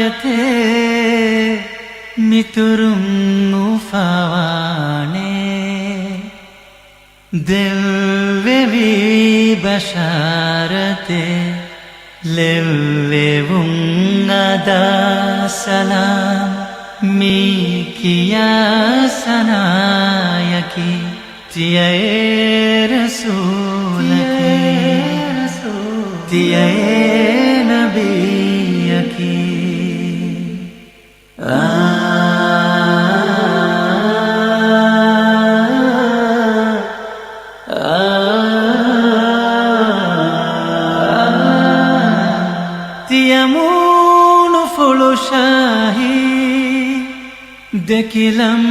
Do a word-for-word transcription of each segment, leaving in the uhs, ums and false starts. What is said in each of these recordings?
އާޔަތެއް މިތުރުން އުފާވާނެ. ދެއްވެވި ބަޝާރަތެއް ލެއްވެވުން އަދާ ސަލާމް މި ކިޔާ ސަނާޔަކީ. ތިޔައޭ ރަސޫލަކީ، ތިޔައޭ ނަބިއްޔަކީ. އާ، އާ، ތިޔަ މޫނުފުޅު ޝާހީ ދެކިލަން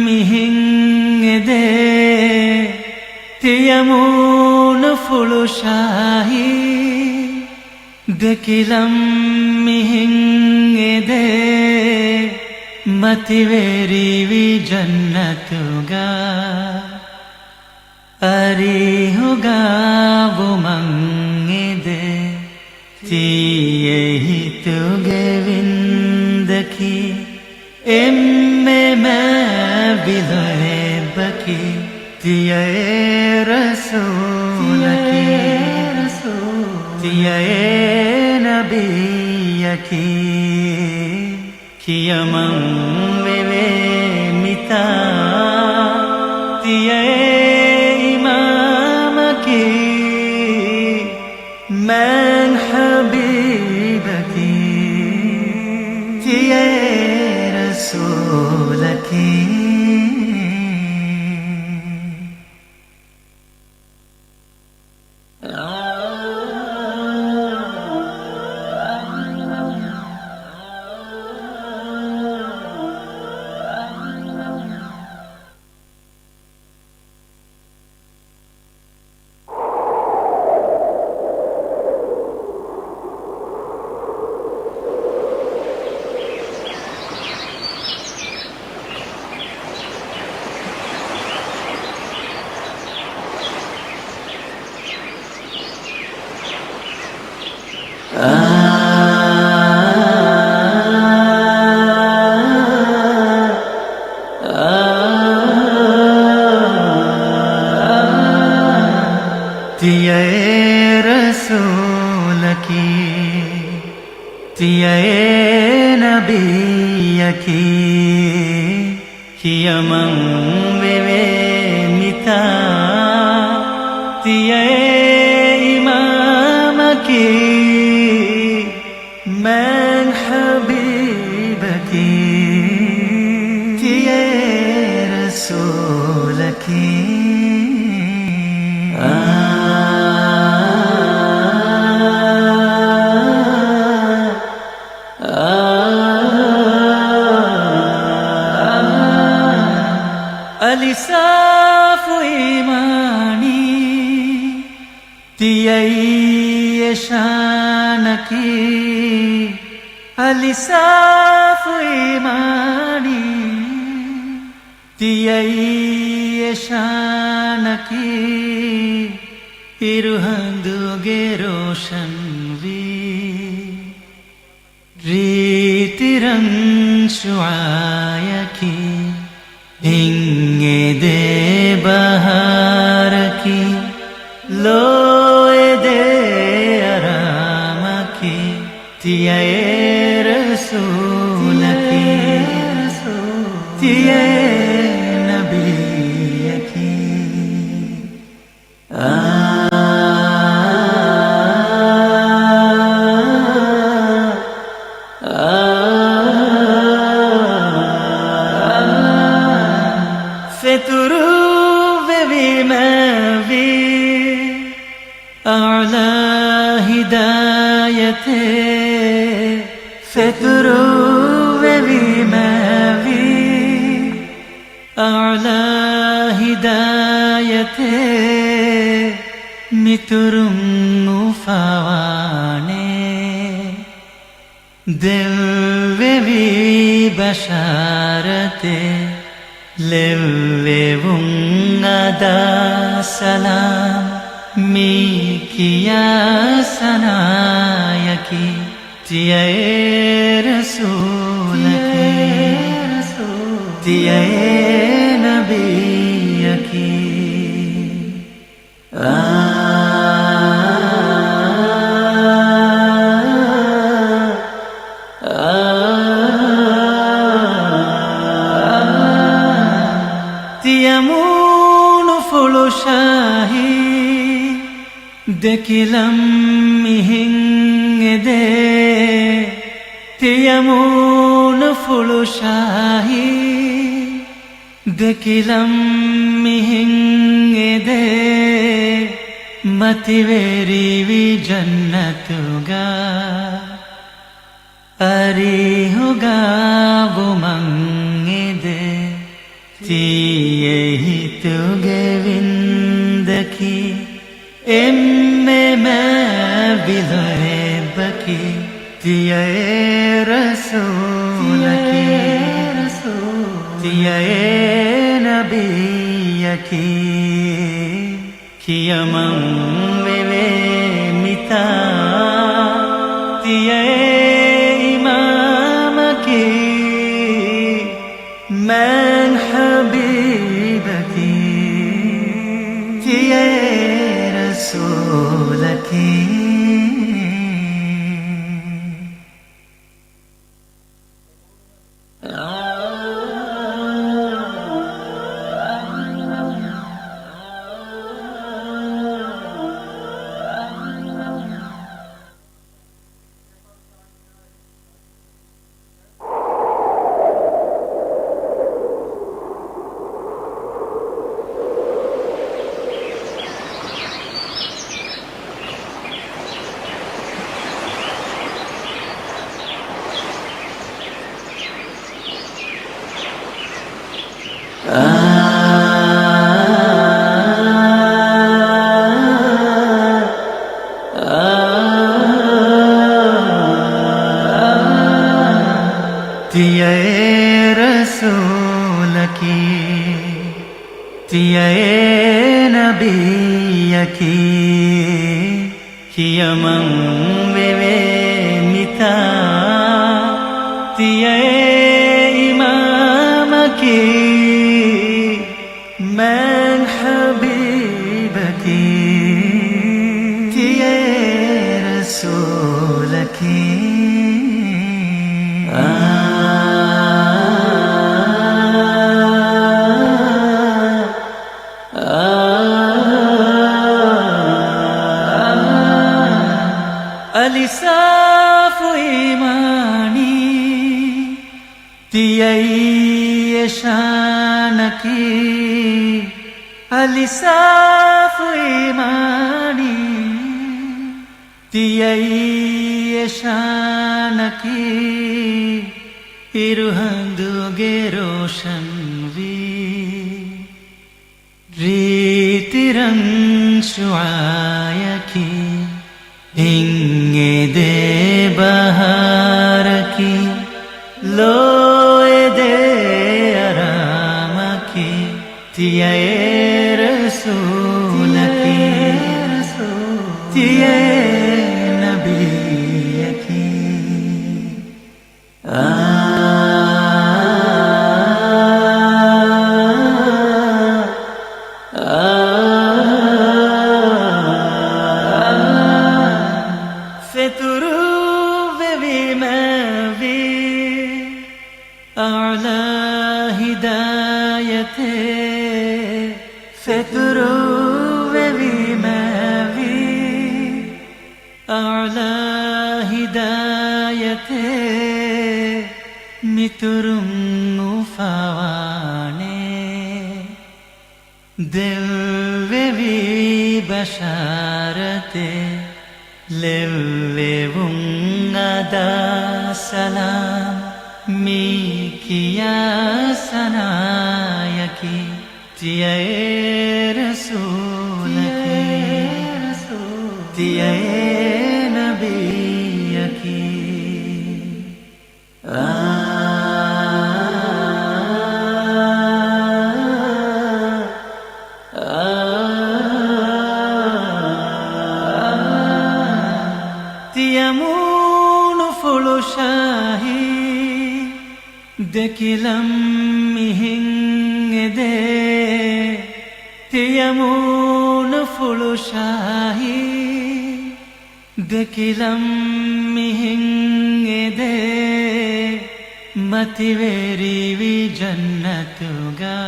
މިހެން އެދޭ. ތިޔަ މޫނުފުޅު ޝާހީ ދެކިލަން މިހެން އެދޭ. މަތިވެރިވި ޖަންނަތުގަ އަރިހުގަ ވުމަށް އެދޭ. ތިޔަ ހިތުގެ ވިންދަކީ އެންމެ މާތް ލޯތްބަކީ. ތިޔައޭ ރަސޫލަކީ، ތިޔައޭ ނަބިއްޔަކީ. ކިޔަމަން ވެވޭ މިތާ ތިޔައޭ އިމާމަކީ. މާތް ޙަބީބަކީ. ތިޔައޭ ރަސޫލަކީ. ތިޔައޭ ރަސޫލަކީ، ތިޔައޭ ނަބިއްޔަކީ. ކިޔަމަން ވެވޭ މިތާ ތިޔައޭ އިމާމަކީ. މާތް ޙަބީބަކީ. ތިޔައޭ ރަސޫލަކީ. އާ، އާ، އަލި ސާފު އީމާނީ، ތިޔައީ އެ ޝާނަކީ. އަލި ސާފު އީމާނީ، ތިޔައީ އެ ޝާނަކީ. އިރުހަނދުގެ ރޯޝަންވީ ރީތި ރަން ޝުޢާޔަކީ، ހިތް އެދޭ ބަހާރަކީ، ލޯ އެދޭ އަރާމަކީ، ތިޔައޭ ރަސޫލަކީ، ތިޔައޭ ނަބިއްޔަކީ. އާ، އާ، ފެތުރުވެވީމާވީ އަޢުލާ ހިދާޔަތެއް، ފެތުރުވެވީމާވީ އަޢުލާ ހިދާޔަތެއް މިތުރުން އުފާވާނެ. ދެއްވެވި ބަޝާރަތެއް ލެއްވެވުން އަދާ ސަލާމް މި ކިޔާ ސަނާޔަކީ. ތިޔައޭ ރަސޫލަކީ، ތިޔައޭ ނަބިއްޔަކީ. އާ، އާ، ތިޔަ މޫނުފުޅު ޝާހީ، ދެކިލަން މިހެން އެދޭ. ތިޔަ މޫނުފުޅު ޝާހީ، ދެކިލަން މިހެން އެދޭ. މަތިވެރިވި ޖަންނަތުގަ އަރިހުގަ ވުމަށް އެދޭ. ތިޔަ ހިތުގެ ވިންދަކީ، އެންމެ މާތް ވިލު އެއްބަކީ. ތިޔައޭ ރަސޫލަކީ، ތިޔައޭ ނަބިއްޔަކީ. ކިޔަމަން ވެވޭ މިތާ، ތިޔައޭ އިމާމަކީ. މާތް ޙަބީބަކީ، ތިޔައޭ ރަސޫލަކީ. ތިޔައޭ ރަސޫލަކީ، ތިޔައޭ ނަބިއްޔަކީ. ކިޔަމަން ވެވޭ މިތާ، ތިޔައޭ އިމާމަކީ. މާތް ޙަބީބަކީ، ތިޔައޭ ރަސޫލަކީ. އާ، އާ، އާ، އަލި ސާފު އީމާނީ، ތިޔައީ އެ ޝާނަކީ. އަލި ސާފު އީމާނީ، ތިޔައީ އެ ޝާނަކީ. އިރުހަނދުގެ ރޯޝަންވީ ރީތި ރަން ޝުޢާޔަކީ، ހިންއެދޭ ބަހާރަކީ، ލޯއެދޭ އަރާމަކީ، ތިޔައޭ ރަސޫލަކީ، ތިޔައޭ ނަބިއްޔަކީ. އާ، އާ، އާ، ފެތުރުވެވީމާވީ އަޢްލާ ހިދާޔަތޭ، ފެތުރުވެވީމާވީ އަޢްލާ ހިދާޔަތޭ، މިތުރުން އުފާވާނެ. ދެއްވެވީ ބަޝާރަތެއް، ލެއްވެވުން އަދާ ސަލާމް، މި ކިޔާ ސަނާޔަކީ. ތިޔައޭ ރަސޫލަކީ، ތިޔައޭ ނަބިއްޔަކީ. އާ، އާ، ތިޔަ މޫނު ދެކިލަން މިހެން އެދޭ، ތިޔަ މޫނުފުޅު ޝާހީ. ދެކިލަން މިހެން އެދޭ، މަތިވެރިވި ޖަންނަތުގަ.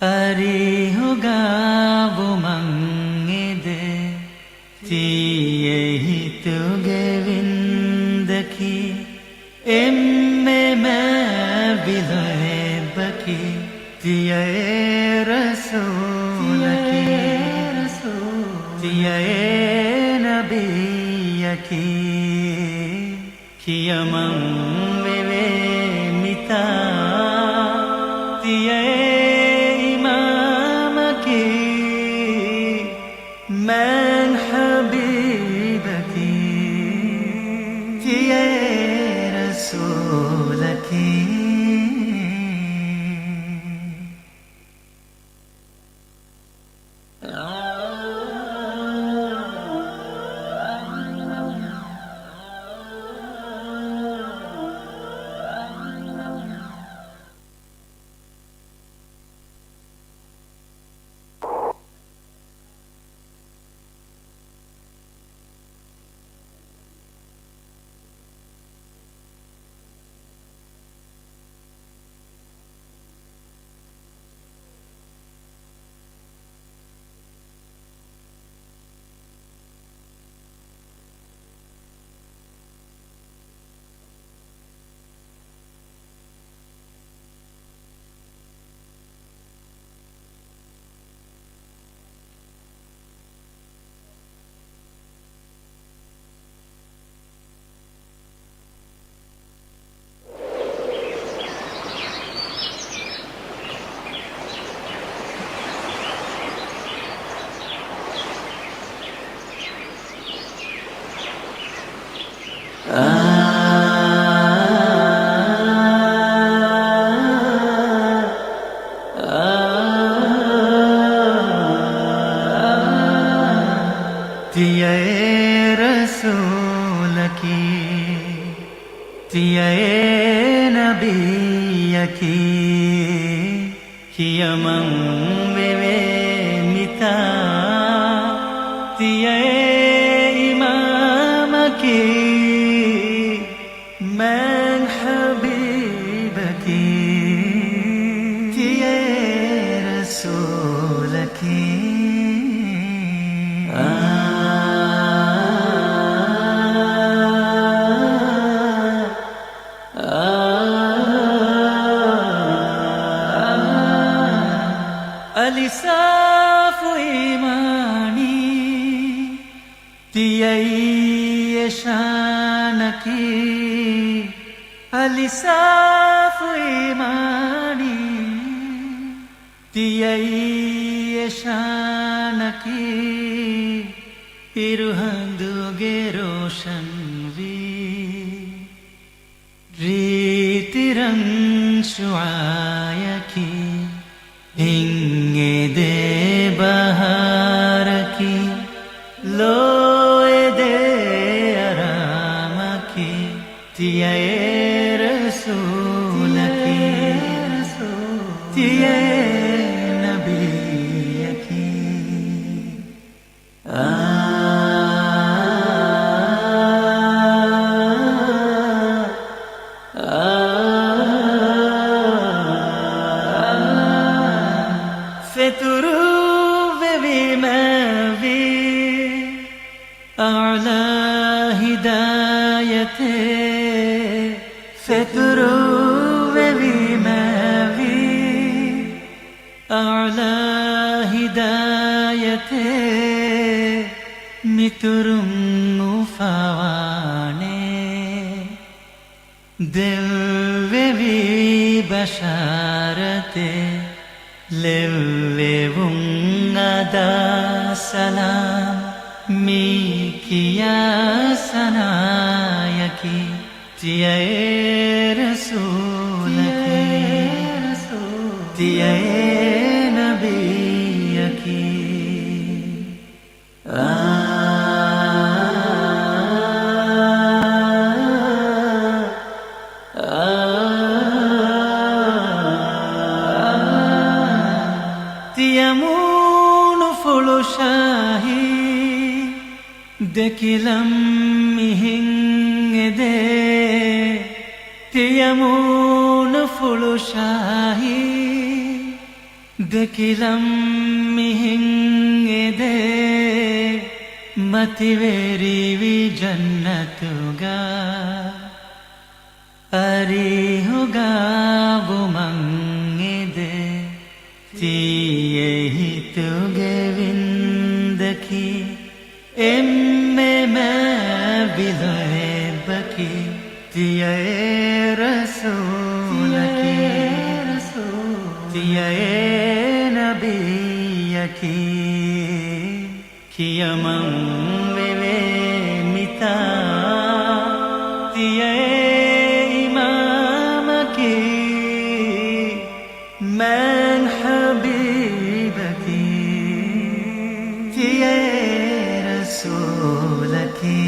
އަރިހުގަ ވުމަށް އެދޭ، ތިޔަ ހިތުގެ ވިންދަކީ، އެންމެ މާތް ވިލު އެއްބަކީ، ތިޔައޭ ރަސޫލަކީ، ތިޔައޭ ނަބިއްޔަކީ. ކިޔަމަން ވެވޭ މިތާ، ތިޔައޭ އިމާމަކީ، މާތް ޙަބީބަކީ، ތިޔައޭ ރަސޫލަކީ. ތިޔައޭ ރަސޫލަކީ، ތިޔައޭ ނަބިއްޔަކީ. ކިޔަމަން ވެވޭ މިތާ، ތިޔައޭ އިމާމަކީ، މާތް ޙަބީބަކީ، ތިޔައޭ ރަސޫލަކީ. އަލި ސާފު އީމާނީ، ތިޔައީ އެ ޝާނަކީ. އަލި ސާފު އީމާނީ، ތިޔައީ އެ ޝާނަކީ. އިރުހަނދުގެ ރޯޝަންވީ، ރީތި ރަން ޝުޢާޔަކީ، ހިންއެދޭ ބަހާރަކީ، ލޯއެދޭ އަރާމަކީ، ތިޔައޭ ރަސޫލަކީ، ތިޔައޭ ނަބިއްޔަކީ. ފެތުރުވެވި މާތްވީ އަޢްލާ ހިދާޔަތޭ، ފެތުރުވެވި މާތްވީ އަޢްލާ ހިދާޔަތޭ، މިތުރުން އުފާވާނޭ. ދެއްވެވި ބަޝާރަތެއް، ލެއްވެވުން އަދާ ސަލާމް، މި ކިޔާ ސަނާޔަކީ، ތިޔައޭ ރަސޫލަކީ، ތިޔައޭ ނަބިއްޔަކީ. ދެކިލަން މިހެން އެދޭ، ތިޔަ މޫނުފުޅު ޝާހީ. ދެކިލަން މިހެން އެދޭ، މަތިވެރިވި ޖަންނަތުގަ. އަރިހުގަ ވުމަށް އެދޭ، ތިޔަ ހިތުގެ ވިންދަކީ، އެންމެ މާތް ވިލު އެއްބަކީ، ތިޔައޭ ރަސޫލަކީ، ތިޔައޭ ނަބިއްޔަކީ. ކިޔަމަން ވެވޭ މިތާ، ތިޔައޭ އިމާމަކީ، މާތް ޙަބީބަކީ، ތިޔައޭ ރަސޫލަކީ.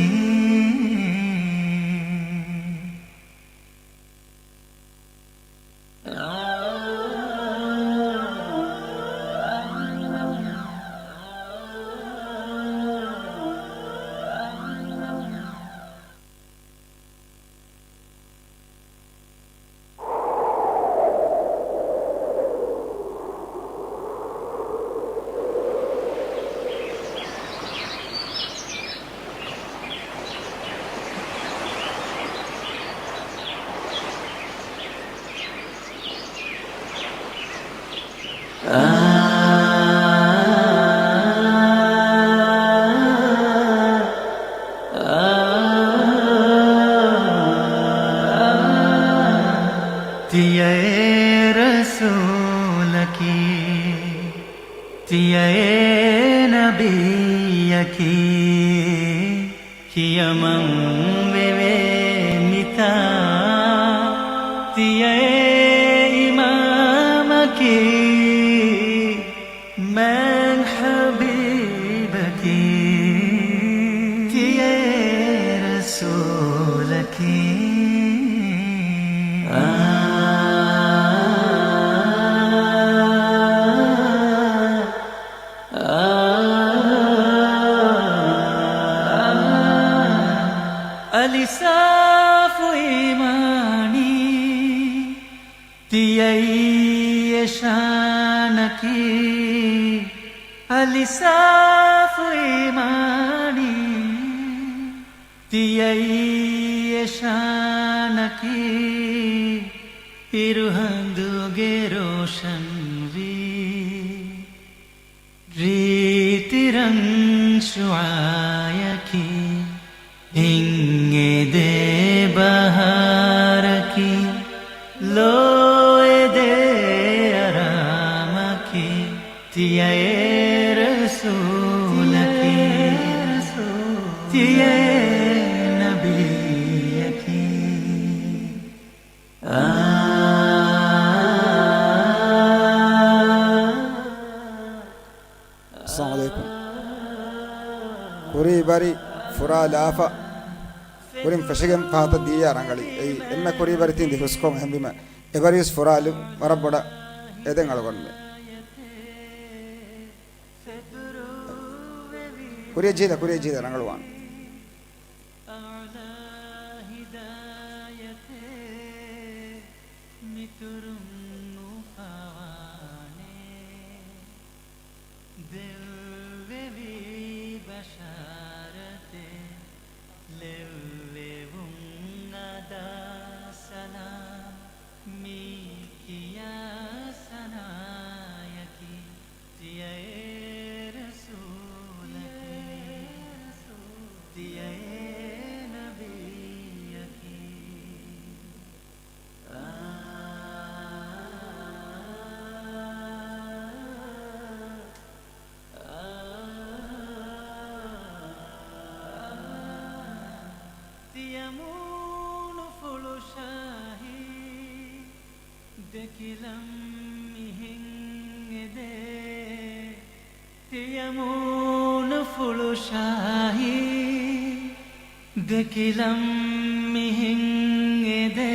ތިޔައޭ ރަސޫލަކީ، ތިޔައޭ ނަބިއްޔަކީ، ކިޔަމަން ވެވޭ މިތާ، ތިޔައޭ އިމާމަކީ، މާތް ޙަބީބަކީ، ތިޔައޭ ރަސޫލަކީ. އާ، އާ، އާ، އަލި ސާފު އީމާނީ، ތިޔައީ އެ ޝާނަކީ، އަލި ސާފު އީމާނީ، ތިޔައީ އެ ޝާނަކީ، އިރުހަނދުގެ ރޯޝަންވީ. ރީތި ރަން ޝުޢާޔަކީ، ހިތް އެދޭ ބަހާރަކީ، ލޯ އެދޭ އަރާމަކީ، ތިޔައޭ ރަސޫލަކީ، ތިޔައޭ ނަބިއްޔަކީ. އާ. އައްސަލާމު ޢަލައިކުމް. ކުރީބަރި ފުރާލާފަ ކުރިން ފެށިގެން ފަހަތަށް ދިޔަ ރަނގަޅީ. އެއީ އެންމެ ކުރީބަރި ތިން ދި ހުސްކޮށް އެހެންވީމަ، އެބަރީސް ފުރާލި ވަރަށް ބޮޑަށް އެދެން އަޅުގަނޑުމެން. ކުރިއަށް ޖީލަ، ކުރިއަށް ޖީލަ ރަނގަޅުވާނެ. އަޢުލާ ހިދާޔަތޭ މިތުރުން އުފާވާނެ. ދެއްވެވީ ބަޝާރަތެއް، ލެއްވެވުން އަދާ ސަލާމް. މި ކިޔާ ސަނާޔަކީ، ތިޔައޭ ރަސޫލަކީ، ތިޔައޭ ނަބިއްޔަކީ. އާ، އާ، ތިޔަ މޫނުފުޅު ޝާހީ، ދެކިލަން މިހެން އެދޭ، ތިޔަ މޫނުފުޅު ޝާހީ، ދެކިލަން މިހެން އެދޭ،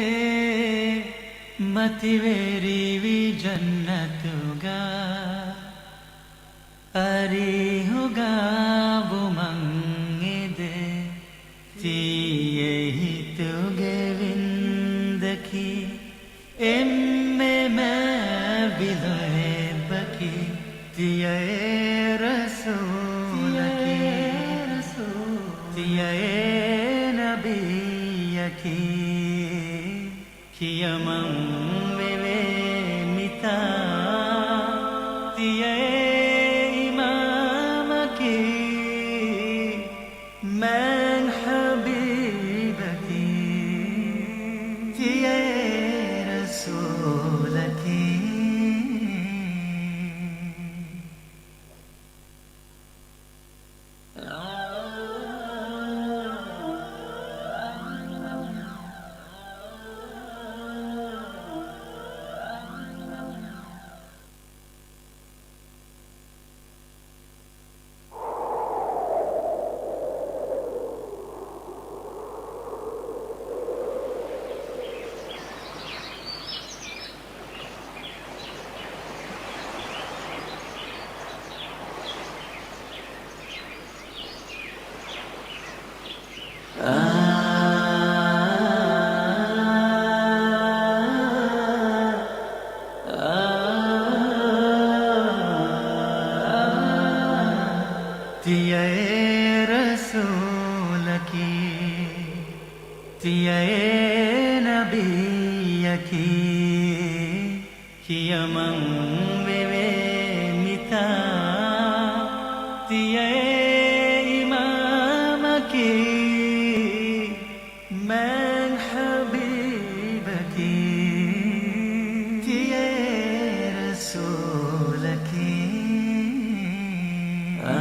މަތިވެރިވި ޖަންނަތުގަ. އަރިހުގަ ވުމަށް އެދޭ، ތުގެ ވިންދަކީ އެންމެ މާތް ވިލޮއެއްބަކީ، ތިޔައޭ ރަސޫލަކީ، ތިޔައޭ ނަބިއްޔަކީ. ކިޔަމަން ވެވޭ މިތާ، ތިޔައޭ އިމާމަކީ، މާތް ޙަބީބަކީ، ތިޔައޭ ރަސޫލަކީ. ތިޔައޭ ރަސޫލަކީ، ތިޔައޭ ނަބިއްޔަކީ، ކިޔަމަން ވެވޭ މިތާ، ތިޔައޭ އިމާމަކީ، މާތް ޙަބީބަކީ، ތިޔައޭ ރަސޫލަކީ. އާ،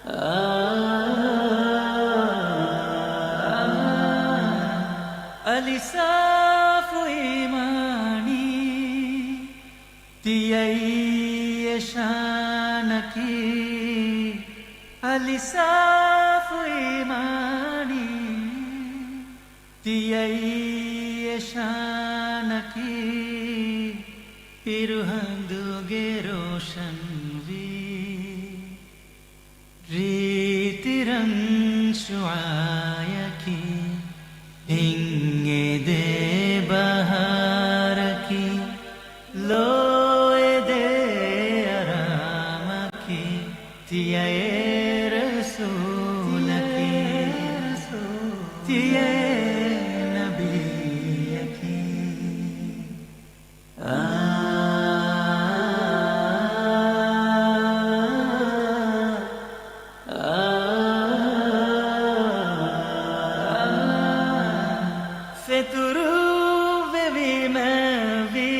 އާ، އަލި ސާފު އީމާނީ، ތިޔައީ އެ ޝާނަކީ، އަލި ސާފު އީމާނީ، ތިޔައީ އެ ޝާނަކީ، އިރުހަނދުގެ ރޯޝަންވީ. ރީތި ރަން ޝުޢާޔަކީ، ހިތްއެދޭ ބަހާރަކީ، ލޯއެދޭ އަރާމަކީ، ތިޔައޭ ރަސޫލަކީ، ތިޔައޭ ނަބިއްޔަކީ. އާ، އާ، ފެތުރުވެވީ މާތްވީ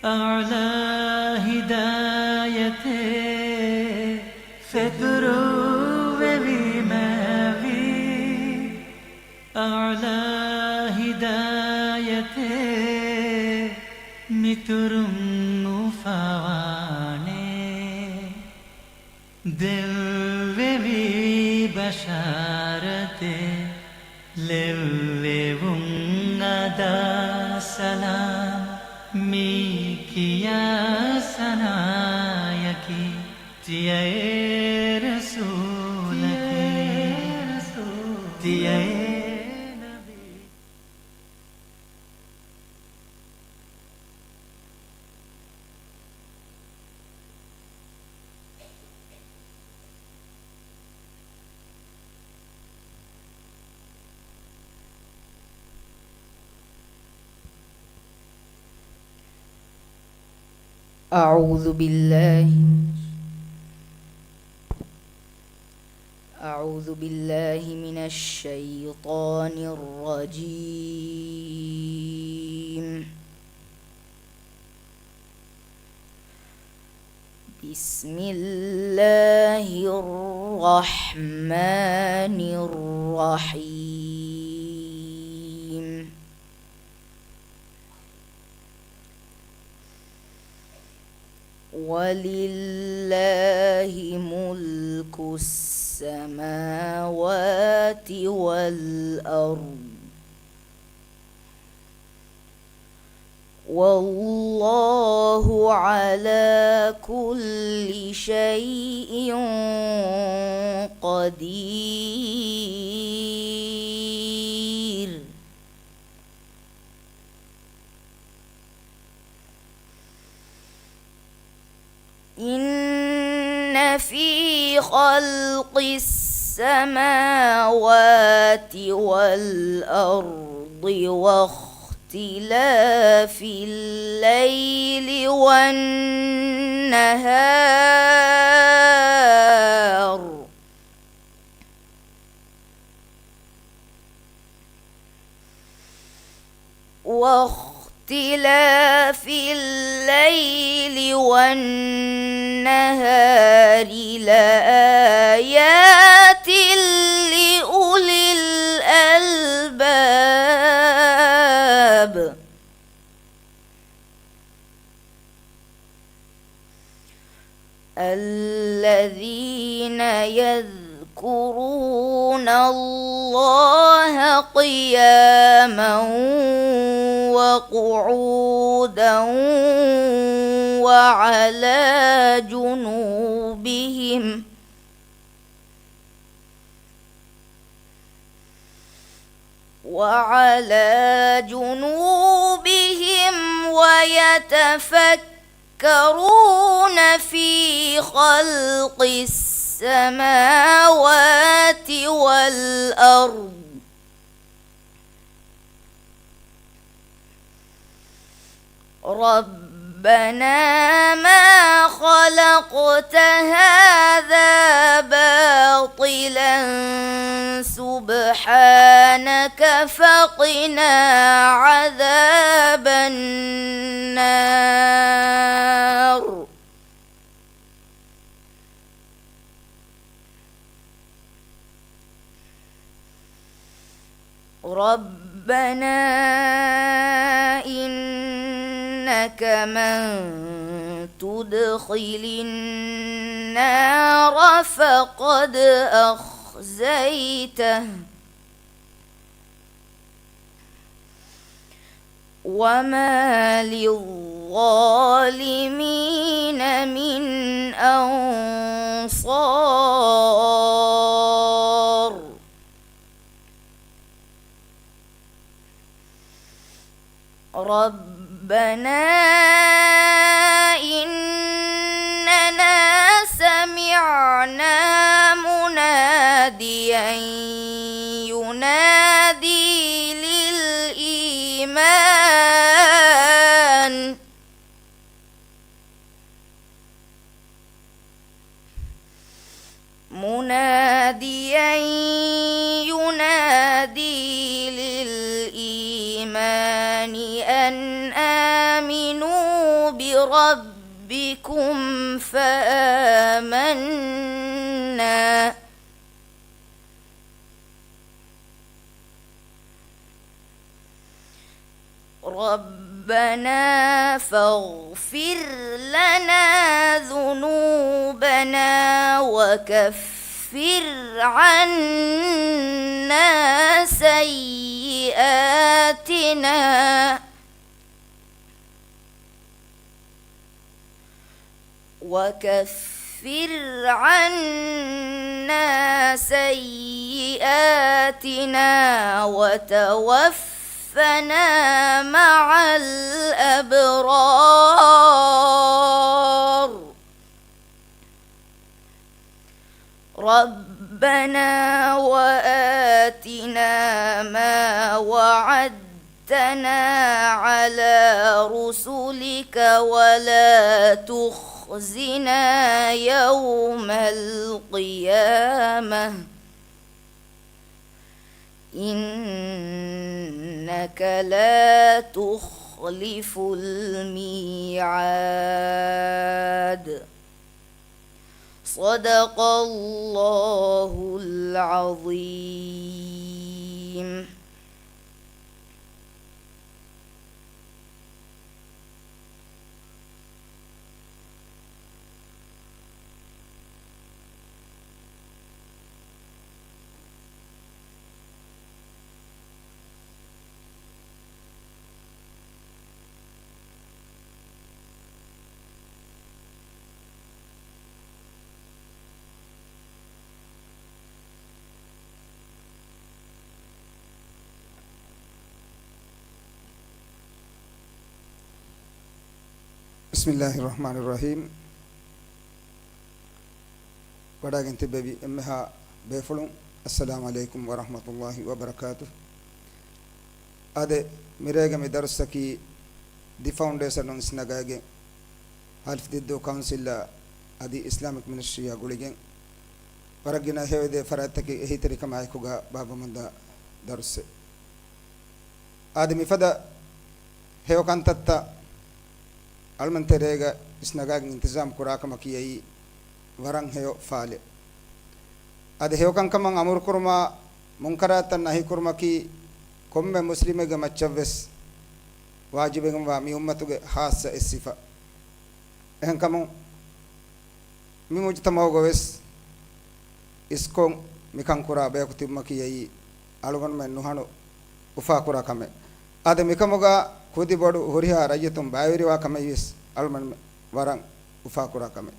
އަޢުލާ ހިދާޔަތޭ، ފެތުރުވެވީ މާތްވީ އަޢުލާ ހިދާޔަތޭ، މިތުރުން އުފާވާނޭ. ދެއްވެވީ ބަޝާރަތެއް، ލެއްވެވުން އަދާ ސަލާމް، މި ކިޔާ ސަނާޔަކީ، ތިޔައޭ ރަސޫލަކީ، ތިޔައޭ ނަބީ. أعوذ بالله، أعوذ بالله من الشيطان الرجيم. بسم الله الرحمن الرحيم. ولله ملك السماوات والأرض. والله على كل شيء قدير. إن في خلق السماوات والأرض واختلاف الليل والنهار واختلاف الليل والنهار لآيات لأولي الألباب. الذين يذكرون الله قياما وقعودا وعلى جنوبهم، وعلى جنوبهم ويتفكرون في خلق السماوات والأرض ربنا ما خلقت هذا باطلا سبحانك فقنا عذاب النار. ربنا إنك من تدخل النار فقد أخزيته وما للظالمين من أنصار. ربنا إننا سمعنا مناديا ينادي للإيمان مناديا ينادي للإيمان أن آمنوا بربكم فآمنا. ربنا فاغفر لنا ذنوبنا وكفر عنا سيئاتنا وكفر عنا سيئاتنا وتوفنا مع الأبرار. ربنا وآتنا ما وعدتنا على رسلك ولا تخزنا يوم القيامة إنك لا تخلف الميعاد. صدق الله العظيم. بسم الله الرحمن الرحيم. ވަޑައިގެން ތިއްބެވި އެންމެހާ ބޭފުޅުން، السلام عليكم ورحمة الله وبركاته. އާދެ، މިރޭގެ މި ދަރުސަކީ ދި ފައުންޑޭޝަނުން އިސްނަގައިގެން، ހާލިފް ދިއްދޫ ކައުންސިލްއާ އަދި އިސްލާމިކް މިނިސްޓްރީއާ ގުޅިގެން ވަރަށް ގިނަ ހެޔޮއެދޭ ފަރާތްތަކެއް އެހީތެރިކަމާއެކުގަ ބާއްވަމުންދާ ދަރުސެއް. އާދެ، މިފަދަ ހެޔޮ ކަންތައްތައް އަޅުމެން ތެރޭގަ އިސްނަގާގެން އިންތިޒާމް ކުރާކަމަކީ އެއީ ވަރަށް ހެޔޮ ފާލެއް. އަދި ހެޔޮކަންކަމަށް އަމުރުކުރުމާ، މުންކަރާތައް ނަހީކުރުމަކީ ކޮންމެ މުސްލިމެއްގެ މައްޗަށްވެސް ވާޖިބެއްވާ މި އުއްމަތުގެ ޚާއްޞަ އެއް ސިފަ. އެހެންކަމުން، މި މުޖުތަމަޢުގަވެސް އިސްކޮށް މިކަން ކުރާ ބަޔަކު ތިބުމަކީ އެއީ އަޅުގަނޑުމެން ނުހަނު އުފާކުރާ ކަމެއް. އާދެ، މިކަމުގަ ކުދިބޮޑު ހުރިހާ ރައްޔިތުން ބައިވެރިވާ ކަމެއްވިޔަސް އަޅުގަނޑުމެން ވަރަށް އުފާކުރާ ކަމެއް.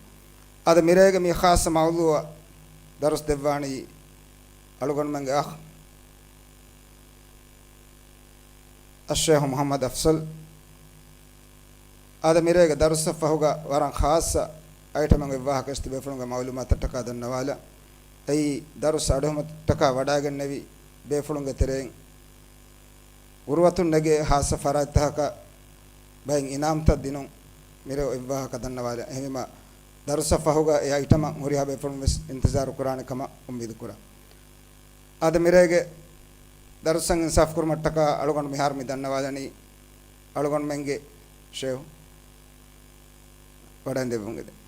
އާދެ، މިރޭގެ މި ޚާއްޞަ މައުޟޫޢަށް ދަރުސް ދެއްވާނީ އަޅުގަނޑުމެންގެ އަޚް އައްޝޭޚް މުޙައްމަދު އަފްޞަލް. އާދެ، މިރޭގެ ދަރުސަށް ފަހުގަ ވަރަށް ޚާއްޞަ އައިޓަމެއް އެއްވާހަކަ އިސްތި ބޭފުޅުންގެ މަޢުލޫމާތަށްޓަކާ ދަންނަވާލަން. އެއީ ދަރުސް އަޑުއެހުމަށްޓަކާ ވަޑައިގެންނެވި ބޭފުޅުންގެ ތެރެއިން ގުރުއަތުން ނެގޭ ޚާއްޞަ ފަރާތްތަކަކަށް ބައެއް އިނާމްތައް ދިނުން މިރޭ އެއްވާހަކަ ދަންނަވާލަން. އެހެންވީމަ، ދަރުސަށް ފަހުގަ އެ އައިޓަމަށް ހުރިހާ ބޭފުޅުން ވެސް އިންތިޒާރު ކުރާނެ ކަމަށް އުއްމީދު ކުރަން. އާދެ، މިރޭގެ ދަރުސަށް އިންސާފް ކުރުމަށްޓަކާ އަޅުގަނޑު މިހާރު މި ދަންނަވާލަނީ އަޅުގަނޑުމެންގެ ޝޭޚް ވަޑައިންދެއްވުން އެދެން.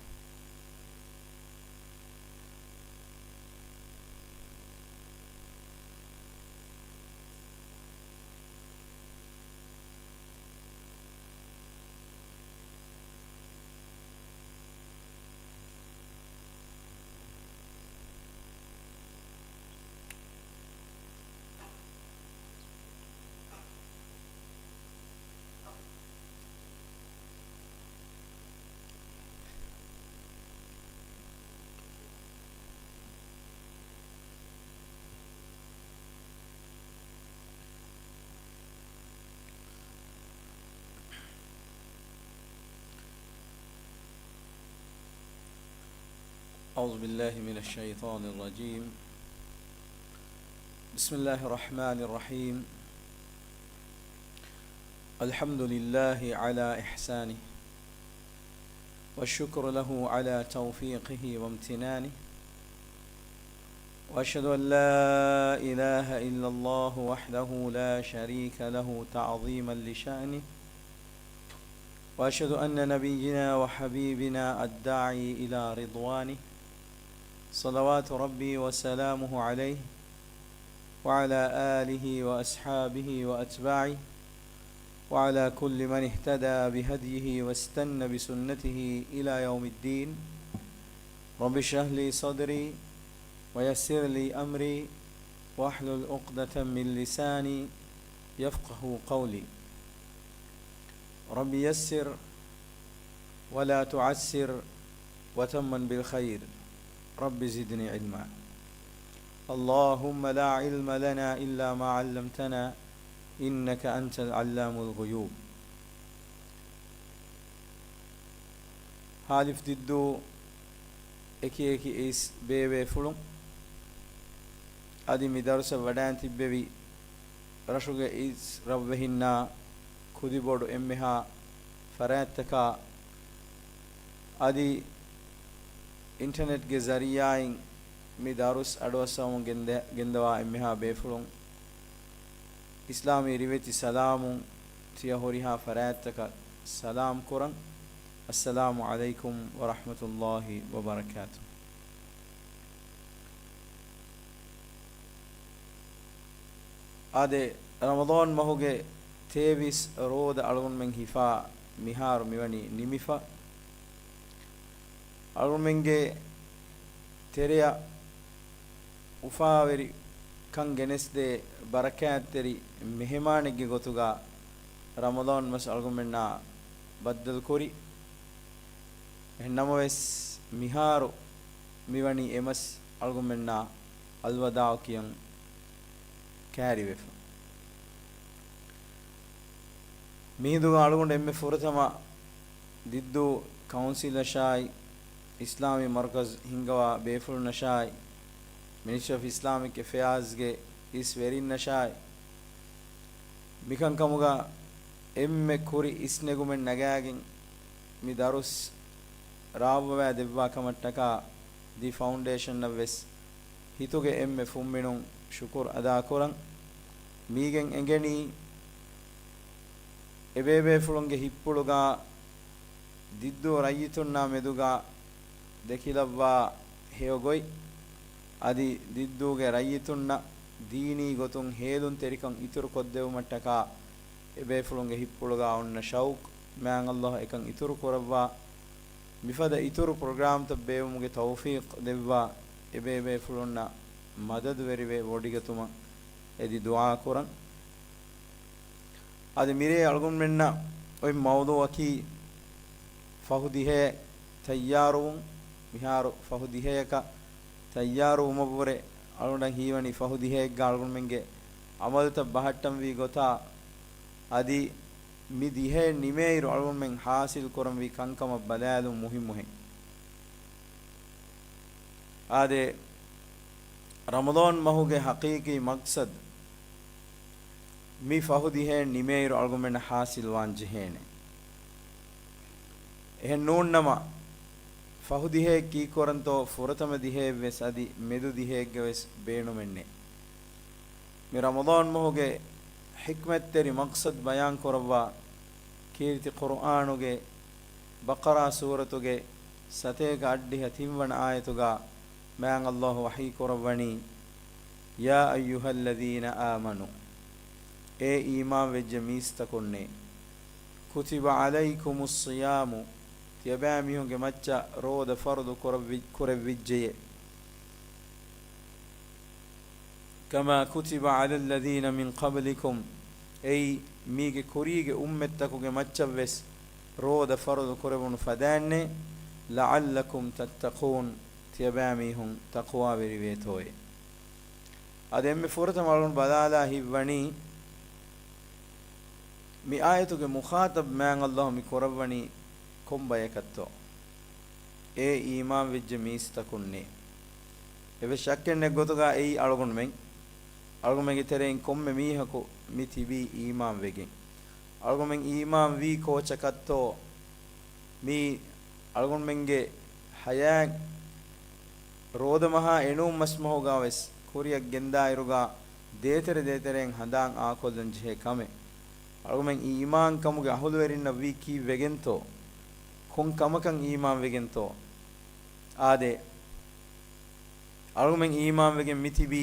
أعوذ بالله من الشيطان الرجيم. بسم الله الرحمن الرحيم. الحمد لله على إحسانه، والشكر له على توفيقه وامتنانه، وأشهد أن لا إله إلا الله وحده لا شريك له تعظيما لشأنه، وأشهد أن نبينا وحبيبنا الداعي إلى رضوانه، صلوات ربي وسلامه عليه، وعلى آله وأصحابه وأتباعه، وعلى كل من اهتدى بهديه واستن بسنته إلى يوم الدين. رب اشرح لي صدري ويسر لي أمري واحلل عقدة من لساني يفقه قولي. رب يسر ولا تعسر وتمم بالخير. رب زدني علما. اللهم لا علم لنا إلا ما علمتنا إنك أنت العلام الغيوب. ހާލިފް ދިއްދޫ އެކި އެކި އެއިސް ބޭބޭފުޅުން، އަދި މި ދަރުސަށް ވަޑައިން ތިއްބެވި ރަށުގެ އިސް ރަށްވެހިންނާ ކުދިބޮޑު އެންމެހާ ފަރާތްތަކާ، އަދި އިންޓަނެޓްގެ ޒަރީޢާއިން މި ދަރުސް އަޑުއައްސަވަމުން ގެންދެ-، ގެންދަވާ އެންމެހާ ބޭފުޅުން، އިސްލާމީ ރިވެތި ސަލާމުން ތިޔަ ހުރިހާ ފަރާތްތަކަށް ސަލާމް ކުރަން. السلام عليكم ورحمة الله وبركاته. އާދެ، ރަމަޟާން މަހުގެ ތޭވީސް ރޯދަ އަޅުގަނޑުމެން ހިފާ މިހާރު މިވަނީ ނިމިފަ. އަޅުގަނޑުމެންގެ ތެރެއަށް އުފާވެރި ކަން ގެނެސްދޭ ބަރަކާތްތެރި މެހެމާނެއްގެ ގޮތުގަ ރަމަޟާން މަސް އަޅުގަނޑުމެންނާ ބައްދަލުކުރި. އެހެން ނަމަވެސް، މިހާރު މިވަނީ އެ މަސް އަޅުގަނޑުމެންނާ އަލްވަދާޢު ކިޔަން ކައިރިވެފަ. މިހިނދުގަ އަޅުގަނޑު އެންމެ ފުރަތަމަ ދިއްދޫ ކައުންސިލަށާއި، އިސްލާމީ މަރުކަޒު ހިންގަވާ ބޭފުޅުންނަށާއި، މިނިސްޓްރީ އޮފް އިސްލާމިކް އެފެއާޒްގެ އިސް ވެރިންނަށާއި، މިކަންކަމުގަ އެންމެ ކުރި އިސްނެގުމެއް ނަގާގެން މި ދަރުސް ރާއްވަވާ ދެއްވާ ކަމަށްޓަކާ ދި ފައުންޑޭޝަނަށް ވެސް ހިތުގެ އެންމެ ފުންމިނުން ޝުކުރު އަދާކުރަން. މީގެން އެނގެނީ، އެބޭބޭފުޅުންގެ ހިތްޕުޅުގަ ދިއްދޫ ރައްޔިތުންނާ މެދުގަ ދެކިލައްވާ ހެޔޮ ގޮތް، އަދި ދިއްދޫގެ ރައްޔިތުންނަށް ދީނީ ގޮތުން ހޭލުންތެރިކަން އިތުރުކޮށްދެވުމަށްޓަކާ އެބޭފުޅުންގެ ހިތްޕުޅުގަ އޮންނަ ޝައުޤު، މާތް ﷲ އެކަން އިތުރު ކުރައްވާ. މިފަދަ އިތުރު ޕްރޮގްރާމްތައް ބޭއްވުމުގެ ތައުފީޤް ދެއްވާ، އެބޭބޭފުޅުންނަށް މަދަދުވެރިވެ ވޮޑިގަތުމަށް އެދި ދުޢާ ކުރަން. އަދި މިރޭ އަޅުގަނޑުމެންނަށް އޮތް މައުޟޫޢަކީ، ފަހު ދިހައެއް ތައްޔާރުވުން. މިހާރު ފަހު ދިހައަކަށް ތައްޔާރުވުމަށްވުރެ، އަޅުގަނޑަށް ހީވަނީ ފަހު ދިހައެއްގަ އަޅުގަނޑުމެންގެ އަމަލުތައް ބަހައްޓަންވީ ގޮތާ، އަދި މި ދިހައެއް ނިމޭއިރު އަޅުގަނޑުމެން ހާސިލް ކުރަންވީ ކަންކަމަށް ބަލާލުން މުހިއްމުހެން. އާދެ، ރަމަޟާން މަހުގެ ޙަޤީޤީ މަޤްޞަދު މި ފަހު ދިހައެއް ނިމޭއިރު އަޅުގަނޑުމެންނަށް ޙާޞިލްވާން ޖެހޭނެ. އެހެން ނޫންނަމަ، ފަހު ދިހައެއް ކީއްކުރަންތޯ، ފުރަތަމަ ދިހައެއްވެސް އަދި މެދު ދިހައެއްގަވެސް ބޭނުމެއްނެތް. މި ރަމަޟާން މަހުގެ ޙިކްމަތްތެރި މަޤްޞަދު ބަޔާން ކުރައްވާ ކީރިތި ޤުރުއާނުގެ ބަޤަރާ ސޫރަތުގެ ސަތޭކަ އަށްޑިހަ ތިންވަނަ އާޔަތުގަ މާތް ﷲ ވަޙީ ކުރައްވަނީ، يا أيها الذين آمنوا، އޭ އީމާންވެއްޖެ މީސްތަކުންނޭ، كتب عليكم الصيام، ތިޔަބައިމީހުންގެ މައްޗަށް ރޯދަ ފަރުޟު ކުރެއްވި-، ކުރެއްވިއްޖެޔޭ. كما كتب على الذين من قبلكم، އެއީ މީގެ ކުރީގެ އުއްމަތްތަކުގެ މައްޗަށްވެސް ރޯދަ ފަރުޟު ކުރެވުނު ފަދައިންނޭ، لعلكم تتقون، ތިޔަބައިމީހުން ތަޤްވާވެރިވޭތޯއޭ. އަދި އެންމެ ފުރަތަމަ އަޅުގަނޑު ބަލާލާ ހިތްވަނީ، މި އާޔަތުގެ މުޚާޠަބް މާތް ﷲ މި ކުރައްވަނީ ކޮން ބަޔަކަށްތޯ؟ އޭ އީމާންވެއްޖެ މީސްތަކުންނޭ. އެއްވެސް ޝައްކެއްނެތް ގޮތުގަ އެއީ އަޅުގަނޑުމެން، އަޅުގަނޑުމެންގެ ތެރެއިން ކޮންމެ މީހަކު މި ތިބީ އީމާންވެގެން. އަޅުގަނޑުމެން އީމާންވީ ކޯޗަކަށްތޯ؟ މީ އަޅުގަނޑުމެންގެ ޙަޔާތް ރޯދަމަހާ އެނޫން މަސްމަހުގަވެސް ކުރިއަށް ގެންދާއިރުގަ ދޭތެރެ ދޭތެރެއިން ހަނދާން އާކޮށްލަން ޖެހޭ ކަމެއް. އަޅުގަނޑުމެން އީމާންކަމުގެ އަހުލުވެރިންނަށްވީ ކީއްވެގެންތޯ؟ ކޮން ކަމަކަށް އީމާންވެގެންތޯ؟ އާދެ، އަޅުގަނޑުމެން އީމާންވެގެން މިތިބީ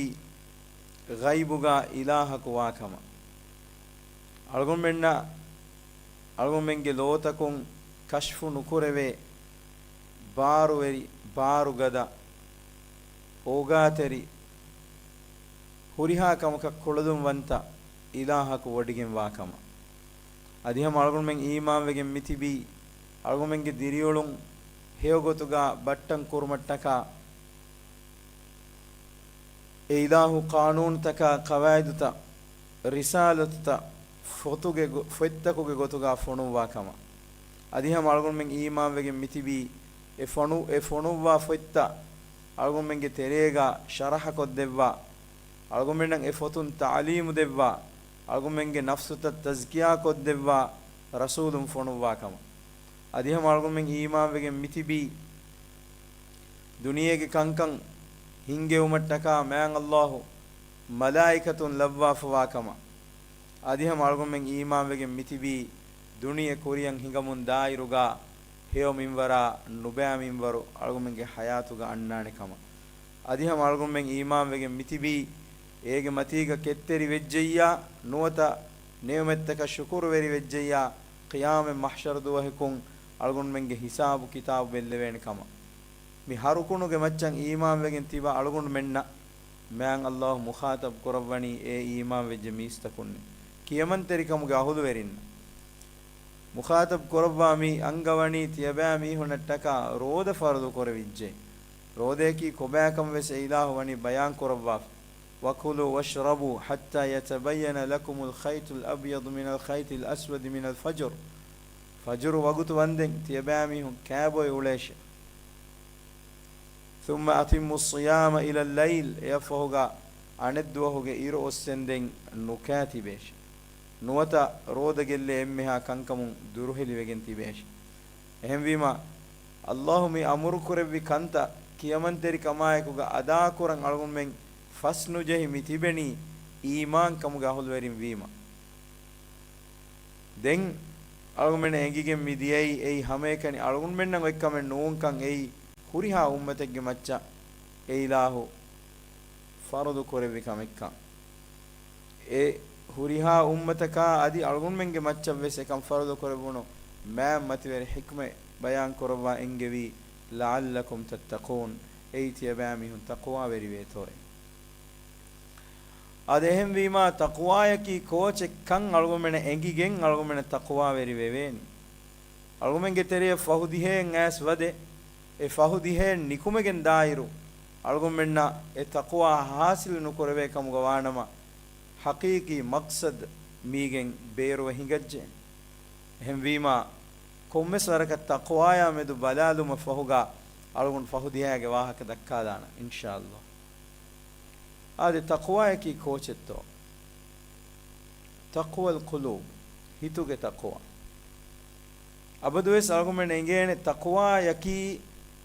ޣައިބުގަ އިލާހަކު ވާކަމަށް. އަޅުގަނޑުމެންނަށް އަޅުގަނޑުމެންގެ ލޯތަކުން ކަޝްފު ނުކުރެވޭ ބާރުވެރި، ބާރުގަދަ، އޯގާތެރި، ހުރިހާ ކަމަކަށް ކުޅަދުންވަންތަ އިލާހަކު ވޮޑިގެން ވާކަމަށް. އަދިހަމަ އަޅުގަނޑުމެން އީމާންވެގެން މިތިބީ، އަޅުގަނޑުމެންގެ ދިރިއުޅުން ހެޔޮގޮތުގަ ބައްޓަން ކުރުމަށްޓަކާ، އެ އިލާހު ޤާނޫނުތަކާ، ޤަވާއިދުތައް، ރިސާލަތުތައް، ފޮތުގެ ގޮ-، ފޮތްތަކުގެ ގޮތުގަ ފޮނުއްވާ ކަމަށް. އަދިހަމަ އަޅުގަނޑުމެން އީމާންވެގެން މިތިބީ، އެ ފޮނު-، އެ ފޮނުއްވާ ފޮތްތައް އަޅުގަނޑުމެންގެ ތެރޭގަ ޝަރަޙަކޮށްދެއްވާ، އަޅުގަނޑުމެންނަށް އެ ފޮތުން ތަޢުލީމު ދެއްވާ، އަޅުގަނޑުމެންގެ ނަފްސުތައް ތަޒްކިޔާކޮށްދެއްވާ ރަސޫލުން ފޮނުއްވާ ކަމަށް. އަދިހަމަ އަޅުގަނޑުމެން އީމާންވެގެން މިތިބީ، ދުނިޔޭގެ ކަންކަން ހިންގެވުމަށްޓަކާ މާތް ﷲ މަލާއިކަތުން ލައްވާފަވާ ކަމަށް. އަދިހަމަ އަޅުގަނޑުމެން އީމާންވެގެން މިތިބީ، ދުނިޔެ ކުރިއަށް ހިނގަމުން ދާއިރުގަ ހެޔޮ މިންވަރާ ނުބައި މިންވަރު އަޅުގަނޑުމެންގެ ޙަޔާތުގަ އަންނާނެ ކަމަށް. އަދިހަމަ އަޅުގަނޑުމެން އީމާންވެގެން މިތިބީ، އޭގެ މަތީގަ ކެތްތެރި ވެއްޖެއްޔާ، ނުވަތަ ނިޢުމަތްތަކަށް ޝުކުރުވެރި ވެއްޖެއްޔާ، ޤިޔާމަތް މަޙްޝަރު ދުވަހަކުން އަޅުގަނޑުމެންގެ ހިސާބު ކިތާބު ބެއްލެވޭނެ ކަމަށް. މި ހަ ރުކުނުގެ މައްޗަށް އީމާންވެގެން ތިބާ އަޅުގަނޑުމެންނަށް މާތް ﷲ މުޚާޠަބު ކުރައްވަނީ އޭ އީމާންވެއްޖެ މީސްތަކުންނޭ، ކިޔަމަންތެރިކަމުގެ އަހުލުވެރިންނަށް. މުޚާޠަބު ކުރައްވާ މި އަންގަވަނީ ތިޔަބައިމީހުންނަށްޓަކާ ރޯދަ ފަރުޟު ކުރެވިއްޖެ. ރޯދަޔަކީ ކޮބާކަން ވެސް އެ އިލާހު ވަނީ ބަޔާން ކުރައްވާފަ. وكلوا واشربوا حتى يتبين لكم الخيط الأبيض من الخيط الأسود من الفجر. ފަޖުރު ވަގުތު ވަންދެން ތިޔަބައިމީހުން ކާބޮއި އުޅޭށެ. ثم أتموا الصيام إلى الليل، އެއަށްފަހުގަ އަނެއްދުވަހުގެ އިރު އޮއްސެންދެން ނުކާ ތިބޭށެ. ނުވަތަ ރޯދަ ގެއްލޭ އެންމެހާ ކަންކަމުން ދުރުހެލިވެގެން ތިބޭށެ. އެހެންވީމަ، ﷲ މި އަމުރު ކުރެއްވި ކަންތައް ކިޔަމަންތެރިކަމާއެކުގަ އަދާކުރަން އަޅުގަނޑުމެން ފަސްނުޖެހި މި ތިބެނީ އީމާން ކަމުގެ އަހުލުވެރިން ވީމަ. ދެން އަޅުގަނޑުމެން އެނގިގެން މި ދިޔައީ އެއީ ހަމައެކަނި އަޅުގަނޑުމެންނަށް އޮތްކަމެއް ނޫންކަން، އެއީ ހުރިހާ އުއްމަތެއްގެ މައްޗަށް އެ އިލާހު ފަރުޟު ކުރެއްވި ކަމެއްކަން. އެ ހުރިހާ އުއްމަތަކާ އަދި އަޅުގަނޑުމެންގެ މައްޗަށް ވެސް އެކަން ފަރުޟު ކުރެއްވުނު މާތް މަތިވެރި ޙިކްމަތް ބަޔާން ކުރައްވާ އެންގެވީ، لعلكم تتقون، އެއީ ތިޔަބައިމީހުން ތަޤްވާވެރިވޭތޯއޭ. އަދި އެހެންވީމާ، ތަޤްވާޔަކީ ކޯޗެއްކަން އަޅުގަނޑުމެންނަށް އެނގިގެން އަޅުގަނޑުމެންނަށް ތަޤްވާވެރި ވެވޭނީ. އަޅުގަނޑުމެންގެ ތެރެއަށް ފަހު ދިހައެއް އައިސް ވަދެ، އެ ފަހު ދިހައެއް ނިކުމެގެން ދާއިރު، އަޅުގަނޑުމެންނަށް އެ ތަޤްވާ ހާސިލް ނުކުރެވޭ ކަމުގަ ވާނަމަ، ޙަޤީޤީ މަޤްޞަދު މީގެން ބޭރުވެ ހިނގައްޖެ. އެހެންވީމާ، ކޮންމެސް ވަރަކަށް ތަޤްވާޔާ މެދު ބަލާލުމަށް ފަހުގަ އަޅުގަނޑު ފަހު ދިހައިގެ ވާހަކަ ދައްކާލާނަން، އިންޝާﷲ. އާދެ، ތަޤްވާޔަކީ ކޯޗެއްތޯ؟ تقوى القلوب، ހިތުގެ ތަޤްވާ. އަބަދުވެސް އަޅުގަނޑުމެން އެނގޭނެ ތަޤްވާޔަކީ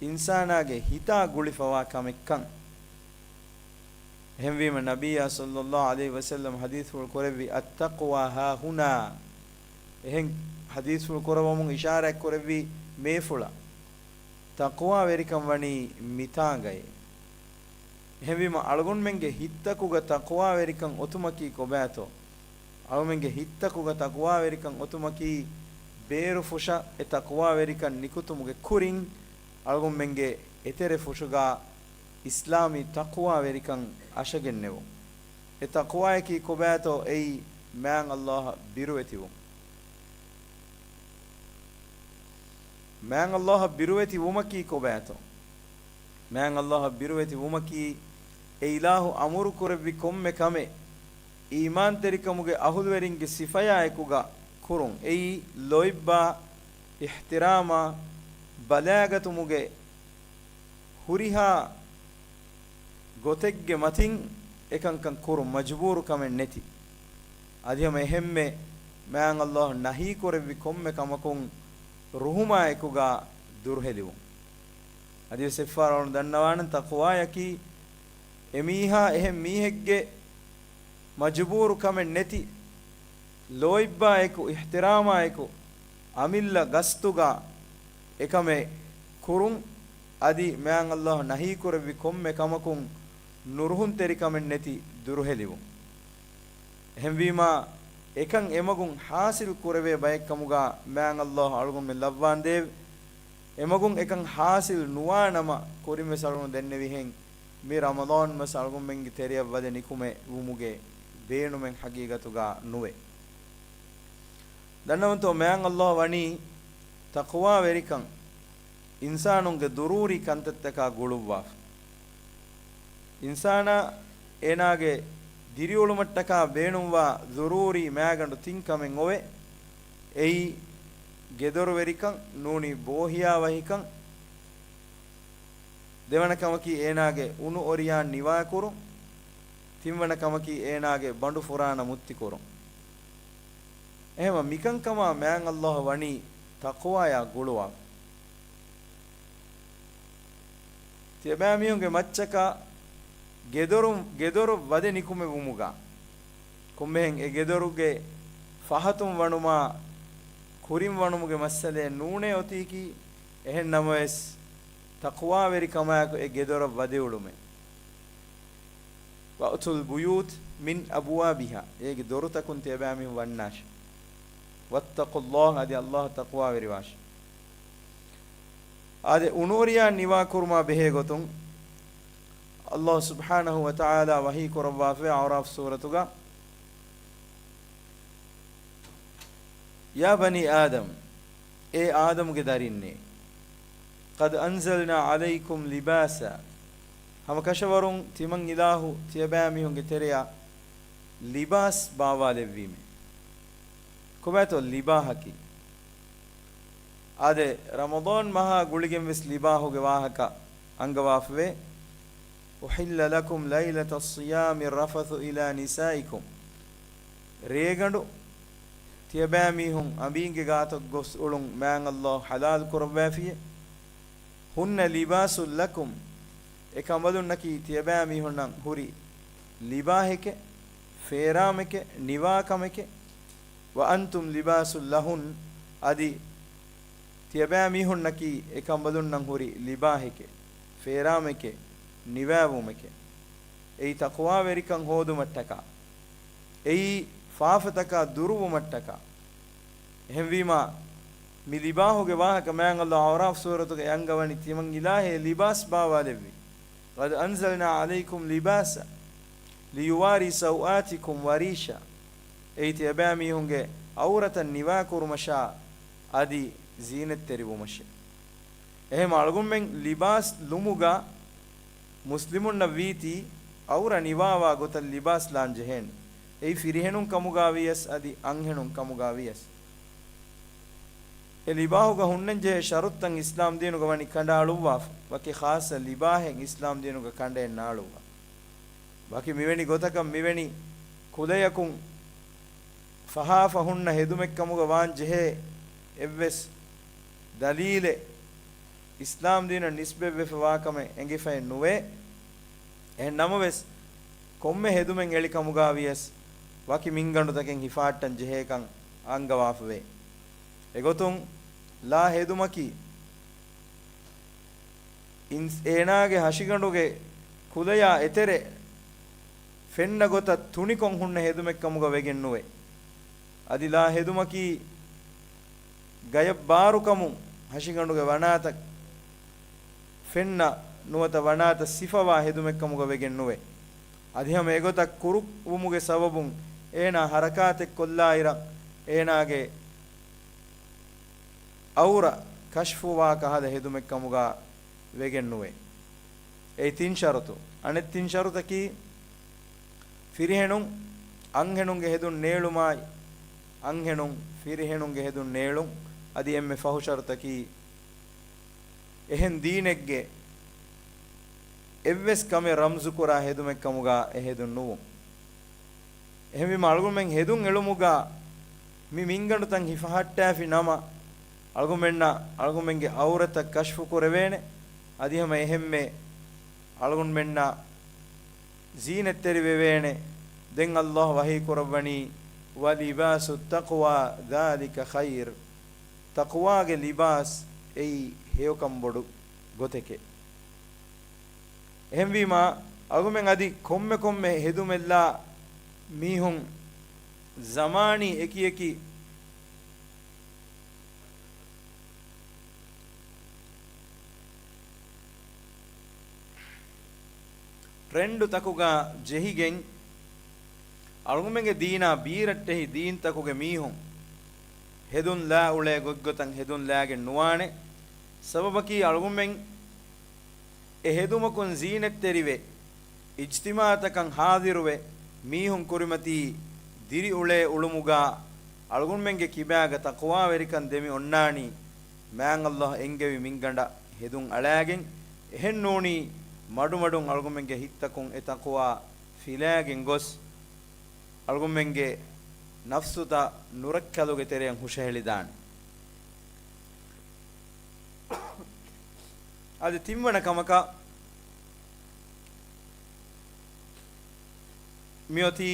އިންސާނާގެ ހިތާ ގުޅިފަވާ ކަމެއްކަން. އެހެންވީމަ، ނަބިއްޔާ ޞައްލައްލާހު ޢަލައިހި ވަސައްލަމަ ޙަދީޘްފުޅު ކުރެއްވި، التقوى هاهنا. އެހެން ޙަދީޘްފުޅު ކުރައްވަމުން އިޝާރާތް ކުރެއްވީ މޭފުޅަށް. ތަޤްވާވެރިކަން ވަނީ މިތާނގައޭ. އެހެންވީމަ، އަޅުގަނޑުމެންގެ ހިތްތަކުގަ ތަޤްވާވެރިކަން އޮތުމަކީ ކޮބާތޯ؟ އަޅުމެންގެ ހިތްތަކުގަ ތަޤްވާވެރިކަން އޮތުމަކީ، ބޭރުފުށަށް އެ ތަޤްވާވެރިކަން ނިކުތުމުގެ ކުރިން، އަޅުގަނޑުމެންގެ އެތެރެފުށުގަ އިސްލާމީ ތަޤްވާވެރިކަން އަށަގެންނެވުން. އެ ތަޤްވާޔަކީ ކޮބާތޯ؟ އެއީ މާތް ﷲ އަށް ބިރުވެތިވުން. މާތް ﷲ އަށް ބިރުވެތި ވުމަކީ ކޮބާތޯ؟ މާތް ﷲ އަށް ބިރުވެތި ވުމަކީ، އެ އިލާހު އަމުރު ކުރެއްވި ކޮންމެ ކަމެއް، އީމާންތެރިކަމުގެ އަހުލުވެރިންގެ ސިފަޔާ އެކުގަ ކުރުން. އެއީ، ލޯތްބާ، އިޙްތިރާމާ، ބަލާގަތުމުގެ ހުރިހާ ގޮތެއްގެ މަތިން އެކަންކަން ކުރުން، މަޖުބޫރު ކަމެއް ނެތި. އަދި ހަމަ އެހެންމެ މާތް ﷲ ނަހީ ކުރެއްވި ކޮންމެ ކަމަކުން ރުހުމާ އެކުގަ ދުރުހެލިވުން. އަދިވެސް އެއްފަހަރު ދަންނަވާނަން، ތަޤްވާޔަކީ އެމީހާ އެހެން މީހެއްގެ މަޖުބޫރު ކަމެއް ނެތި، ލޯތްބާއެކު، އިޙްތިރާމާއެކު، އަމިއްލަ ގަސްތުގަ އެކަމެއް ކުރުން، އަދި މާތް ﷲ ނަހީކުރެއްވި ކޮންމެ ކަމަކުން ނުރުހުންތެރިކަމެއް ނެތި ދުރުހެލިވުން. އެހެންވީމާ، އެކަން އެމަގުން ޙާޞިލް ކުރެވޭ ބައެއްކަމުގަ މާތް ﷲ އަޅުގަނޑުމެން ލައްވާންދެއެވެ. އެމަގުން އެކަން ޙާޞިލް ނުވާނަމަ، ކުރިންވެސް އަޅުގަނޑު ދެންނެވިހެން، މި ރަމަޟާން މަސް އަޅުގަނޑުމެންގެ ތެރެއަށް ވަދެ ނިކުމެ ވުމުގެ ބޭނުމެއް ޙަޤީޤަތުގަ ނުވޭ. ދަންނަވަންތޯ، މާތް ﷲ ވަނީ ތަޤްވާވެރިކަން އިންސާނުންގެ ޟުރޫރީ ކަންތައްތަކާ ގުޅުއްވާފަ. އިންސާނާ އޭނާގެ ދިރިއުޅުމަށްޓަކާ ބޭނުންވާ ޟުރޫރީ މާގަނޑު ތިން ކަމެއް އޮވޭ. އެއީ، ގެދޮރުވެރިކަން، ނޫނީ ބޯހިޔާވަހިކަން. ދެވަނަ ކަމަކީ އޭނާގެ އުނު އޮރިޔާން ނިވާކުރުން. ތިންވަނަ ކަމަކީ އޭނާގެ ބަނޑު ފުރާނަ މުއްތިކުރުން. އެހެމަ މިކަންކަމާ މާތް ﷲ ވަނީ ތަޤްވާޔާ ގުޅުވާފަ. ތިޔަބައިމީހުންގެ މައްޗަކަށް ގެދޮރު، ގެދޮރު ވަދެ ނިކުމެވުމުގަ، ކޮންމެހެން އެ ގެދޮރުގެ ފަހަތުން ވަނުމާ ކުރިން ވަނުމުގެ މައްސަލައެއް ނޫނޭ އޮތީކީ، އެހެން ނަމަވެސް، ތަޤްވާވެރިކަމާއެކު އެ ގެދޮރަށް ވަދެއުޅުމެއް. وَأْتُوا الْبُيُوتَ مِنْ أَبْوَابِهَا، އޭގެ ދޮރުތަކުން ތިޔަބައިމީހުން ވަންނާށި. وَاتَّقُوا اللَّهَ، އަދި ﷲ ތަޤްވާވެރިވާށި. އާދެ، އުނުއޮރިޔާ ނިވާކުރުމާ ބެހޭ ގޮތުން، ﷲ ސުބްޙާނަހޫ ވަތަޢާލާ ވަޙީ ކުރައްވާފައި އަޢުރާފް ސޫރަތުގަ، يَا بَنِي آدَمَ، އޭ އާދަމުގެ ދަރިންނޭ، قَدْ أَنْزَلْنَا عَلَيْكُمْ لِبَاسًا، ހަމަކަށަވަރުން ތިމަން އިލާހު ތިޔަބައިމީހުންގެ ތެރެއަށް ލިބާސް ބާވާލެއްވީމޭ. ކޮބާތޯ ލިބާހަކީ؟ އާދެ، ރަމަޟާން މަހާ ގުޅިގެން ވެސް ލިބާހުގެ ވާހަކަ އަންގަވާފަވޭ. أحل لكم ليلة الصيام الرفث إلى نسائكم. ރޭގަނޑު ތިޔަބައިމީހުން އަނބީންގެ ގާތަށް ގޮސް އުޅުން މާތް ﷲ ޙަލާލު ކުރައްވާފިޔޭ. هن لباس لكم، އެކަނބަލުންނަކީ ތިޔަބައިމީހުންނަށް ހުރި ލިބާހެކެ، ފޭރާމެކެ، ނިވާކަމެކެ. وأنتم لباس لهن، އަދި ތިޔަބައިމީހުންނަކީ އެކަނބަލުންނަށް ހުރި ލިބާހެކެ، ފޭރާމެކެ، ނިވާވުމެކެ. އެއީ ތަޤްވާވެރިކަން ހޯދުމަށްޓަކާ. އެއީ ފާފަތަކާ ދުރުވުމަށްޓަކާ. އެހެންވީމާ، މި ލިބާހުގެ ވާހަކަ މާތް ﷲ އަޢުރާފް ސޫރަތުގައި އަންގަވަނީ ތިމަން އިލާހޭ ލިބާސް ބާވާލެއްވި. قد أنزلنا عليكم لباسا ليواري سوآتكم وريشا. އެއީ ތިޔަބައިމީހުންގެ އަޢުރަތަށް ނިވާކުރުމަށާ އަދި ޒީނަތްތެރިވުމަށެ. އެހެން އަޅުގަނޑުމެން ލިބާސް ލުމުގަ މުސްލިމުންނަށް ވީތީ އަޢުރަ ނިވާވާ ގޮތަށް ލިބާސް ލާން ޖެހޭނެ. އެއީ ފިރިހެނުން ކަމުގަ ވިޔަސް އަދި އަންހެނުން ކަމުގަ ވިޔަސް. އެ ލިބާހުގަ ހުންނަންޖެހޭ ޝަރުތައް އިސްލާމް ދީނުގަ ވަނީ ކަނޑައަޅުއްވާފަ. ވަކި ޚާއްޞަ ލިބާހެއް އިސްލާމް ދީނުގަ ކަނޑައެއް ނާޅުއްވާ. ވަކި މިވެނި ގޮތަކަށް މިވެނި ކުލަޔަކުން ފަހާފަ ހުންނަ ހެދުމެއްކަމުގަ ވާން ޖެހޭ އެއްވެސް ދަލީލެއް އިސްލާމް ދީނަށް ނިސްބަތްވެފަ ވާކަމެއް އެނގިފައެއް ނުވޭ. އެހެން ނަމަވެސް، ކޮންމެ ހެދުމެއް އެޅި ކަމުގަ ވިޔަސް، ވަކި މިންގަނޑުތަކެއް ހިފަހައްޓަން ޖެހޭކަން އަންގަވާފަވޭ. އެގޮތުން، ލާ ހެދުމަކީ، އިންސް-، އޭނާގެ ހަށިގަނޑުގެ ކުލަޔާ އެތެރެ ފެންނަ ގޮތަށް ތުނިކޮށް ހުންނަ ހެދުމެއްކަމުގަ ވެގެން ނުވޭ. އަދި ލާ ހެދުމަކީ ގަޔަށް ބާރުކަމުން ހަށިގަނޑުގެ ވަނާތައް ފެންނަ ނުވަތަ ވަނާތައް ސިފަވާ ހެދުމެއްކަމުގަ ވެގެން ނުވޭ. އަދި ހަމަ އެގޮތަށް ކުރުވުމުގެ ސަބަބުން އޭނާ ހަރަކާތެއް ކޮށްލާއިރަށް އޭނާގެ އައުރަ ކަޝްފުވާ ކަހަލަ ހެދުމެއްކަމުގަ ވެގެން ނުވޭ. އެއީ ތިން ޝަރުތު. އަނެއް ތިން ޝަރުތަކީ، ފިރިހެނުން އަންހެނުންގެ ހެދުން ނޭޅުމާއި، އަންހެނުން ފިރިހެނުންގެ ހެދުން ނޭޅުން. އަދި އެންމެ ފަހު ޝަރުތަކީ، އެހެން ދީނެއްގެ އެއްވެސް ކަމެއް ރަމްޒުކުރާ ހެދުމެއްކަމުގަ އެ ހެދުން ނުވުން. އެހެންވީމަ، އަޅުގަނޑުމެން ހެދުން އެޅުމުގަ މި މިންގަނޑުތައް ހިފަހައްޓާފި ނަމަ، އަޅުގަނޑުމެންނަށް އަޅުގަނޑުމެންގެ އައުރަތައް ކަޝްފު ކުރެވޭނެ. އަދި ހަމަ އެހެންމެ އަޅުގަނޑުމެންނަށް ޒީނަތްތެރިވެވޭނެ. ދެން ﷲ ވަޙީ ކުރައްވަނީ، وَلِبَاسُ التَّقْوَى ذَٰلِكَ خَيْرٌ. ތަޤްވާގެ ލިބާސް އެއީ ހެޔޮކަން ބޮޑު ގޮތެކޭ. އެހެންވީމާ، އަޅުގަނޑުމެން އަދި ކޮންމެ ކޮންމެ ހެދުމެއްލާ މީހުން ޒަމާނީ އެކިއެކި ޓްރެންޑުތަކުގަ ޖެހިގެން، އަޅުގަނޑުމެންގެ ދީނާ ބީރައްޓެހި ދީންތަކުގެ މީހުން ހެދުން ލާ އުޅޭ ގޮތްގޮތަށް ހެދުން ލާގެން ނުވާނެ. ސަބަބަކީ އަޅުގަނޑުމެން އެ ހެދުމަކުން ޒީނަތްތެރިވެ، އިޖްތިމާޢުތަކަށް ޙާޟިރުވެ، މީހުން ކުރިމަތީ ދިރިއުޅޭ އުޅުމުގަ އަޅުގަނޑުމެންގެ ކިބާގަ ތަޤްވާވެރިކަން ދެމި އޮންނާނީ، މާތް ﷲ އެންގެވި މިންގަނޑަށް ހެދުން އަޅާގެން. އެހެންނޫނީ، މަޑުމަޑުން އަޅުގަނޑުމެންގެ ހިތްތަކުން އެ ތަޤްވާ ފިލާގެން ގޮސް، އަޅުގަނޑުމެންގެ ނަފްސުތައް ނުރައްކަލުގެ ތެރެއަށް ހުށަހެޅިދާނެ. އަދި ތިންވަނަ ކަމަކަށް، މިއޮތީ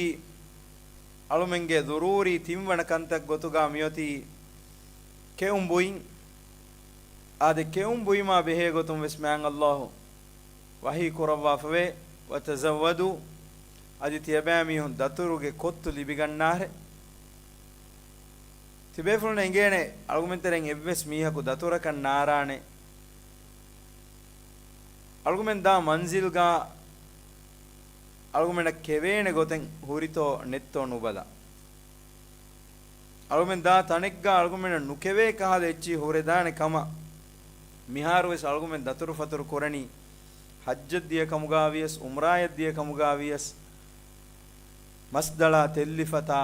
އަޅުމެންގެ ޟުރޫރީ ތިންވަނަ ކަންތައް ގޮތުގަ މިއޮތީ ކެއުން ބުއިން. އާދެ، ކެއުން ބުއިމާ ބެހޭ ގޮތުން ވެސް މާތް ﷲ ވަޙީ ކުރައްވާފަވޭ، وَتَزَوَّدُوا، އަދި ތިޔަބައިމީހުން ދަތުރުގެ ކޮއްތު ލިބިގަންނާހެ. ތިބޭފުޅުން އެނގޭނެ، އަޅުގަނޑުމެން ތެރެއިން އެއްވެސް މީހަކު ދަތުރަކަށް ނާރާނެ. އަޅުގަނޑުމެން ދާ މަންޒިލްގަ އަޅުގަނޑުމެންނަށް ކެވޭނެ ގޮތެއް ހުރިތޯ ނެތްތޯ ނުބަލާ. އަޅުގަނޑުމެން ދާ ތަނެއްގަ އަޅުގަނޑުމެންނަށް ނުކެވޭ ކަހަލަ އެއްޗިހި ހުރެދާނެ ކަމަށް. މިހާރުވެސް އަޅުގަނޑުމެން ދަތުރުފަތުރު ކުރަނީ ޙައްޖަށް ދިޔަ ކަމުގަ ވިޔަސް، ޢުމްރާއަށް ދިޔަ ކަމުގަ ވިޔަސް، މަސްދަޅާ ތެއްލިފަތާ،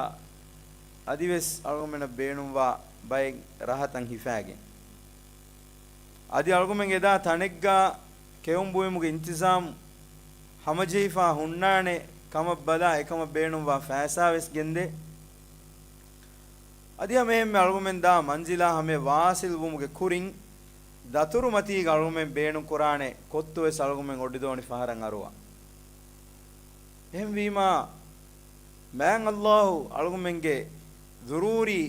އަދިވެސް އަޅުގަނޑުމެންނަށް ބޭނުންވާ ބައެއް ރަހަތައް ހިފާގެން. އަދި އަޅުގަނޑުމެން އެދާ ތަނެއްގާ ކެއުން ބުއިމުގެ އިންތިޒާމް ހަމަޖެހިފާ ހުންނާނެ ކަމަށް ބަލާ އެކަމަށް ބޭނުންވާ ފައިސާވެސް ގެންދޭ. އަދި ހަމައެހެންމެ އަޅުގަނޑުމެން ދާ މަންޒިލާ ހަމަޔަށް ވާސިލް ވުމުގެ ކުރިން، ދަތުރު މަތީގަ އަޅުގަނޑުމެން ބޭނުން ކުރާނެ ކޮއްތުވެސް އަޅުގަނޑުމެން އޮޑިދޯނި ފަހަރަށް އަރުވާ. އެހެންވީމާ، މާތް ﷲ އަޅުގަނޑުމެންގެ ޒުރޫރީ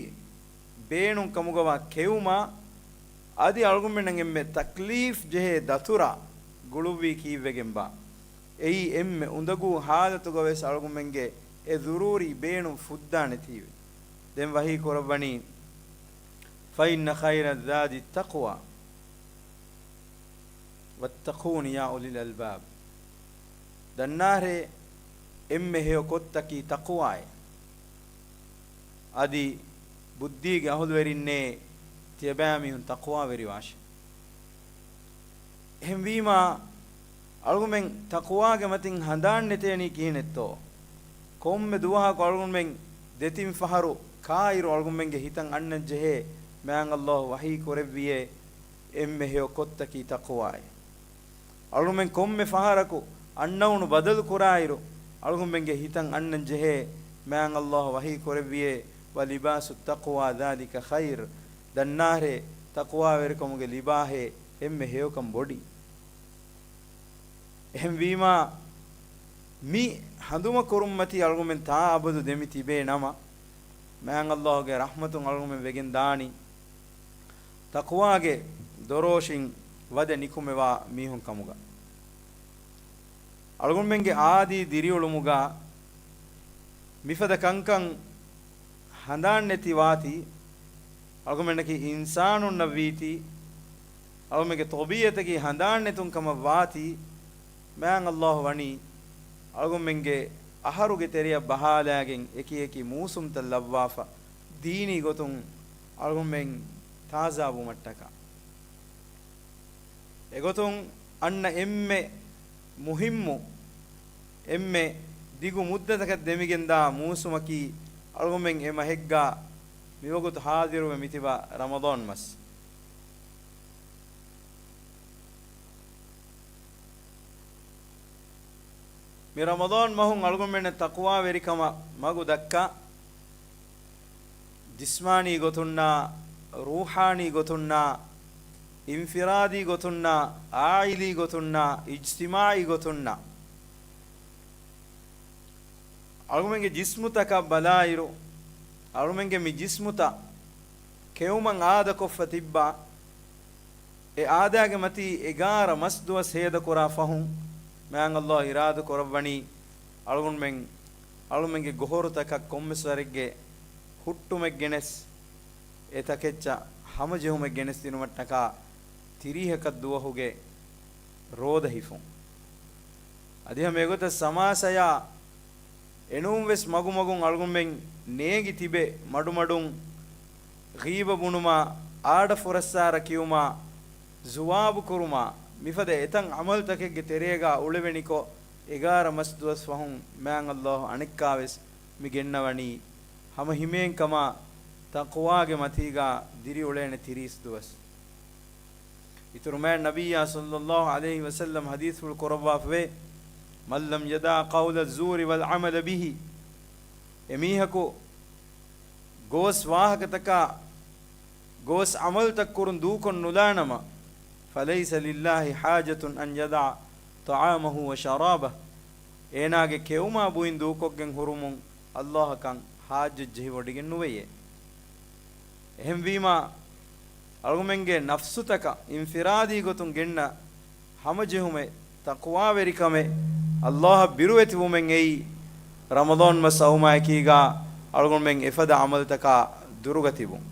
ބޭނުން ކަމުގަވާ ކެއުމާ، އަދި އަޅުގަނޑުމެންނަށް އެންމެ ތަކްލީފް ޖެހޭ ދަތުރާ ގުޅުއްވީ ކީއްވެގެންބާ؟ އެއީ އެންމެ އުނދަގޫ ހާލަތުގަވެސް އަޅުގަނޑުމެންގެ އެ ޒުރޫރީ ބޭނުން ފުއްދާނެތީވެ. ދެން ވަޙީ ކުރައްވަނީ، فإن خير الزاد التقوى واتقون يا أولي الألباب. ދަންނާހެރޭ، އެންމެ ހެޔޮ ކޮށްތަކީ ތަޤްވާއޭ. އަދި ބުއްދީގެ އަހުލުވެރިންނޭ، ތިޔަބައިމީހުން ތަޤްވާވެރިވާށޭ. އެހެންވީމާ، އަޅުގަނޑުމެން ތަޤްވާގެ މަތިން ހަނދާން ނެތޭނީ ކިހިނެއްތޯ؟ ކޮންމެ ދުވަހަކު އަޅުގަނޑުމެން ދެތިން ފަހަރު ކާއިރު އަޅުގަނޑުމެންގެ ހިތަށް އަންނަން ޖެހޭ، މާތް ﷲ ވަޙީ ކުރެއްވިއޭ، އެންމެ ހެޔޮ ކޮށްތަކީ ތަޤްވާއޭ. އަޅުގަނޑުމެން ކޮންމެ ފަހަރަކު އަންނައުނު ބަދަލު ކުރާއިރު، އަޅުގަނޑުމެންގެ ހިތަށް އަންނަން ޖެހޭ، މާތް ﷲ ވަޙީ ކުރެއްވިއޭ، ولباس التقوى ذلك خير. ދަންނާހެރޭ، ތަޤްވާވެރިކަމުގެ ލިބާހޭ އެންމެ ހެޔޮކަން ބޮޑީ. އެހެންވީމާ، މި ހަނދުމަކުރުންމަތީ އަޅުގަނޑުމެން ތާއަބަދު ދެމި ތިބޭ ނަމަ، މާތް ﷲ ގެ ރަޙްމަތުން އަޅުގަނޑުމެން ވެގެން ދާނީ ތަޤްވާގެ ދޮރޯށިން ވަދެ ނިކުމެވާ މީހުން ކަމުގަ. އަޅުގަނޑުމެންގެ އާދީ ދިރިއުޅުމުގަ މިފަދަ ކަންކަން ހަނދާން ނެތި ވާތީ، އަޅުގަނޑުމެންނަކީ އިންސާނުންނަށް ވީތީ، އަޅުގަނޑުމެންގެ ޠަބީޢަތަކީ ހަނދާން ނެތުން ކަމަށް ވާތީ، މާތް ﷲ ވަނީ އަޅުގަނޑުމެންގެ އަހަރުގެ ތެރެއަށް ބަހާލާގެން އެކި އެކި މޫސުމްތައް ލައްވާފަ، ދީނީ ގޮތުން އަޅުގަނޑުމެން ތާޒާ ވުމަށްޓަކާ. އެގޮތުން އަންނަ އެންމެ މުހިއްމު، އެންމެ ދިގު މުއްދަތަކަށް ދެމިގެންދާ މޫސުމަކީ އަޅުގަނޑުމެން އެ މަހެއްގަ މިވަގުތު ހާޒިރުވެ މިތިބާ ރަމަޟާން މަސް. މި ރަމަޟާން މަހުން އަޅުގަނޑުމެންނަށް ތަޤްވާވެރިކަމަށް މަގު ދައްކާ، ޖިސްމާނީ ގޮތުންނާ، ރޫޙާނީ ގޮތުންނާ، އިންފިރާދީ ގޮތުންނާ، އާއިލީ ގޮތުންނާ، އިޖްތިމާޢީ ގޮތުންނާ. އަޅުގަނޑުމެންގެ ޖިސްމުތަކަށް ބަލާއިރު، އަޅުގަނޑުމެންގެ މި ޖިސްމުތައް ކެއުމަށް އާދަކޮށްފަ ތިއްބާ، އެ އާދައިގެ މަތީ އެގާރަ މަސް ދުވަސް ހޭދަކުރާ ފަހުން، މާތް ﷲ އިރާދަކުރައްވަނީ، އަޅުގަނޑުމެން، އަޅުގަނޑުމެންގެ ގޮހޮރުތަކަށް ކޮންމެސް ވަރެއްގެ ހުއްޓުމެއް ގެނެސް، އެ ތަކެއްޗަށް ހަމަޖެހުމެއް ގެނެސްދިނުމަށްޓަކާ ތިރީހަކަށް ދުވަހުގެ ރޯދަ ހިފުން. އަދި ހަމަ އެގޮތަށް ސަމާސަޔާ އެނޫންވެސް މަގުމަގުން އަޅުގަނޑުމެން ނޭގި ތިބެ މަޑުމަޑުން ޣީބަ ބުނުމާ، އާޑަ ފުރައްސާރަ ކިޔުމާ، ޒުވާބު ކުރުމާ، މިފަދަ އެތައް ޢަމަލުތަކެއްގެ ތެރޭގާ އުޅެވެނިކޮށް، އެގާރަ މަސް ދުވަސް ފަހުން މާތް ﷲ އަނެއްކާވެސް މި ގެންނަވަނީ، ހަމަ ހިމޭންކަމާ ތަޤްވާގެ މަތީގާ ދިރިއުޅޭނެ ތިރީސް ދުވަސް. އިތުރުމާތް ނަބިއްޔާ ޞައްލައްލާހު ޢަލައިހި ވަސައްލަމް ޙަދީޘްފުޅު ކުރައްވާފަވޭ، من لم يدع قول الزور والعمل به، އެމީހަކު ގޯސް ވާހަކަތަކާ ގޯސް ޢަމަލުތައް ކުރުން ދޫކޮށް ނުލާނަމަ، فليس لله حاجة أن يدع طعامه وشرابه، އޭނާގެ ކެއުމާ ބުއިން ދޫކޮށްގެން ހުރުމުން ﷲ އަށް ޙާއްޖަތް ޖެހިވޮޑިގެން ނުވެޔޭ. އެހެންވީމާ، އަޅުގަނޑުމެންގެ ނަފްސުތަކަށް އިންފިރާދީ ގޮތުން ގެންނަ ހަމަޖެހުމެއް، ތަޤްވާވެރިކަމެއް، ﷲ އަށް ބިރުވެތިވުމެއް އެއީ، ރަމަޟާން މަސް އައުމާއެކީގާ އަޅުގަނޑުމެން އެފަދަ ޢަމަލުތަކާ ދުރުގަ ތިބުން.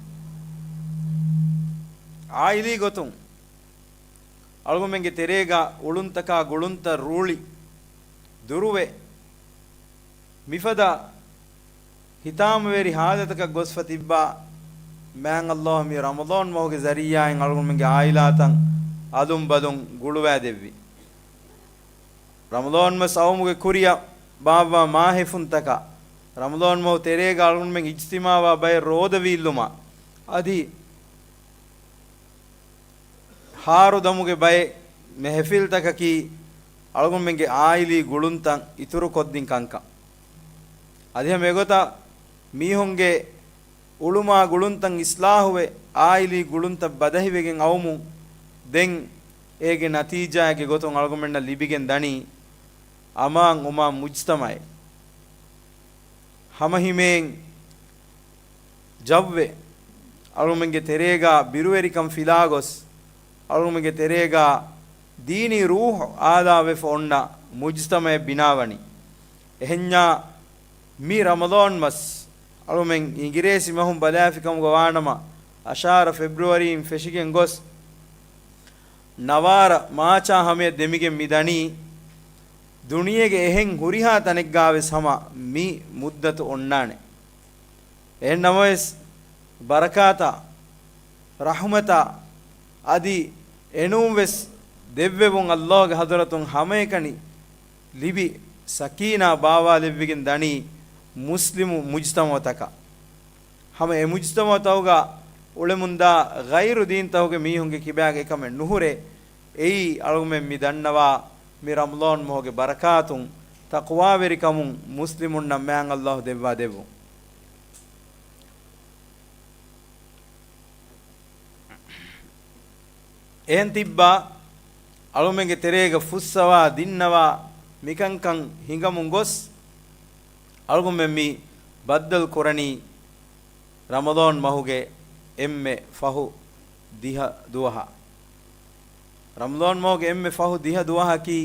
ޢާއިލީ ގޮތުން އަޅުގަނޑުމެންގެ ތެރޭގަ އުޅުންތަކާ ގުޅުންތައް ރޫޅި ދުރުވެ، މިފަދަ ހިތާމަވެރި ޙާލަތަކަށް ގޮސްފަ ތިއްބާ، މާތް ﷲ މި ރަމަޟާން މަހުގެ ޒަރީޢާއިން އަޅުގަނޑުމެންގެ ޢާއިލާތައް އަލުން ބަލުން ގުޅުވާދެއްވި. ރަމަޟާން މަސް އައުމުގެ ކުރިއަށް ބާއްވާ މާހެފުންތަކާ، ރަމަޟާން މަހު ތެރޭގަ އަޅުގަނޑުމެން އިޖްތިމާޢުވާ ބައެއް ރޯދަ ވީއްލުމާ، އަދި ހާރުދަމުގެ ބައެއް މެހެފިލްތަކަކީ އަޅުގަނޑުމެންގެ އާއިލީ ގުޅުންތައް އިތުރުކޮށްދިން ކަންކަން. އަދި ހަމަ އެގޮތަށް މީހުންގެ އުޅުމާ ގުޅުންތައް އިސްލާހުވެ، އާއިލީ ގުޅުންތައް ބަދަހިވެގެން އައުމުން، ދެން އޭގެ ނަތީޖާއެއްގެ ގޮތުން އަޅުގަނޑުމެންނަށް ލިބިގެން ދަނީ އަމާން އުމާ މުޖްތަމައެއް. ހަމަހިމޭން ޖައްވެ، އަޅުމެންގެ ތެރޭގާ ބިރުވެރިކަން ފިލާގޮސް، އަޅުމެންގެ ތެރޭގާ ދީނީ ރޫޙު އާލާވެފަ އޮންނަ މުޖްތަމައެއް ބިނާވަނީ. އެހެންޏާ މި ރަމަޟާން މަސް، އަޅުމެން އިނގިރޭސި މަހުން ބަލާފިކަމުގަ ވާނަމަ، އަށާރަ ފެބްރުއަރީން ފެށިގެން ގޮސް، ނަވާރަ މާޗާ ހަމަޔަށް ދެމިގެން މި ދަނީ، ދުނިޔޭގެ އެހެން ހުރިހާ ތަނެއްގާވެސް ހަމަ މި މުއްދަތު އޮންނާނެ. އެހެން ނަމަވެސް، ބަރަކާތާ، ރަޙުމަތާ، އަދި އެނޫންވެސް ދެއްވެވުން ﷲ ގެ ޙަޟްރަތުން ހަމައެކަނި ލިބި، ސަކީނާ ބާވާލެއްވިގެން ދަނީ މުސްލިމު މުޖްތަމަޢުތަކަށް. ހަމަ އެ މުޖްތަމަޢުތަކުގަ އުޅެމުންދާ ޣައިރު ދީންތަކުގެ މީހުންގެ ކިބާގެ އެކަމެއް ނުހުރޭ. އެއީ އަޅުގަނޑުމެން މި ދަންނަވާ މި ރަމަޟާން މަހުގެ ބަރަކާތުން، ތަޤްވާވެރިކަމުން މުސްލިމުންނަށް މާތް ﷲ ދެއްވާ ދެއްވުން. އެހެން ތިއްބާ، އަޅުމެންގެ ތެރޭގަ ފުއްސަވާ ދިންނަވާ މިކަންކަން ހިނގަމުން ގޮސް، އަޅުގަނޑުމެން މި ބައްދަލު ކުރަނީ ރަމަޟާން މަހުގެ އެންމެ ފަހު ދިހަ ދުވަހަށް. ރަމަޟާން މަހުގެ އެންމެ ފަހު ދިހަ ދުވަހަކީ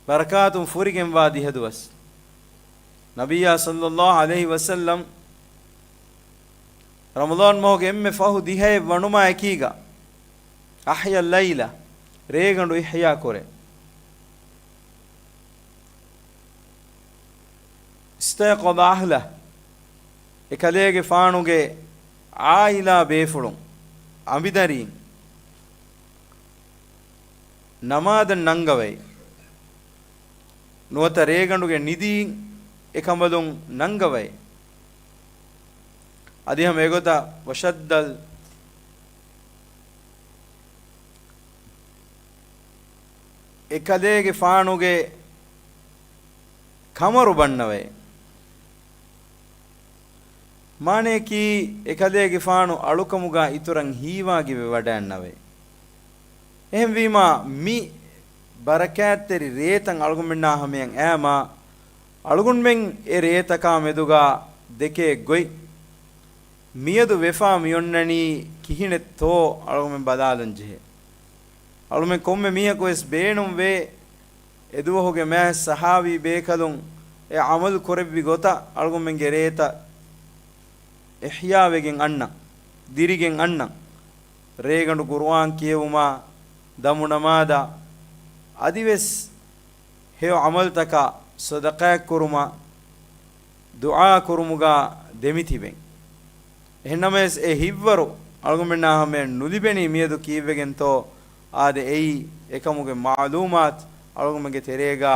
ބަރަކާތުން ފުރިގެންވާ ދިހަ ދުވަސް. ނަބިއްޔާ ޞައްލައްލާހު ޢަލައިހި ވަސައްލަމް ރަމަޟާން މަހުގެ އެންމެ ފަހު ދިހައެއް ވަނުމާ އެކީގަ، އަޙްޔަ އައްލައިލަ، ރޭގަނޑު އިޙްޔާ ކުރޭ. އިސްތައިޤަޟަ އަހްލަ، އެކަލޭގެފާނުގެ ޢާއިލާ ބޭފުޅުން، އަނބިދަރީން، ނަމާދަށް ނަންގަވައި. ނުވަތަ ރޭގަނޑުގެ ނިދީން އެކަނބަލުން ނަންގަވައި. އަދި ހަމަ އެގޮތަށް ވަޝައްދަލް، އެކަލޭގެފާނުގެ ކަމަރު ބަންނަވައި. މާނަޔަކީ، އެކަލޭގެފާނު އަޅުކަމުގާ އިތުރަށް ހީވާގިވެ ވަޑައަންނަވައި. އެހެންވީމާ، މި ބަރަކާތްތެރި ރޭތައް އަޅުގަނޑުމެންނާ ހަމަޔަށް އައީމާ، އަޅުގަނޑުމެން އެ ރޭތަކާ މެދުގާ ދެކޭ ގޮތް، މިއަދު ވެފާ މިއޮންނަނީ ކިހިނެއްތޯ އަޅުގަނޑުމެން ބަލާލަން ޖެހޭ. އަޅުމެން ކޮންމެ މީހަކު ވެސް ބޭނުންވޭ، އެދުވަހުގެ މާތް ޞަޙާބީ ބޭކަލުން އެ ޢަމަލު ކުރެއްވި ގޮތަށް އަޅުގަނޑުމެންގެ ރޭތައް އިޙްޔާވެގެން އަންނަން، ދިރިގެން އަންނަން. ރޭގަނޑު ޤުރުއާން ކިޔެވުމާ، ދަމު ނަމާދާ، އަދިވެސް ހެޔޮ ޢަމަލުތަކާ، ޞަދަޤާތްކުރުމާ، ދުޢާ ކުރުމުގާ ދެމިތިބެން. އެހެންނަމަވެސް، އެ ހިތްވަރު އަޅުގަނޑުމެންނާ ހަމަޔަށް ނުލިބެނީ މިއަދު ކީއްވެގެންތޯ؟ އާދެ، އެއީ އެކަމުގެ މަޢުލޫމާތު އަޅުގަނޑުމެންގެ ތެރޭގާ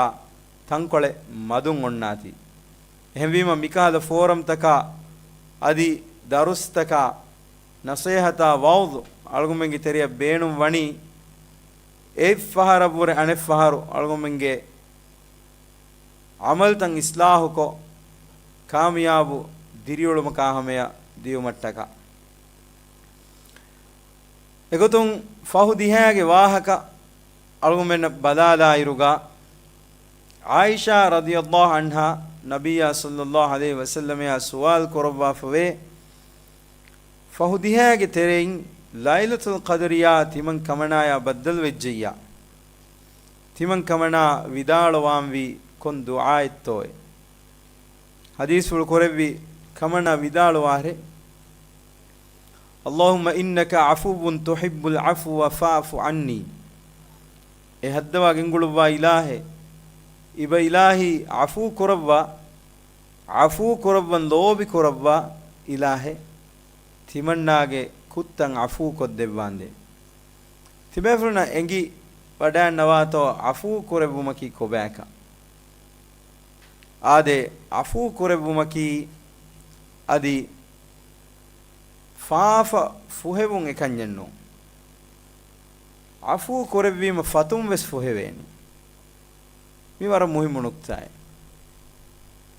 ތަންކޮޅެއް މަދުން އޮންނާތީ. އެހެންވީމަ، މިކަހަލަ ފޯރަމްތަކާ އަދި ދަރުސްތަކާ، ނަޞޭޙަތާ ވަޢުޡު އަޅުގަނޑުމެންގެ ތެރެއަށް ބޭނުން ވަނީ، އެއްފަހަރަށްވުރެ އަނެއްފަހަރު އަޅުގަނޑުމެންގެ ޢަމަލުތައް އިޞްލާޙުކޮށް، ކާމިޔާބު ދިރިއުޅުމަކާ ހަމަޔަށް ދިޔުމަށްޓަކާ. އެގޮތުން ފަހު ދިހައިގެ ވާހަކަ އަޅުގަނޑުމެންނަށް ބަލާލާއިރުގާ، ޢާއިޝާ ރަޟިޔަﷲ ޢަންހާ ނަބިއްޔާ ޞައްލަﷲ ޢަލައިހި ވަސައްލަމަޔާ ސުވާލު ކުރައްވާފަވޭ، ފަހު ދިހައިގެ ތެރެއިން ލައިލަތުލް ޤަދްރިޔާ ތިމަން ކަމަނާޔާ ބައްދަލުވެއްޖެއްޔާ؟ ތިމަން ކަމަނާ ވިދާޅުވާންވީ ކޮން ދުޢާއެއްތޯއޭ؟ ޙަދީޘްފުޅު ކުރެއްވި ކަމަނާ ވިދާޅުވާށޭ، اللهم إنك عفو تحب العفو فاعف عني. އެ ހައްދަވާ ގެންގުޅުއްވާ އިލާހޭ، އިބަ އިލާހީ ޢަފޫ ކުރައްވާ، ޢަފޫ ކުރައްވަން ލޯބި ކުރައްވާ އިލާހޭ، ތިމަންނާގެ ކުށްތައް ޢަފޫ ކޮށްދެއްވާނދޭ. ތިބޭފުޅުންނަށް އެނގި ވަޑައިންނަވާތޯ ޢަފޫ ކުރެއްވުމަކީ ކޮބާކަން؟ އާދެ، ޢަފޫ ކުރެއްވުމަކީ އަދި ފާފަ ފުހެވުން އެކަންޏެއް ނޫން. ޢަފޫ ކުރެއްވީމަ ފަތުން ވެސް ފުހެވޭނެ. މި ވަރަށް މުހިއްމު ނުކްތާއެއް.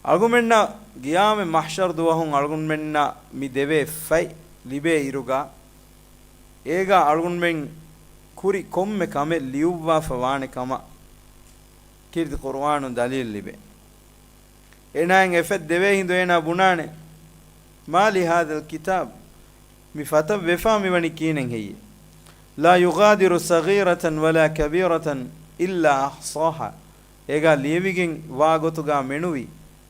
އަޅުގަނޑުމެންނަށް ގިޔާމެ މަޙްޝަރު ދުވަހުން އަޅުގަނޑުމެންނަށް މި ދެވޭ ފަތް ލިބޭ އިރުގަ، އޭގަ އަޅުގަނޑުމެން ކުރި ކޮންމެ ކަމެއް ލިޔުއްވާފަ ވާނެ ކަމަށް ކީރިތި ޤުރުއާނުން ދަލީލު ލިބޭ. އޭނާއަށް އެ ފަތް ދެވޭ ހިނދު އޭނާ ބުނާނެ، "ما لهذا الكتاب؟" މި ފަތަށް ވެފާ މިވަނީ ކިހިނެއް ހެއްޔޭ؟ "لا يغادر صغيرة ولا كبيرة إلا أحصاها." އޭގާ ލިޔެވިގެން ވާ ގޮތުގާ މެނުވި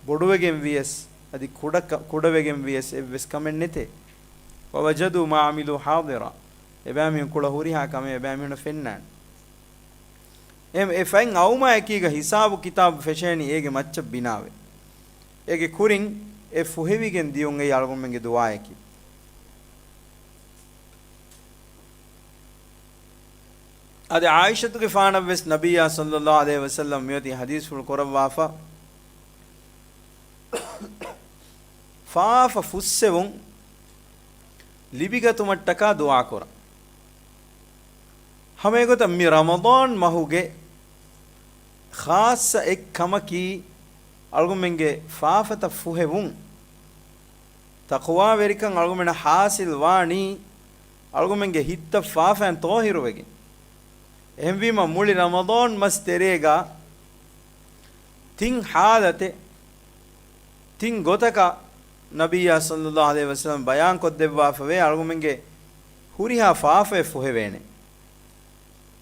ބޮޑުވެގެން ވިޔަސް އަދި ކުޑަކަ-، ކުޑަވެގެން ވިޔަސް އެއްވެސް ކަމެއް ނެތޭ. "ووجدوا ما عملوا حاضرا." އެބައިމީހުން ކުޅަ ހުރިހާ ކަމެއް އެބައިމީހުންނަށް ފެންނާނެ. އެ، އެ ފަތް އައުމާ އެކީގަ ހިސާބު ކިތާބު ފެށޭނީ އޭގެ މައްޗަށް ބިނާވެ. އޭގެ ކުރިން އެ ފުހެވިގެން ދިޔުން އެއީ އަޅުގަނޑުމެންގެ ދުޢާއަކީ. އަދި ޢާއިޝަތުގެފާނަށް ވެސް ނަބިއްޔާ ޞައްލައްލާހު ޢަލައިހި ވަސައްލަމް މިއޮތީ ޙަދީޘްފުޅު ކުރައްވާފަ، ފާފަ ފުއްސެވުން ލިބިގަތުމަށްޓަކާ ދުޢާ ކުރަން. ހަމައެގޮތަށް މި ރަމަޟާން މަހުގެ ޚާއްޞަ އެއް ކަމަކީ، އަޅުގަނޑުމެންގެ ފާފަތައް ފުހެވުން. ތަޤްވާވެރިކަން އަޅުގަނޑުމެންނަށް ޙާޞިލް ވާނީ، އަޅުގަނޑުމެންގެ ހިތްތައް ފާފައިން ޠާހިރުވެގެން. އެހެންވީމަ، މުޅި ރަމަޟާން މަސް ތެރޭގަ ތިން ޙާލަތެއް، ތިން ގޮތަކަށް ނަބިއްޔާ ޞައްލައްލާހު ޢަލައިހި ވަސައްލަމް ބަޔާންކޮށްދެއްވާފަވޭ، އަޅުގަނޑުމެންގެ ހުރިހާ ފާފައެއް ފުހެވޭނެ.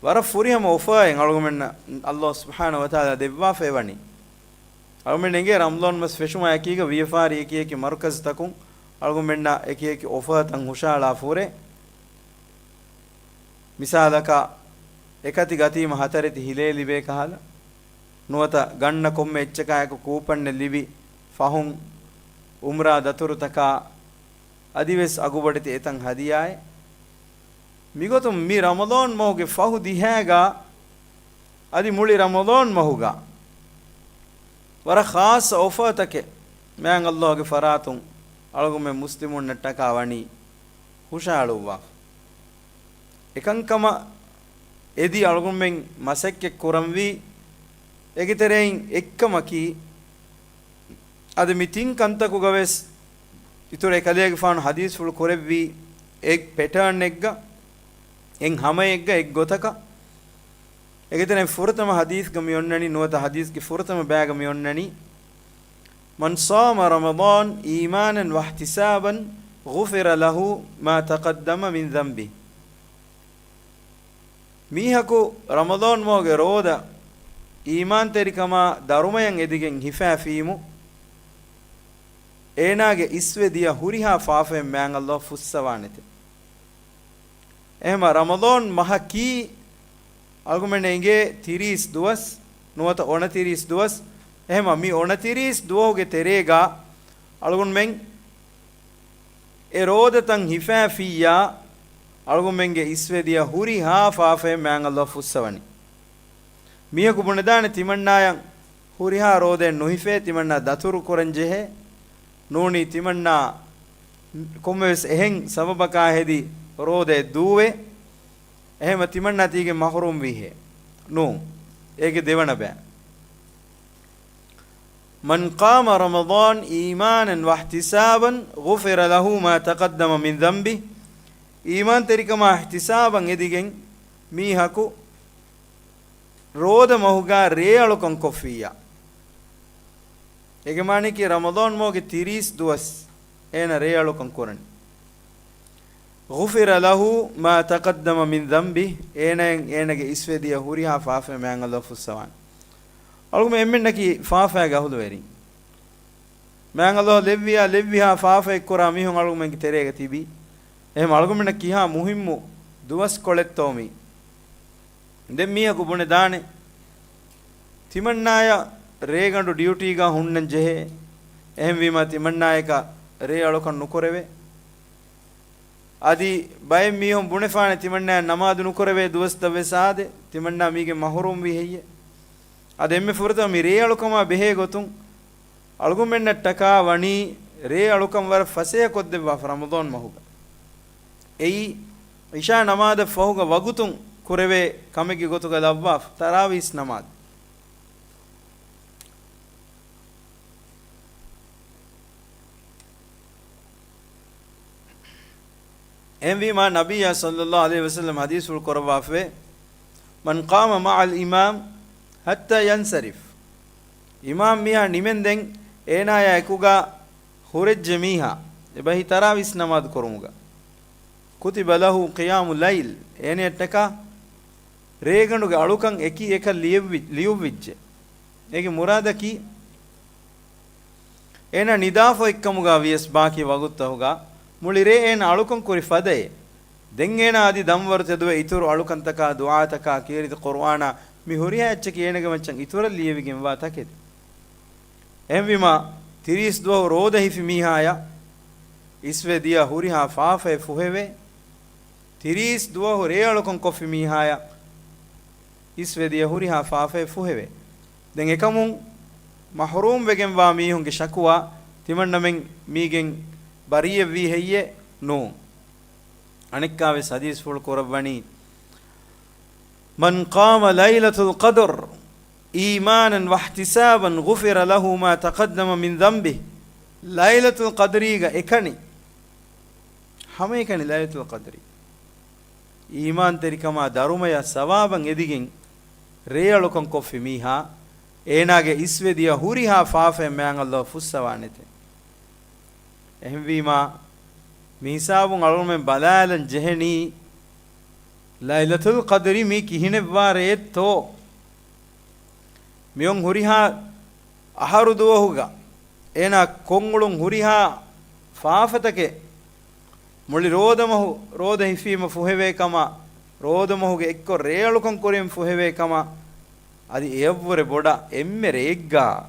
ވަރަށް ފުރިހަމަ އޮފާއެއް އަޅުގަނޑުމެންނަށް ﷲ ސުބްޙާނަހޫ ވަތަޢާލާ ދެއްވާފައިވަނީ. އަޅުގަނޑުމެން އެނގޭ ރަމަޟާން މަސް ފެށުމާ އެކީގަ ވިޔަފާރި އެކި އެކި މަރުކަޒުތަކުން އަޅުގަނޑުމެންނަށް އެކި އެކި އޮފާތައް ހުށައަޅާފަ ހުރޭ. މިސާލަކަށް، އެކަތި ގަތީމަ ހަތަރެތި ހިލޭ ލިބޭ ކަހަލަ، ނުވަތަ ގަންނަ ކޮންމެ އެއްޗަކާއެކު ކޫޕަންއެއް ލިބި ފަހުން އުމްރާ ދަތުރުތަކާ އަދިވެސް އަގުބޮޑެތި އެތަން ހަދިޔާއެއް. މިގޮތުން މި ރަމަޟާން މަހުގެ ފަހު ދިހައިގަ އަދި މުޅި ރަމަޟާން މަހުގަ ވަރަށް ޚާއްޞަ އޮފާތަކެއް މާތް ﷲގެ ފަރާތުން އަޅުގަނޑުމެން މުސްލިމުންނަށްޓަކާ ވަނީ ހުށައަޅުއްވާފަ. އެކަންކަމަށް އެދި އަޅުގަނޑުމެން މަސައްކަތް ކުރަންވީ އޭގެ ތެރެއިން އެއްކަމަކީ، އަދި މި ތިން ކަންތަކުގަވެސް އިތުރު އެކަލޭގެފާނު ޙަދީޘްފުޅު ކުރެއްވީ އެއް ޕެޓާންއެއްގަ، އެއް ހަމައެއްގަ، އެއްގޮތަކަށް. އޭގެތެރެއިން ފުރަތަމަ ޙަދީޘްގަ މި އޮންނަނީ، ނުވަތަ ޙަދީޘްގެ ފުރަތަމަ ބައިގަ މި އޮންނަނީ، "من صام رمضان إيمانا واحتسابا غفر له ما تقدم من ذنبه." މީހަކު ރަމަޟާން މަހުގެ ރޯދަ އީމާންތެރިކަމާ ދަރުމަޔަށް އެދިގެން ހިފާފީމު، އޭނާގެ އިސްވެ ދިޔަ ހުރިހާ ފާފައެއް މާތް ﷲ ފުއްސަވާނެތެ. އެހެމަ ރަމަޟާން މަހަކީ އަޅުގަނޑުމެން އެނގޭ ތިރީސް ދުވަސް، ނުވަތަ އޮނަތިރީސް ދުވަސް. އެހެމަ މި އޮނަތިރީސް ދުވަހުގެ ތެރޭގަ އަޅުގަނޑުމެން އެ ރޯދަތައް ހިފާފިއްޔާ، އަޅުގަނޑުމެންގެ އިސްވެ ދިޔަ ހުރިހާ ފާފައެއް މާތް ﷲ ފުއްސަވަނީ. މީހަކު ބުނެދާނެ ތިމަންނާޔަށް ހުރިހާ ރޯދައެއް ނުހިފޭ، ތިމަންނާ ދަތުރު ކުރަން ޖެހޭ. ނޫނީ ތިމަންނާ ކޮންމެވެސް އެހެން ސަބަބަކާ ހެދި ރޯދައެއް ދޫވޭ. އެހެމަ ތިމަންނާ ތީގެ މަޙްރޫމް ވީހޭ. ނޫން. އޭގެ ދެވަނަ ބައި. من قام رمضان إيمانا واحتسابا غفر له ما تقدم من ذنبه. އީމާންތެރިކަމާ އިޙްތިސާބަށް އެދިގެން މީހަކު ރޯދަ މަހުގާ ރޭއަޅުކަން ކޮށްފިއްޔާ. އޭގެ މާނައަކީ ރަމަޟާން މަހުގެ ތިރީސް ދުވަސް އޭނަ ރޭއަޅުކަން ކުރަނީ. غفر له ما تقدم من ذنبه، އޭނައަށް އޭނަގެ އިސްވެ ދިޔަ ހުރިހާ ފާފައެއް މާތް ﷲ ފުއްސަވާނެ. އަޅުގަނޑުމެން އެންމެންނަކީ ފާފައިގެ އަހުލުވެރިން. މާތް ﷲ ލެއްވިޔާ ލެއްވިހާ ފާފައެއް ކުރާ މީހުން އަޅުގަނޑުމެންގެ ތެރޭގަ ތިބީ. އެހެން އަޅުގަނޑުމެންނަށް ކިހާ މުހިއްމު ދުވަސްކޮޅެއްތޯ މީ. ދެން މީހަކު ބުނެދާނެ، ތިމަންނާޔަށް ރޭގަނޑު ޑިއުޓީގަ ހުންނަން ޖެހޭ. އެހެންވީމާ ތިމަންނާޔަކަށް ރޭއަޅުކަން ނުކުރެވޭ. އަދި ބައެއް މީހުން ބުނެފާނެ ތިމަންނާޔަށް ނަމާދު ނުކުރެވޭ ދުވަސްތައް ވެސް އާދޭ، ތިމަންނާ މީގެ މަޙްރޫމް ވީ ހެއްޔޭ؟ އަދި އެންމެ ފުރަތަމަ މި ރޭއަޅުކަމާ ބެހޭ ގޮތުން އަޅުގަނޑުމެންނަށްޓަކާ ވަނީ ރޭއަޅުކަން ވަރަށް ފަސޭހަކޮށްދެއްވާފަ ރަމަޟާން މަހުގަ. އެއީ، ޢިޝާ ނަމާދަށް ފަހުގަ ވަގުތުން ކުރެވޭ ކަމެއްގެ ގޮތުގަ ލައްވާފަ، ތަރާވީސް ނަމާދު. އެހެންވީމާ، ނަބިއްޔާ ޞައްލައްލާހު ޢަލައިހި ވަސައްލަމަ ޙަދީޘްފުޅު ކުރައްވާފަވޭ، "من قام مع الإمام حتى ينصرف." އިމާމް މީހާ ނިމެންދެން އޭނާޔާ އެކުގަ ހުރެއްޖެ މީހާ، އެބަހީ ތަރާވީސް ނަމާދު ކުރުމުގަ، "كتب له قيام الليل." އޭނަޔަށްޓަކާ ރޭގަނޑުގެ އަޅުކަން އެކި އެކަށް ލިޔެއްވި-، ލިޔުއްވިއްޖެ. އޭގެ މުރާދަކީ، އޭނާ ނިދާފަ އޮތްކަމުގަ ވިޔަސް ބާކީ ވަގުތުތަހުގަ މުޅި ރޭ އޭނާ އަޅުކަން ކުރި ފަދައޭ. ދެން އޭނާ އަދި ދަންވަރު ތެދުވެ އިތުރު އަޅުކަންތަކާ، ދުޢާތަކާ، ކީރިތި ޤުރުއާނާ، މި ހުރިހާ އެއްޗަކީ އޭނާގެ މައްޗަށް އިތުރަށް ލިޔެވިގެންވާ ތަކެތި. އެހެންވީމާ، ތިރީސް ދުވަހު ރޯދަ ހިފި މީހާޔަށް އިސްވެ ދިޔަ ހުރިހާ ފާފައެއް ފުހެވޭ. ތިރީސް ދުވަހު ރޭއަޅުކަން ކޮށްފި މީހާޔަށް އިސްވެ ދިޔަ ހުރިހާ ފާފައެއް ފުހެވޭ. ދެން އެކަމުން މަޙްރޫމް ވެގެންވާ މީހުންގެ ޝަކުވާ ތިމަންނަމެން މީގެން ބަރީއެއްވީ ހެއްޔޭ؟ ނޫން. އަނެއްކާވެސް ޙަދީޘްފުޅު ކުރައްވަނީ، "من قام ليلة القدر إيمانا واحتسابا غفر له ما تقدم من ذنبه." ލައިލަތުލް ޤަދްރީގަ އެކަނި، ހަމައެކަނި ލައިލަތުލް ޤަދްރީ، އީމާންތެރިކަމާ ދަރުމަޔާ ސަވާބަށް އެދިގެން ރޭއަޅުކަން ކޮށްފި މީހާ، އޭނާގެ އިސްވެ ދިޔަ ހުރިހާ ފާފައެއް މާތް ﷲ ފުއްސަވާނެތެ. އެހެންވީމާ، މިހިސާބުން އަޅުގަނޑުމެން ބަލާލަން ޖެހެނީ، ލައިލަތުލް ޤަދްރި މީ ކިހިނެއްވާ ރެއެއްތޯ؟ މިއޮން ހުރިހާ އަހަރު ދުވަހުގަ އޭނާ ކޮށްއުޅުން ހުރިހާ ފާފަތަކެއް، މުޅި ރޯދަމަހު ރޯދަ ހިފީމަ ފުހެވޭ ކަމަށް، ރޯދަމަހުގެ އެއްކޮށް ރޭއަޅުކަން ކުރީމަ ފުހެވޭ ކަމަށް، އަދި އެޔަށްވުރެ ބޮޑަށް އެންމެ ރެއެއްގަ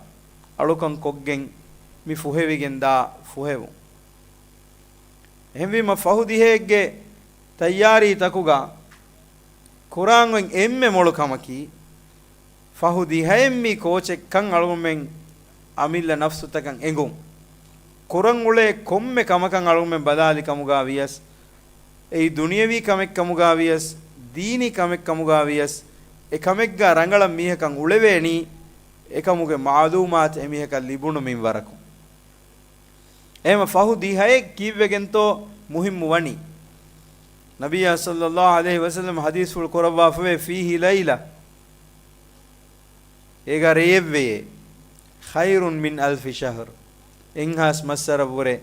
އަޅުކަން ކޮށްގެން މި ފުހެވިގެންދާ ފުހެވުން. އެހެންވީމަ، ފަހު ދިހައެއްގެ ތައްޔާރީ ތަކުގަ ކުރާން އޮތް އެންމެ މޮޅު ކަމަކީ، ފަހު ދިހައެއް މީ ކޯޗެއްކަން އަޅުގަނޑުމެން އަމިއްލަ ނަފްސުތަކަށް އެނގުން. ކުރަން އުޅޭ ކޮންމެ ކަމަކަށް އަޅުގަނޑުމެން ބަލާލި ކަމުގަ ވިޔަސް، އެއީ ދުނިޔަވީ ކަމެއް ކަމުގަ ވިޔަސް، ދީނީ ކަމެއް ކަމުގަ ވިޔަސް، އެ ކަމެއްގަ ރަނގަޅަށް މީހަކަށް އުޅެވޭނީ، އެކަމުގެ މަޢުލޫމާތު އެމީހަކަށް ލިބުނު މިންވަރަކުން. އެހެންމަ ފަހު ދިހައެއް ކީއްވެގެންތޯ މުހިއްމު ވަނީ؟ ނަބިއްޔާ ޞައްލައްލާހު ޢަލައިހި ވަސައްލަމަ ޙަދީޘްފުޅު ކުރައްވާފަވޭ، "فيه ليلة." އޭގަ ރެއެއްވެޔޭ، "خير من ألف شهر." އެއްހާސް މައްސަރަށްވުރެ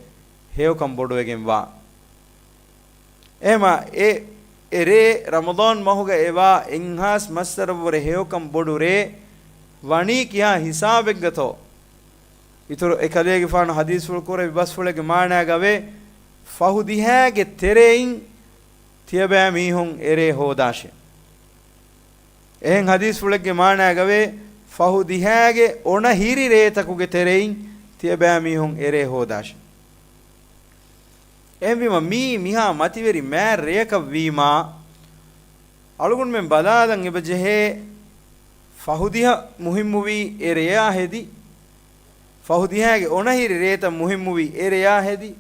ހެޔޮކަން ބޮޑުވެގެންވާ. އެހެމަ އެ، އެ ރޭ ރަމަޟާން މަހުގަ އެވާ އެއްހާސް މައްސަރަށްވުރެ ހެޔޮކަން ބޮޑު ރޭ ވަނީ ކިހާ ހިސާބެއްގަތޯ؟ އިތުރު އެކަލޭގެފާނު ޙަދީޘްފުޅު ކުރެއްވި ބަސްފުޅެއްގެ މާނާގަވޭ، ފަހު ދިހާގެ ތެރެއިން ތިޔަބައިމީހުން އެރޭ ހޯދާށޭ. އެހެން ޙަދީޘްފުޅެއްގެ މާނާގަވޭ، ފަހު ދިހާގެ އޮނަ ހިރި ރޭތަކުގެ ތެރެއިން ތިޔަބައިމީހުން އެރޭ ހޯދާށޭ. އެހެންވީމަ، މީ މިހާ މަތިވެރި މާތް ރެޔަކަށް ވީމާ، އަޅުގަނޑުމެން ބަލާލަން އެބަޖެހޭ، ފަހުދިހަ މުހިއްމުވީ އެ ރެޔާ ހެދި، ފަހުދިހާގެ އޮނަހިރި ރޭތައް މުހިއްމުވީ އެ ރެޔާ ހެދި.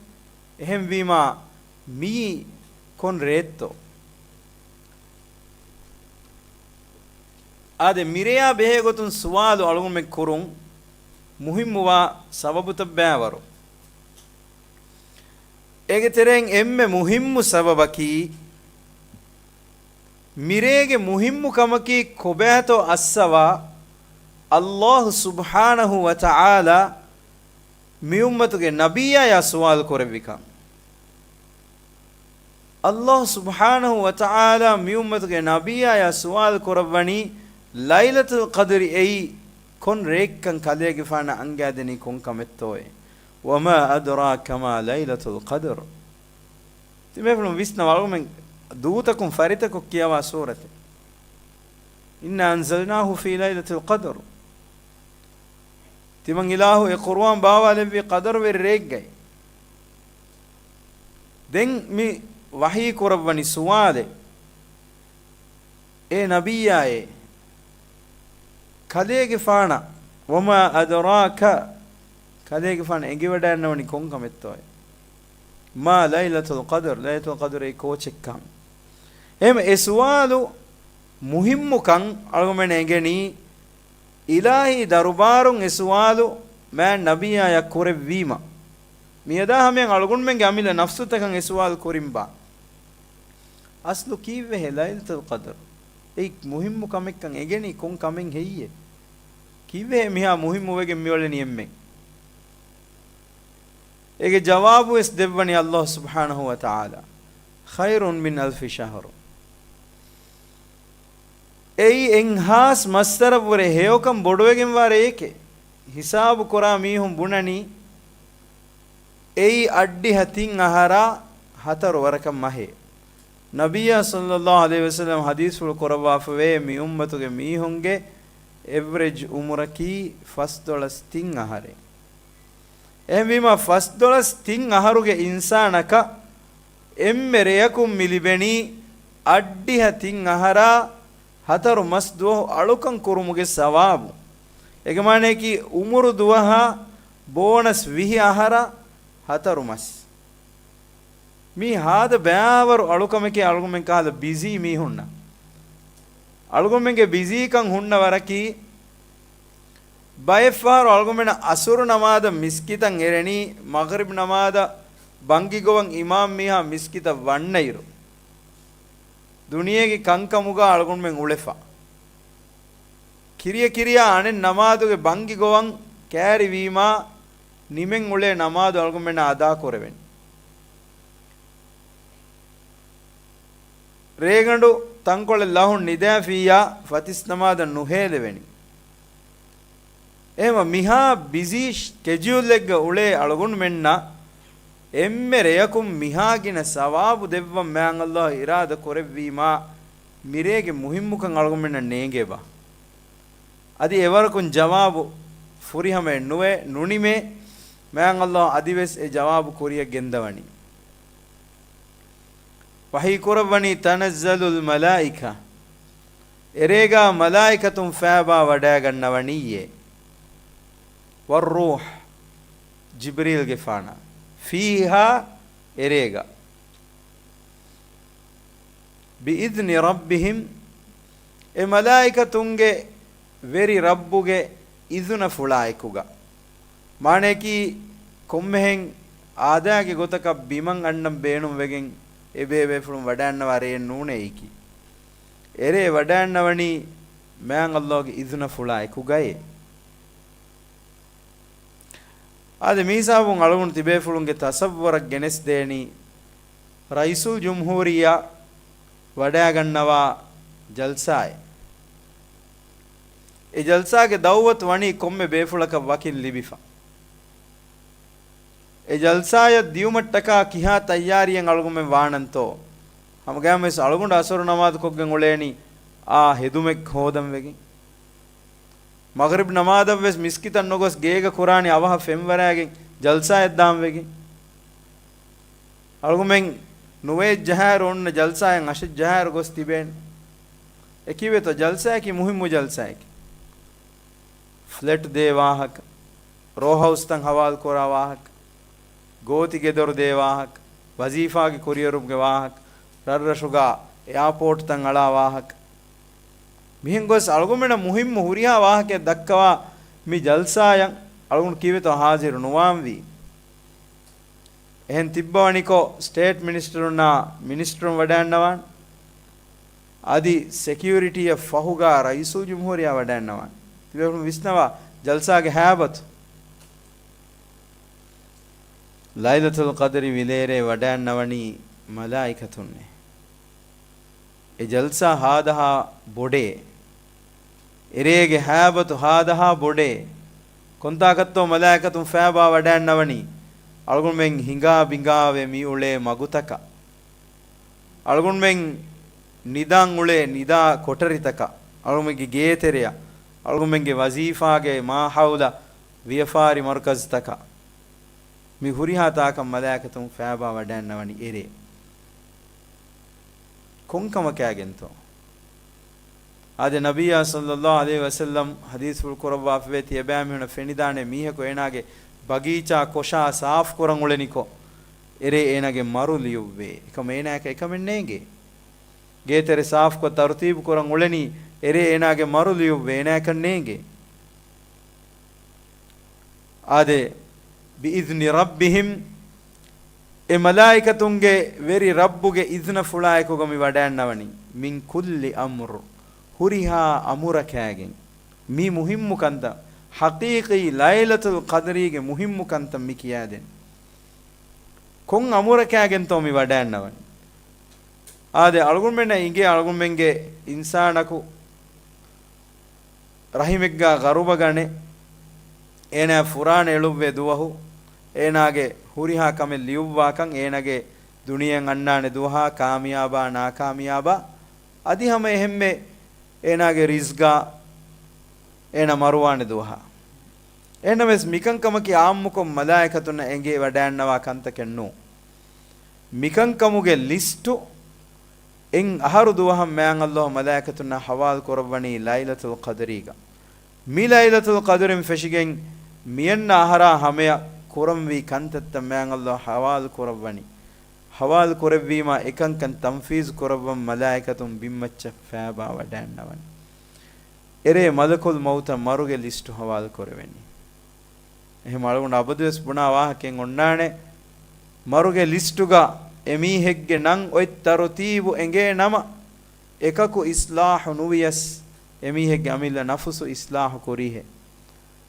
އެހެންވީމާ، މިއީ ކޮން ރެއެއްތޯ؟ އާދެ، މިރެޔާ ބެހޭގޮތުން ސުވާލު އަޅުގަނޑުމެން ކުރުން މުހިއްމުވާ ސަބަބުތައް ބައިވަރު. އޭގެ ތެރެއިން އެންމެ މުހިއްމު ސަބަބަކީ، މިރޭގެ މުހިއްމު ކަމަކީ ކޮބާތޯ އައްސަވާ، ﷲ ސުބްޙާނަހޫ ވަތަޢާލާ މިއުއްމަތުގެ ނަބިއްޔާޔާ ސުވާލު ކުރެއްވިކަން. ﷲ ސުބްޙާނަހޫ ވަތަޢާލާ މިއުއްމަތުގެ ނަބިއްޔާޔާ ސުވާލު ކުރައްވަނީ، ލައިލަތުލް ޤަދްރި އެއީ ކޮން ރެއެއްކަން ކަލޭގެފާނަށް އަންގާދެނީ ކޮން ކަމެއްތޯއޭ؟ وما أدراك ما ليلة القدر. ތިބޭފުޅުން ވިސްނަވާ، އަޅުގަނޑުމެން ދޫތަކުން ފަރިތަކޮށް ކިޔަވާ ސޫރަތެއް. إنا أنزلناه في ليلة القدر. ތިމަން އިލާހު އެ ޤުރުއާން ބާވާލެއްވީ ޤަދަރުވެރި ރެއެއްގައި. ދެން މި ވަޙީ ކުރައްވަނީ ސުވާލެއް. އޭ ނަބިއްޔާއޭ، ކަލޭގެފާނަށް، وما أدراك، ކަލޭގެފާނަށް އެނގިވަޑައިންނަވަނީ ކޮން ކަމެއްތޯއޭ؟ ما ليلة القدر، ލައިލަތުލް ޤަދްރު އެއީ ކޯޗެއްކަން. އެހެން އެ ސުވާލު މުހިއްމުކަން އަޅުގަނޑުމެން އެނގެނީ، އިލާހީ ދަރުބާރުން އެ ސުވާލު މާތް ނަބިއްޔާޔަށް ކުރެއްވީމަ، މިއަދާ ހަމަޔަށް އަޅުގަނޑުމެންގެ އަމިއްލަ ނަފްސުތަކަށް އެ ސުވާލު ކުރިންބާ؟ އަސްލު ކީއްވެހޭ ލައިލަތުލް ޤަދްރު؟ އެއީ މުހިއްމު ކަމެއްކަން އެނގެނީ ކޮން ކަމެއް ހެއްޔޭ؟ ކީއްވެހޭ މިހާ މުހިއްމުވެގެން މިއުޅެނީ އެންމެން؟ އޭގެ ޖަވާބުވެސް ދެއްވަނީ ﷲ ސުބްޙާނަހޫ ވަތަޢާލާ، خير من ألف شهر. އެއީ އެއްހާސް މައްސަރަށްވުރެ ހެޔޮކަން ބޮޑުވެގެންވާ ރެއެކޭ. ހިސާބު ކުރާ މީހުން ބުނަނީ، އެއީ އަށްޑިހަ ތިން އަހަރާ ހަތަރު ވަރަކަށް މަހޭ. ނަބިއްޔާ ޞައްލައްލާހު ޢަލައިހި ވަސައްލަމަ ޙަދީޘްފުޅު ކުރައްވާފަވޭ، މި އުއްމަތުގެ މީހުންގެ އެވްރެޖް އުމުރަކީ ފަސްދޮޅަސް ތިން އަހަރޭ. އެހެންވީމަ، ފަސްދޮޅަސް ތިން އަހަރުގެ އިންސާނަކަށް އެންމެ ރެޔަކުން މި ލިބެނީ އަށްޑިހަ ތިން އަހަރާ ހަތަރު މަސް ދުވަހު އަޅުކަން ކުރުމުގެ ސަވާބު. އޭގެ މާނަޔަކީ، އުމުރު ދުވަހާ ބޯނަސް ވިހި އަހަރާ ހަތަރު މަސް. މީ ހާދަ ބައިވަރު އަޅުކަމެކޭ އަޅުގަނޑުމެން ކަހަލަ ބިޒީ މީހުންނަށް. އަޅުގަނޑުމެންގެ ބިޒީކަން ހުންނަ ވަރަކީ، ބައެއްފަހަރު އަޅުގަނޑުމެންނަށް އަސުރު ނަމާދަށް މިސްކިތަށް އެރެނީ، މަޣްރިބް ނަމާދަށް ބަންގިގޮވަން އިމާމް މީހާ މިސްކިތަށް ވަންނައިރު. ދުނިޔޭގެ ކަންކަމުގަ އަޅުގަނޑުމެން އުޅެފަ. ކިރިޔަ ކިރިޔާ އަނެއް ނަމާދުގެ ބަންގި ގޮވަން ކައިރިވީމާ، ނިމެން އުޅޭ ނަމާދު އަޅުގަނޑުމެންނަށް އަދާކުރެވެން. ރޭގަނޑު ތަންކޮޅެއް ލަހުން ނިދާފިއްޔާ، ފަތިސް ނަމާދަށް ނުހޭލެވެނީ. އެހެމަ މިހާ ބިޒީ ޝް-، ކެޖުއަލްއެއްގަ އުޅޭ އަޅުގަނޑުމެންނަށް އެންމެ ރެޔަކުން މިހާ ގިނަ ސަވާބު ދެއްވަން މާތް ﷲ އިރާދަ ކުރެއްވީމާ، މިރޭގެ މުހިއްމުކަން އަޅުގަނޑުމެންނަށް ނޭނގޭބާ؟ އަދި އެވަރަކުން ޖަވާބު ފުރިހަމައެއް ނުވޭ، ނުނިމޭ. މާތް ﷲ އަދިވެސް އެ ޖަވާބު ކުރިޔަށް ގެންދަވަނީ. ވަޙީ ކުރައްވަނީ، تنزل الملائكة، އެރޭގާ މަލާއިކަތުން ފައިބާ ވަޑައިގަންނަވަނީއޭ. والروح، ޖިބްރީލްގެފާނާ، فيها، އެރޭގަ. بإذن ربهم، އެ މަލާއިކަތުންގެ ވެރި ރައްބުގެ އިޒުނަފުޅާއެކުގަ. މާނަޔަކީ، ކޮންމެހެން އާދައިގެ ގޮތަކަށް ބިމަށް އަންނަން ބޭނުންވެގެން އެބޭބޭފުޅުން ވަޑައިންނަވާ ރެއެއް ނޫނޭ އެއީކީ. އެރޭ ވަޑައިންނަވަނީ މާތް ﷲގެ އިޒުނަފުޅާ އެކުގައޭ. އާދެ، މިހިސާބުން އަޅުގަނޑު ތިބޭފުޅުންގެ ތަސައްވަރަށް ގެނެސްދޭނީ، ރައީސުލްޖުމްހޫރިއްޔާ ވަޑައިގަންނަވާ ޖަލްސާއެއް. އެ ޖަލްސާގެ ދައުވަތު ވަނީ ކޮންމެ ބޭފުޅަކަށް ވަކިން ލިބިފަ. އެ ޖަލްސާއަށް ދިޔުމަށްޓަކާ ކިހާ ތައްޔާރީއެއް އަޅުގަނޑުމެން ވާނަންތޯ؟ ހަމަގައިމުވެސް އަޅުގަނޑު އަސުރު ނަމާދު ކޮށްގެން އުޅޭނީ އާ ހެދުމެއް ހޯދަން ވެގެން. މަޣްރިބް ނަމާދަށްވެސް މިސްކިތަށް ނުގޮސް ގޭގަ ކުރާނީ އަވަހަށް ފެންވަރާގެން ޖަލްސާއަށް ދާން ވެގެން. އަޅުގަމެން ނުވައެއް ޖަހާއިރު އޮންނަ ޖަލްސާއަށް އަށެއް ޖަހާއިރު ގޮސް ތިބޭނެ. އެކީވެތޯ ޖަލްސާއަކީ މުހިއްމު ޖަލްސާއެކޭ. ފްލެޓް ދޭ ވާހަކަ، ރޯހައުސްތައް ހަވާލު ކުރާ ވާހަކަ، ގޯތި ގެދޮރު ދޭ ވާހަކަ، ވަޒީފާގެ ކުރިއެރުމުގެ ވާހަކަ، ރަށްރަށުގަ އެއާޕޯޓްތައް އަޅާ ވާހަކަ. މިހެން ގޮސް އަޅުގަމެންނަށް މުހިއްމު ހުރިހާ ވާހަކައެއް ދައްކަވާ މި ޖަލްސާއަށް އަޅުގަނޑު ކީވެތޯ ހާޒިރު ނުވާންވީ. އެހެން ތިއްބަވަނިކޮށް، ސްޓޭޓް މިނިސްޓަރުންނާ މިނިސްޓަރުން ވަޑައިންނަވާން. އަދި ސެކިއުރިޓީއަށް ފަހުގާ ރައީސުލްޖުމްހޫރިއްޔާ ވަޑައިންނަވާން. ތިބޭފުޅުން ވިސްނަވާ ޖަލްސާގެ ހައިބަތު. ލައިލަތުލް ޤަދްރި ވިލޭރޭ ވަޑައިންނަވަނީ މަލާއިކަތުންނޭ. އެ ޖަލްސާ ހާދަހާ ބޮޑޭ. އެރޭގެ ހައިބަތު ހާދަހާ ބޮޑޭ. ކޮންތާކަށްތޯ މަލާއިކަތުން ފައިބާ ވަޑައިންނަވަނީ؟ އަޅުގަނޑުމެން ހިނގާ ބިނގާވެ މި އުޅޭ މަގުތަކަށް. އަޅުގަނޑުމެން ނިދާން އުޅޭ ނިދާ ކޮޓަރިތަކަށް، އަޅުގަނޑުމެންގެ ގޭތެރެއަށް، އަޅުގަނޑުމެންގެ ވަޒީފާގެ މާހައުލަށް، ވިޔަފާރި މަރުކަޒުތަކަށް. މި ހުރިހާ ތާކަށް މަލާއިކަތުން ފައިބާ ވަޑައިންނަވަނީ އެރޭ. ކޮންކަމަކާގެންތޯ؟ އާދެ، ނަބިއްޔާ ޞައްލައްލާހު ޢަލައިހި ވަސައްލަމް ޙަދީޘްފުޅު ކުރައްވާފަވޭ، ތިޔަބައިމީހުނަށް ފެނިދާނެ މީހަކު އޭނާގެ ބަގީޗާ ކޮށާ ސާފުކުރަން އުޅެނިކޮށް، އެރޭ އޭނާގެ މަރު ލިޔުއްވޭ. އެކަމަ އޭނާއަކަށް އެކަމެއް ނޭނގޭ. ގޭތެރެ ސާފުކޮށް ތަރުތީބު ކުރަން އުޅެނީ، އެރޭ އޭނާގެ މަރު ލިޔުއްވެ އޭނާއަކަށް ނޭނގޭ. އާދެ، بِإِذْنِ رَبِّهِمْ، އެ މަލާއިކަތުންގެ ވެރި ރައްބުގެ އިޒްނަފުޅާއެކުގަ މި ވަޑައިންނަވަނީ، مِنْ كُلِّ أَمْرٍ، ހުރިހާ އަމުރަކާގެން. މީ މުހިއްމު ކަންތައް، ޙަޤީޤީ ލައިލަތުލް ޤަދްރީގެ މުހިއްމު ކަންތައް މި ކިޔާދޭން. ކޮން އަމުރަކާގެންތޯ މި ވަޑައިންނަވަނީ؟ އާދެ، އަޅުގަނޑުމެންނަށް އިނގޭ އަޅުގަނޑުމެންގެ އިންސާނަކު ރަޙިމެއްގާ ޣަރުބަ ގަނެ، އޭނާ ފުރާނަ އެޅުއްވޭ ދުވަހު، އޭނާގެ ހުރިހާ ކަމެއް ލިޔުއްވާކަން، އޭނާގެ ދުނިޔެއަށް އަންނާނެ ދުވަހާ، ކާމިޔާބާ ނާކާމިޔާބާ، އަދި ހަމަ އެހެންމެ އޭނާގެ ރިޒްގާ، އޭނާ މަރުވާނެ ދުވަހާ. އެހެންނަމަވެސް މިކަންކަމަކީ އާއްމުކޮށް މަލާއިކަތުންނަށް އެނގޭ ވަޑައިންނަވާ ކަންތަކެއް ނޫން. މިކަންކަމުގެ ލިސްޓު އެއް އަހަރު ދުވަހަށް މާތް ﷲ މަލާއިކަތުންނާ ޙަވާލު ކުރައްވަނީ ލައިލަތުލް ޤަދްރީގަ. މި ލައިލަތުލް ޤަދްރިން ފެށިގެން މިއަންނަ އަހަރާ ހަމަޔަށް ކުރަންވީ ކަންތައްތައް މާތް ﷲ ޙަވާލު ކުރައްވަނީ. ޙަވާލު ކުރެއްވީމާ އެކަންކަން ތަންފީޒު ކުރައްވަން މަލާއިކަތުން ބިންމައްޗަށް ފައިބާ ވަޑައިންނަވަނީ. އެރޭ މަލަކުލް މައުތަށް މަރުގެ ލިސްޓު ޙަވާލު ކުރެވެނީ. އެހެން އަޅުގަނޑު އަބަދުވެސް ބުނާ ވާހަކައެއް އޮންނާނެ، މަރުގެ ލިސްޓުގަ އެމީހެއްގެ ނަން އޮތް ތަރުތީބު އެނގޭ ނަމަ، އެކަކު އިޞްލާޙު ނުވިޔަސް، އެމީހެއްގެ އަމިއްލަ ނަފުސު އިޞްލާޙު ކުރީހޭ.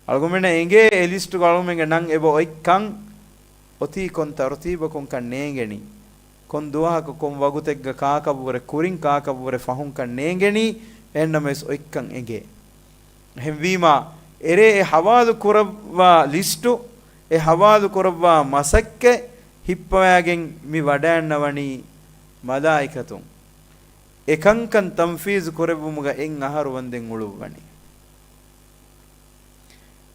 އަޅުގަނޑުމެންނަށް އެނގޭ އެ ލިސްޓުގަ އަޅުގަނޑުމެންގެ ނަން އެބަ އޮތްކަން، އޮތީ ކޮން ތަރުތީބަކުންކަން ނޭނގެނީ. ކޮން ދުވަހަކު ކޮން ވަގުތެއްގަ ކާކަށްވުރެ ކުރިން ކާކަށްވުރެ ފަހުންކަން ނޭނގެނީ، އެހެންނަމަވެސް އޮތްކަން އެނގޭ. އެހެންވީމާ، އެރޭ އެ ޙަވާލު ކުރައްވާ ލިސްޓު، އެ ޙަވާލު ކުރައްވާ މަސައްކަތް ހިއްޕަވައިގެން މި ވަޑައިންނަވަނީ މަލާއިކަތުން. އެކަންކަން ތަންފީޒު ކުރެއްވުމުގަ އެއް އަހަރު ވަންދެން އުޅުއްވަނީ.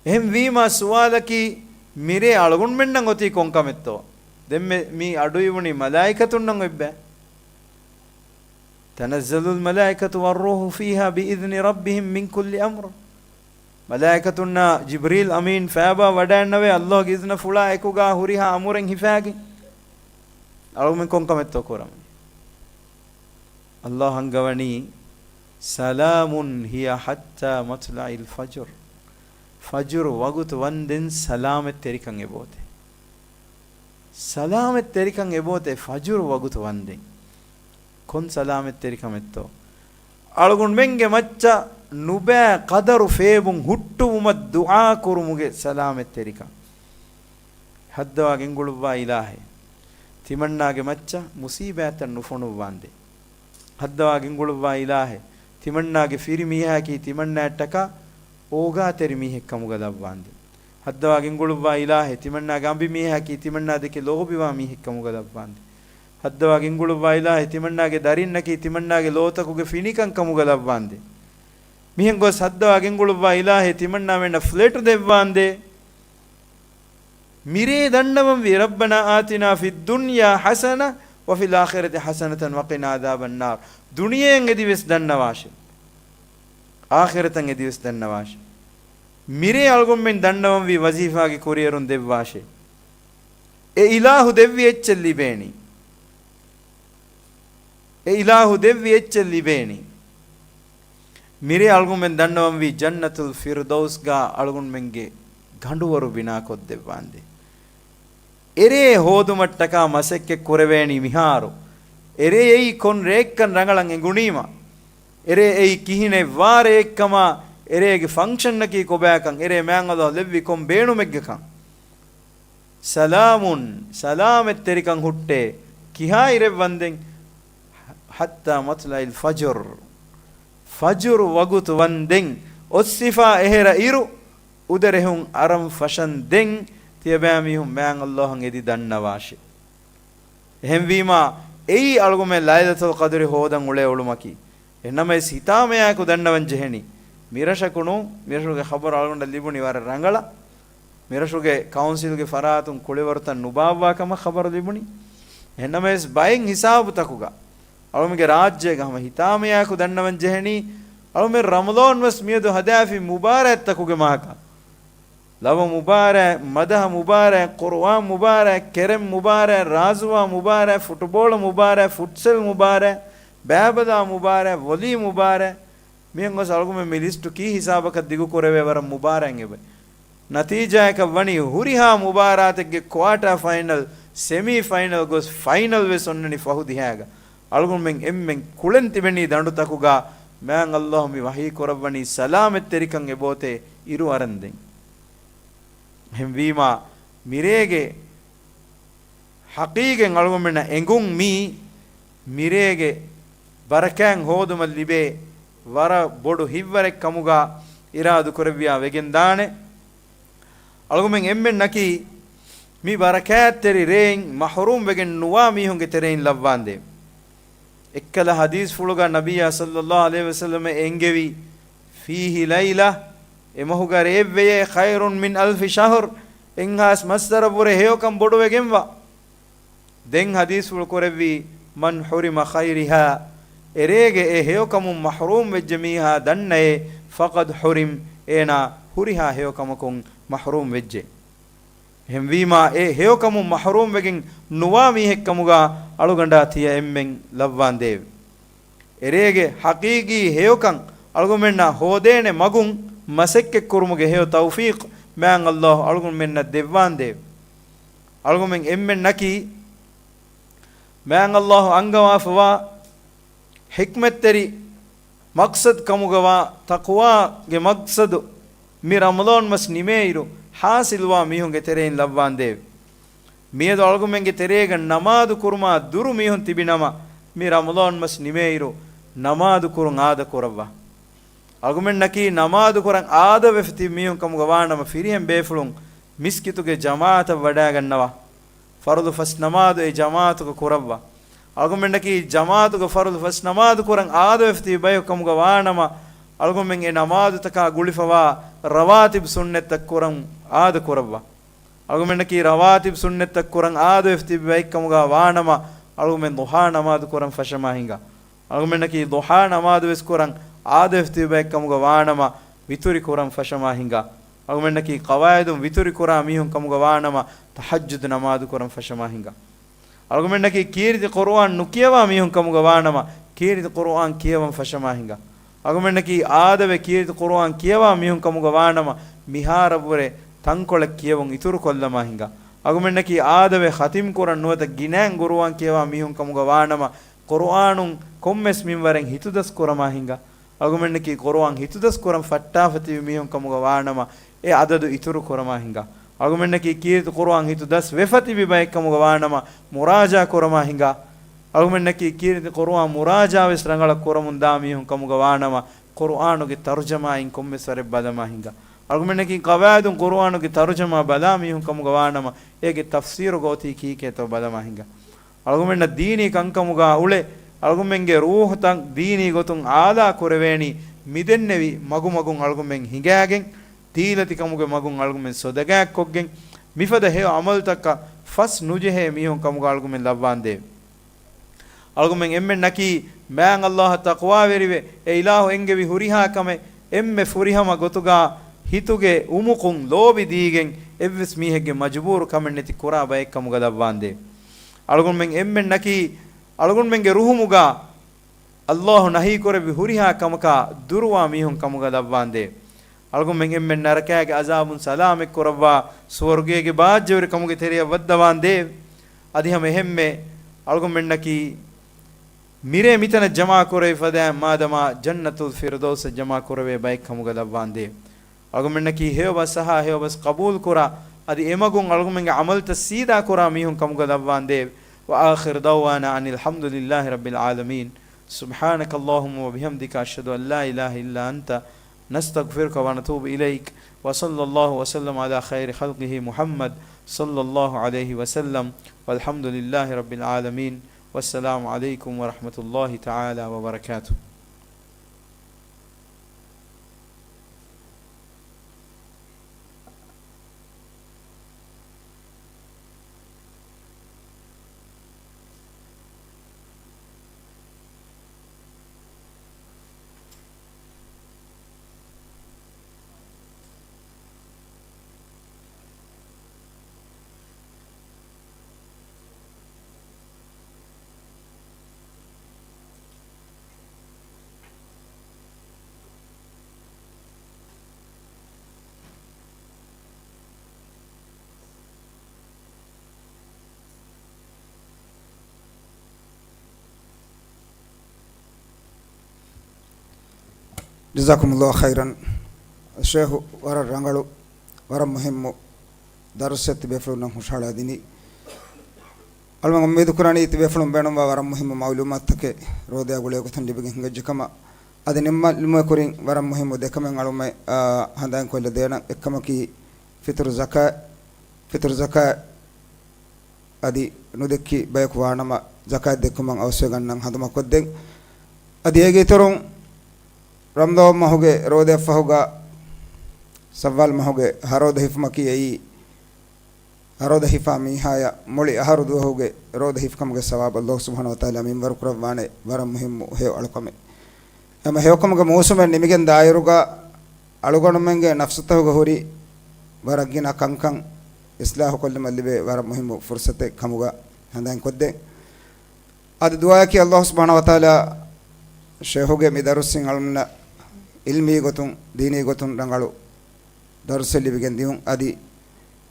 އެހެންވީމާ ސުވާލަކީ، މިރޭ އަޅުގަނޑުމެންނަށް އޮތީ ކޮންކަމެއްތޯ؟ ދެންމެ މީ އަޑުއިވުނީ މަލާއިކަތުންނަށް އޮތްބަ؟ تَنَزَّلُ الْمَلَائِكَةُ وَالرُّوحُ فِيهَا بِإِذْنِ رَبِّهِمْ مِنْ كُلِّ أَمْرٍ. މަލާއިކަތުންނާ ޖިބްރީލް އަމީން ފައިބާ ވަޑައިންނަވޭ، ﷲގެ އިޒްނަފުޅާ އެކުގާ ހުރިހާ އަމުރެއް ހިފާގެން. އަޅުގަނޑުމެން ކޮންކަމެއްތޯ ކުރަމުން؟ ﷲ އަންގަވަނީ، سَلَامٌ هِيَ حَتَّىٰ مَطْلَعِ الْفَجْرِ. ފަޖުރު ވަގުތު ވަންދެން ސަލާމަތްތެރިކަން އެބައޮތޭ. ސަލާމަތްތެރިކަން އެބައޮތޭ ފަޖުރު ވަގުތު ވަންދެން. ކޮން ސަލާމަތްތެރިކަމެއްތޯ؟ އަޅުގަނޑުމެންގެ މައްޗަށް ނުބައި ޤަދަރު ފޭބުން ހުއްޓުވުމަށް ދުޢާ ކުރުމުގެ ސަލާމަތްތެރިކަން. ހައްދަވާ ގެންގުޅުއްވާ އިލާހޭ، ތިމަންނާގެ މައްޗަށް މުސީބާތްތައް ނުފޮނުއްވާނދޭ. ހައްދަވާ ގެންގުޅުއްވާ އިލާހޭ، ތިމަންނާގެ ފިރި މީހާއަކީ ތިމަންނާއަށްޓަކާ އޯގާތެރި މީހެއް ކަމުގަ ލައްވާނދޭ. ހައްދަވާ ގެންގުޅުއްވާ އިލާހޭ، ތިމަންނާގެ އަނބި މީހާއަކީ ތިމަންނާ ދެކެ ލޯބިވާ މީހެއް ކަމުގަ ލައްވާނދޭ. ހައްދަވާ ގެންގުޅުއްވާ އިލާހޭ، ތިމަންނާގެ ދަރިންނަކީ ތިމަންނާގެ ލޯތަކުގެ ފިނިކަން ކަމުގަ ލައްވާނދޭ. މިހެން ގޮސް ހައްދަވާ ގެންގުޅުއްވާ އިލާހޭ، ތިމަންނާމެންނަށް ފްލެޓު ދެއްވާނދޭ. މިރޭ ދަންނަވަންވީ، رَبَّنَا آتِنَا فِي الدُّنْيَا حَسَنَةً وَفِي الْآخِرَةِ حَسَنَةً وَقِنَا عَذَابَ النَّارِ. ދުނިޔެއަށް އެދިވެސް ދަންނަވާށޭ. އާޚިރަތަށް އެދިވެސް ދަންނަވާށޭ. މިރޭ އަޅުގަނޑުމެން ދަންނަވަންވީ ވަޒީފާގެ ކުރިއެރުން ދެއްވާށޭ. އެ އިލާހު ދެއްވި އެއްޗެއް ލިބޭނީ. އެ އިލާހު ދެއްވި އެއްޗެއް ލިބޭނީ. މިރޭ އަޅުގަނޑުމެން ދަންނަވަންވީ ޖަންނަތުލް ފިރްދައުސްގާ އަޅުގަނޑުމެންގެ ގަނޑުވަރު ބިނާކޮށްދެއްވާނދޭ. އެރޭ ހޯދުމަށްޓަކާ މަސައްކަތް ކުރެވޭނީ މިހާރު. އެރޭ އެއީ ކޮން ރެއެއްކަން ރަނގަޅަށް އެނގުނީމަ. އެރޭ އެއީ ކިހިނެއް ވާ ރެއެއްކަމާ، އެރޭގެ ފަންކްޝަންއަކީ ކޮބާކަން، އެރޭ މާތް ﷲ ލެއްވި ކޮން ބޭނުމެއްގެކަން. ސަލާމުން، ސަލާމަތްތެރިކަން ހުއްޓޭ. ކިހާ އިރެއް ވަންދެން؟ حَتَّىٰ مَطْلَعِ الْفَجْرِ. ފަޖުރު ވަގުތު ވަންދެން އޮއްސިފާ އެހެރަ އިރު، އުދަރެހުން އަރަން ފަށަން ދެން ތިޔަބައިމީހުން މާތް ﷲ އަށް އެދި ދަންނަވާށޭ. އެހެންވީމާ، އެއީ އަޅުގަނޑުމެން ލައިލަތުލް ޤަދްރި ހޯދަން އުޅޭ އުޅުމަކީ. އެހެންނަމަވެސް ހިތާމަޔާއެކު ދަންނަވަން ޖެހެނީ، މިރަށަކު ނޫން، މިރަށުގެ ޚަބަރު އަޅުގަނޑަށް ލިބުނީ ވަރަށް ރަނގަޅަށް. މިރަށުގެ ކައުންސިލްގެ ފަރާތުން ކުޅިވަރުތައް ނުބާއްވާ ކަމަށް ޚަބަރު ލިބުނީ. އެހެންނަމަވެސް ބައެއް ހިސާބުތަކުގަ އަޅުމެންގެ ރާއްޖޭގަ ހަމަ ހިތާމަޔާއެކު ދަންނަވަން ޖެހެނީ، އަޅުމެން ރަމަޟާން ވެސް މިއަދު ހަދާފި މުބާރާތްތަކުގެ މަހަކަށް. ލަވަ މުބާރާތް، މަދަހަ މުބާރާތް، ޤުރުއާން މުބާރާތް، ކެރަމް މުބާރާތް، ރާޒުވާ މުބާރާތް، ފުޓުބޯޅަ މުބާރާތް، ފުޓްސަލް މުބާރާތް، ބައިބަލާ މުބާރާތް، ވޮލީ މުބާރާތް، މިހެން ގޮސް އަޅުގަނޑުމެން މި ލިސްޓު ކީ ހިސާބަކަށް ދިގު ކުރެވޭ ވަރަށް މުބާރާތް އެބަ. ނަތީޖާއަކަށް ވަނީ ހުރިހާ މުބާރާތެއްގެ ކުއާޓާ ފައިނަލް، ސެމީ ފައިނަލް ގޮސް ފައިނަލް ވެސް އޮންނަނީ ފަހު ދިހައިގަ. އަޅުގަނޑުމެން އެންމެން ކުޅެން ތިބެނީ ދަނޑުތަކުގަ. މާތް ﷲ މި ވަޙީ ކުރައްވަނީ ސަލާމަތްތެރިކަން އެބައޮތޭ އިރު އަރަން ދެން. އެހެންވީމާ، މިރޭގެ ޙަޤީޤަތް އަޅުގަނޑުމެންނަށް އެނގުން މީ، މިރޭގެ ބަރަކާތް ހޯދުމަށް ލިބޭ ވަރަށް ބޮޑު ހިތްވަރެއް ކަމުގަ އިރާދު ކުރެއްވިޔާ ވެގެން ދާނެ. އަޅުގަނޑުމެން އެންމެންނަކީ މި ބަރަކާތްތެރި ރޭއިން މަޙްރޫމް ވެގެން ނުވާ މީހުންގެ ތެރެއިން ލައްވާނދޭ. އެއްކަލަ ޙަދީޘްފުޅުގަ ނަބިއްޔާ ޞައްލައްލާހު ޢަލައިހި ވަސައްލަމަ އެންގެވި، فيه ليلة، އެމަހުގަ ރެއެއްވެޔޭ، خير من ألف شهر، އެއްހާސް މައްސަރަށްވުރެ ހެޔޮކަން ބޮޑުވެގެންވާ. ދެން ޙަދީޘްފުޅު ކުރެއްވީ، من حرم خيرها، އެރޭގެ އެ ހެޔޮކަމުން މަޙްރޫމް ވެއްޖެ މީހާ ދަންނައޭ، فقد حرم، އޭނާ ހުރިހާ ހެޔޮކަމަކުން މަޙްރޫމް ވެއްޖެ. އެހެންވީމާ، އެ ހެޔޮކަމުން މަޙްރޫމްވެގެން ނުވާ މީހެއްކަމުގަ އަޅުގަނޑާ ތިޔަ އެންމެން ލައްވާނދޭވެ. އެރޭގެ ޙަޤީޤީ ހެޔޮކަން އަޅުގަނޑުމެންނަށް ހޯދޭނެ މަގުން މަސައްކަތްކުރުމުގެ ހެޔޮ ތައުފީޤު މާތް ﷲ އަޅުގަނޑުމެންނަށް ދެއްވާނދޭވެ. އަޅުގަނޑުމެން އެންމެންނަކީ މާތް ﷲ އަންގަވާފަވާ ޙިކްމަތްތެރި މަޤްޞަދު ކަމުގަވާ ތަޤްވާގެ މަޤްޞަދު މި ރަމަޟާން މަސް ނިމޭއިރު ޙާޞިލުވާ މީހުންގެ ތެރެއިން ލައްވާނދޭވެ. މިއަދު އަޅުގަނޑުމެންގެ ތެރޭގަ ނަމާދު ކުރުމާ ދުރު މީހުން ތިބިނަމަ، މި ރަމަޟާން މަސް ނިމޭއިރު ނަމާދު ކުރުން އާދަ ކުރައްވާ. އަޅުގަނޑުމެންނަކީ ނަމާދު ކުރަން އާދަވެފަ ތިބި މީހުން ކަމުގަ ވާނަމަ، ފިރިހެން ބޭފުޅުން މިސްކިތުގެ ޖަމާޢަތަށް ވަޑައިގަންނަވާ. ފަރުޟު ފަސް ނަމާދު އެ ޖަމާޢަތުގަ ކުރައްވާ. އަޅުގަނޑުމެންނަކީ ޖަމާޢަތުގަ ފަރުޟު ފަސް ނަމާދު ކުރަން އާދަވެފަ ތިބި ބަޔަކު ކަމުގަ ވާނަމަ، އަޅުގަނޑުމެން އެ ނަމާދުތަކާ ގުޅިފަވާ ރަވާތިބު ސުންނަތްތައް ކުރަން އާދަ ކުރައްވާ. އަޅުގަނޑުމެންނަކީ ރަވާތިބު ސުންނަތްތައް ކުރަން އާދަވެފަ ތިބި ބައެއްކަމުގަ ވާނަމަ، އަޅުގަނޑުމެން ޟުޙާ ނަމާދު ކުރަން ފަށަމާ ހިނގާ. އަޅުގަނޑުމެންނަކީ ޟުޙާ ނަމާދު ވެސް ކުރަން އާދަވެފަ ތިބި ބައެއްކަމުގަ ވާނަމަ، ވިތުރި ކުރަން ފަށަމާ ހިނގާ. އަޅުގަނޑުމެންނަކީ ޤަވާޢިދުން ވިތުރި ކުރާ މީހުން ކަމުގަ ވާނަމަ، ތަހައްޖުދު ނަމާދު ކުރަން ފަށަމާ ހިނގާ. އަޅުގަނޑުމެންނަކީ ކީރިތި ޤުރުއާން ނުކިޔަވާ މީހުން ކަމުގަ ވާނަމަ، ކީރިތި ޤުރުއާން ކިޔަވަން ފަށަމާ ހިނގާ. އަޅުގަނޑުމެންނަކީ އާދަވެ ކީރިތި ޤުރުއާން ކިޔަވާ މީހުން ކަމުގަ ވާނަމަ، މިހާރަށްވުރެ ތަންކޮޅެއް ކިޔަވަން އިތުރުކޮށްލަމާ ހިނގާ. އަޅުގަނޑުމެންނަކީ އާދަވެ ޚަތިމް ކުރަން ނުވަތަ ގިނައިން ޤުރުއާން ކިޔަވާ މީހުން ކަމުގަ ވާނަމަ، ޤުރުއާނުން ކޮންމެސް މިންވަރެއް ހިތުދަސް ކުރަމާ ހިނގާ. އަޅުގަނޑުމެންނަކީ ޤުރުއާން ހިތުދަސް ކުރަން ފައްޓާފަ ތިބި މީހުން ކަމުގަ ވާނަމަ، އެ އަދަދު އިތުރު ކުރަމާ ހިނގާ. އަޅުގަނޑުމެންނަކީ ކީރިތި ޤުރުއާން ހިތުދަސް ވެފަ ތިބި ބައެއް ކަމުގަ ވާނަމަ، މުރާޖާ ކުރަމާ ހިނގާ. އަޅުގަނޑުމެންނަކީ ކީރިތި ޤުރުއާން މުރާޖާ ވެސް ރަނގަޅަށް ކުރަމުން ދާ މީހުން ކަމުގަ ވާނަމަ، ޤުރުއާނުގެ ތަރުޖަމާއިން ކޮންމެސް ވަރެއް ބަލަމާ ހިނގާ. އަޅުގަނޑުމެންނަކީ ޤަވާޢިދުން ޤުރުއާނުގެ ތަރުޖަމާ ބަލާ މީހުން ކަމުގަ ވާނަމަ، އޭގެ ތަފްސީރުގަ އޮތީ ކީކޭތޯ ބަލަމާ ހިނގާ. އަޅުގަނޑުމެންނަށް ދީނީ ކަންކަމުގަ އުޅެ، އަޅުގަނޑުމެންގެ ރޫޙުތައް ދީނީ ގޮތުން އާލާ ކުރެވޭނީ، މިދެންނެވި މަގުމަގުން އަޅުގަނޑުމެން ހިނގާގެން، ދީލަތިކަމުގެ މަގުން އަޅުގަނޑުމެން ސޮދަގާތްކޮށްގެން، މިފަދަ ހެޔޮ ޢަމަލުތަކަށް ފަސް ނުޖެހޭ މީހުން ކަމުގަ އަޅުގަނޑުމެން ލައްވާނދޭވެ. އަޅުގަނޑުމެން އެންމެންނަކީ މާތް ﷲ އަށް ތަޤްވާވެރިވެ، އެ އިލާހު އެންގެވި ހުރިހާ ކަމެއް އެންމެ ފުރިހަމަ ގޮތުގަ ހިތުގެ އުމުކުން ލޯބި ދީގެން، އެއްވެސް މީހެއްގެ މަޖުބޫރު ކަމެއް ނެތި ކުރާ ބައެއް ކަމުގަ ލައްވާނދޭވެ. އަޅުގަނޑުމެން އެންމެންނަކީ އަޅުގަނޑުމެންގެ ރުހުމުގަ ﷲ ނަހީ ކުރެއްވި ހުރިހާ ކަމަކާ ދުރުވާ މީހުން ކަމުގަ ލައްވާނދޭވެ. އަޅުގަނޑުމެން އެންމެން ނަރަކާގެ ޢަޒާބުން ސަލާމަތް ކުރައްވާ، ސުވަރުގޭގެ ބާއްޖަވެރި ކަމުގެ ތެރެއަށް ވައްދަވާނދޭވެ. އަދި ހަމަ އެހެންމެ އަޅުގަނޑުމެންނަކީ މިރޭ މިތަނަށް ޖަމާ ކުރެވި ފަދައިން މާދަމާ ޖަންނަތުލް ފިރްދައުސަށް ޖަމާ ކުރެވޭ ބައެއް ކަމުގަ ލައްވާނދޭވެ. އަޅުގަނޑުމެންނަކީ ހެޔޮބަސް އަހާ، ހެޔޮބަސް ޤަބޫލު ކުރާ، އަދި އެމަގުން އަޅުގަނޑުމެންގެ ޢަމަލުތައް ސީދާ ކުރާ މީހުން ކަމުގަ ލައްވާނދޭވެ. وآخر دعوانا أن الحمد لله رب العالمين. سبحانك اللهم وبحمدك، أشهد أن لا إله إلا أنت، نستغفرك ونتوب إليك، وصلى الله وسلم على خير خلقه محمد صلى الله عليه وسلم، والحمد لله رب العالمين، والسلام عليكم ورحمة الله تعالى وبركاته. ޖަޒާކުމުﷲ ޚައިރަން. ޝޭހު ވަރަށް ރަނގަޅު، ވަރަށް މުހިއްމު ދަރުސެއް ތިބޭފުޅުންނަށް ހުށަހަޅާ ދިނީ. އަޅުގަނޑު އުއްމީދު ކުރަނީ ތިބޭފުޅުން ބޭނުންވާ ވަރަށް މުހިއްމު މައުލޫމާތުތަކެއް ރޯދައާ ގުޅޭ ގޮތުން ލިބިގެން ހިނގައްޖެ ކަމަށް. އަދި ނިންމުމުގެ ކުރިން ވަރަށް މުހިއްމު ދެކަމެއް އަޅުގަނޑު ހަނދާން ކޮށްލަ ދޭނަން. އެއްކަމަކީ ފިތުރު ޒަކާތް، ފިތުރު ޒަކާތް އަދި ނުދެއްކި ބަޔަކު ވާނަމަ، ޒަކާތް ދެއްކުމަށް އަވަސްވެގަންނަން ހަނދުމަކޮށްދޭން. އަދި އޭގެ އިތުރުން ރަމަޟާން މަހުގެ ރޯދައަށްފަހުގަ ޝައްވާލް މަހުގެ ހަރޯދަ ހިފުމަކީ އެއީ، ހަރޯދަ ހިފާ މީހާޔަށް މުޅި އަހަރު ދުވަހުގެ ރޯދަ ހިފިކަމުގެ ސަވާބު ﷲ ސުބްޙާނަހޫ ވަތަޢާލާ މިންވަރު ކުރައްވާނެ. ވަރަށް މުހިއްމު ހެޔޮ އަޅުކަމެއް. އެމަ ހެޔޮކަމުގެ މޫސުމެއް ނިމިގެން ދާއިރުގަ އަޅުގަނޑުމެންގެ ނަފްސުތަކުގަ ހުރި ވަރަށް ގިނަ ކަންކަން އިސްލާހު ކޮށްލުމަށް ލިބޭ ވަރަށް މުހިއްމު ފުރުޞަތެއް ކަމުގަ ހަނދާން ކޮށްދޭން. އަދި ދުޢާއަކީ ﷲ ސުބްޙާނަހޫ ވަތަޢާލާ ޝޭހުގެ މި ދަރުސްއިން އަޅުގަނޑަށް ޢިލްމީ ގޮތުން، ދީނީ ގޮތުން ރަނގަޅު ދަރުސެއް ލިބިގެން ދިޔުން. އަދި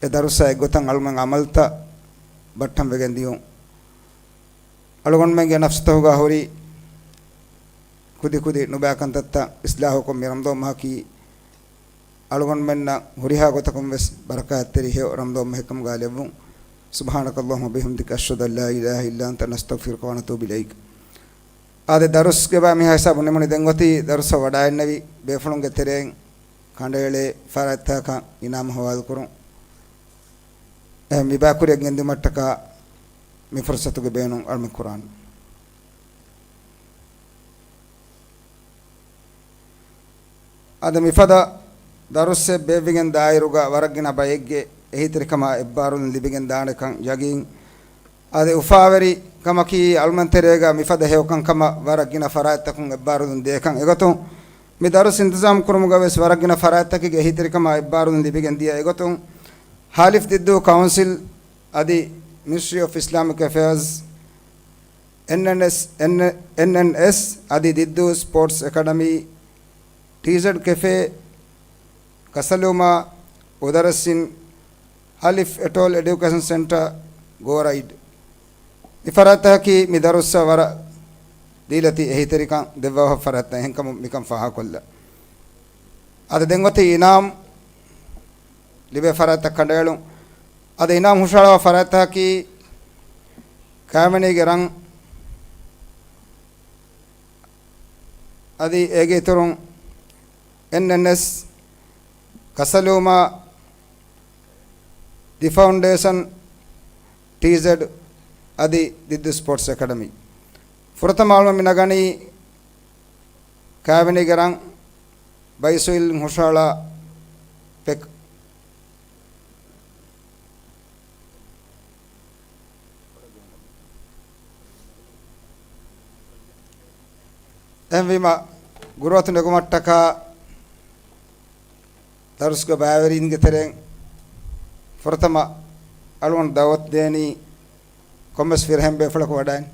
އެ ދަރުސާ އެއްގޮތަށް އަޅުގަނޑުމެން ޢަމަލުތައް ބައްޓަން ވެގެން ދިޔުން. އަޅުގަނޑުމެންގެ ނަފްސުތަކުގަ ހުރި ކުދިކުދި ނުބައި ކަންތައްތައް އިސްލާހުކޮށް، މި ރަމަޟާން މަހަކީ އަޅުގަނޑުމެންނަށް ހުރިހާ ގޮތަކުން ވެސް ބަރަކާތްތެރި ހެޔޮ ރަމަޟާން މަހެއްކަމުގަ ލެއްވުން. سبحانك اللهم وبحمدك، أشهد أن لا إله إلا أنت، نستغفرك ونتوب إليك. އާދެ، ދަރުސްގެ ބައި މިހާ ހިސާބުން ނިމުނީ. ދެން އޮތީ ދަރުސަށް ވަޑައިގެންނެވި ބޭފުޅުންގެ ތެރެއިން ކަނޑައެޅޭ ފަރާތްތަކަށް އިނާމު ހަވާލުކުރުން. އެހެން މި ބައި ކުރިއަށް ގެންދިއުމަށްޓަކާ މި ފުރުޞަތުގެ ބޭނުން އަޅުމެން ކުރާނަން. އަދި މިފަދަ ދަރުސްއެއް ބޭއްވިގެން ދާއިރުގަ ވަރަށް ގިނަ ބައެއްގެ އެހީތެރިކަމާ އެއްބާރުލުން ލިބިގެން ދާނެކަން ޔަގީން. އަދި އުފާވެރި ކަމަކީ، އަޅުމެން ތެރޭގަ މިފަދަ ހެޔޮކަންކަމަށް ވަރަށް ގިނަ ފަރާތްތަކުން އެއްބާރުލުން ދޭކަން. އެގޮތުން މި ދަރުސް އިންތިޒާމް ކުރުމުގަ ވެސް ވަރަށް ގިނަ ފަރާތްތަކެއްގެ އެހީތެރިކަމާ އެއްބާރުލުން ލިބިގެން ދިޔަ. އެގޮތުން ހާލިފް ދިއްދޫ ކައުންސިލް އަދި މިނިސްޓްރީ އޮފް އިސްލާމިކް އެފެއާޒް، އެންއެންއެސް، އެން-، އެންއެންއެސް އަދި ދިއްދޫ ސްޕޯޓްސް އެކަޑަމީ، ޓީޒެޑް ކެފޭ، ކަސަލޫމާ އުދަރަސްއިން، ހާލިފް އެޓޯލް އެޑިއުކޭޝަން ސެންޓަރ، ގޯރައިޑް. މި ފަރާތްތަކަކީ މި ދަރުއްސަށް ވަރަށް ދީލަތި އެހީތެރިކަން ދެއްވާފަ ފަރާތްތައް. އެހެންކަމުން މިކަން ފާހަގަކޮށްލަ. އަދި ދެން އޮތީ އިނާމް ލިބޭ ފަރާތްތައް ކަނޑައެޅުން. އަދި އިނާމް ހުށަހަޅާ ފަރާތްތަކަކީ ކާމެނީގެ ރަން، އަދި އޭގެ އިތުރުން އެންއެންއެސް، ކަސަލޫމާ، ދި ފައުންޑޭޝަން، ޓީޒެޑް އަދި ދިއްދޫ ސްޕޯޓްސް އެކަޑަމީ. ފުރަތަމަ އަޅުމެން މި ނަގަނީ ކާވެނީގެ ރަން ބައިސުއިލް ހުށަހަޅާ ޕެކް. އެހެންވީމަ، ގުރުއަތު ނެގުމަށްޓަކާ ދަރުސްގެ ބައިވެރިންގެ ތެރެއިން ފުރަތަމަ އަޅުގަނޑު ދައުވަތު ދޭނީ ކޮންމެސް ފިރިހެން ބޭފުޅަކު ވަޑައިން.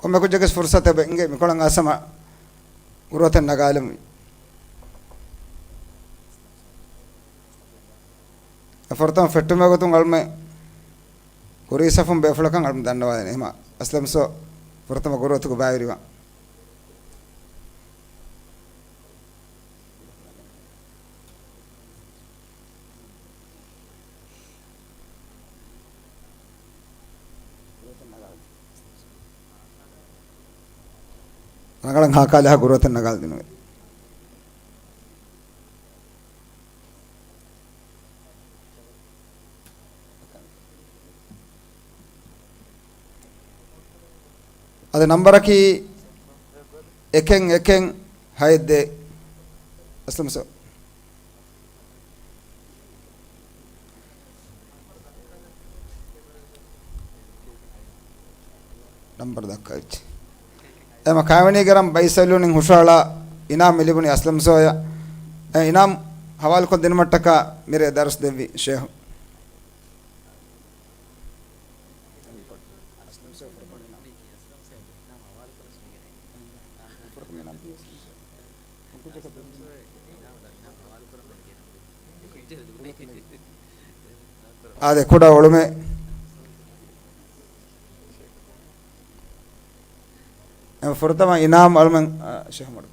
ކޮންމެ ކުއްޖަކަސް ފުރުސަތެއް އެބަ އިނގޭ މިކޮޅަށް އައިސަމަ ގުރުއަތެއް ނަގާލަމު. އެ ފުރަތަމަ ފެއްޓުމެއް ގޮތުން އަޅުމެ ކުރީ ސަފުން ބޭފުޅަކަށް އަޅުމެ ދަންނަވާދޭނެ. އެހެމަ އަސްލަމްސޯ ފުރަތަމަ ގުރުއަތުގެ ބައިވެރިވާން. ރަނގަޅަށް ހާކާލާ ގުރުއަތެއް ނަގާލަދިނުވެ. އަދި ނަންބަރަކީ އެކެއް އެކެއް ހައެއް ދޭއް. އަސްލަމްސޯ. ނަންބަރު ދައްކަވިއްޖެ. އެމަ ކާވެނީގެ ރަން ބައިސަލޫނިން ހުށަހަޅާ އިނާމް ލިބުނީ އަސްލަމްސޯޔަށް. އެ އިނާމް ހަވާލުކޮށް ދިނުމަށްޓަކާ މިރޭ ދަރުސް ދެއްވި ޝޭހު. އާދެ، ކުޑަ އޮޅުމެއް. އެ ފުރަތަމަ އިނާމް އަޅުމެން، އާ، ޝޭހް އަޙްމަދު.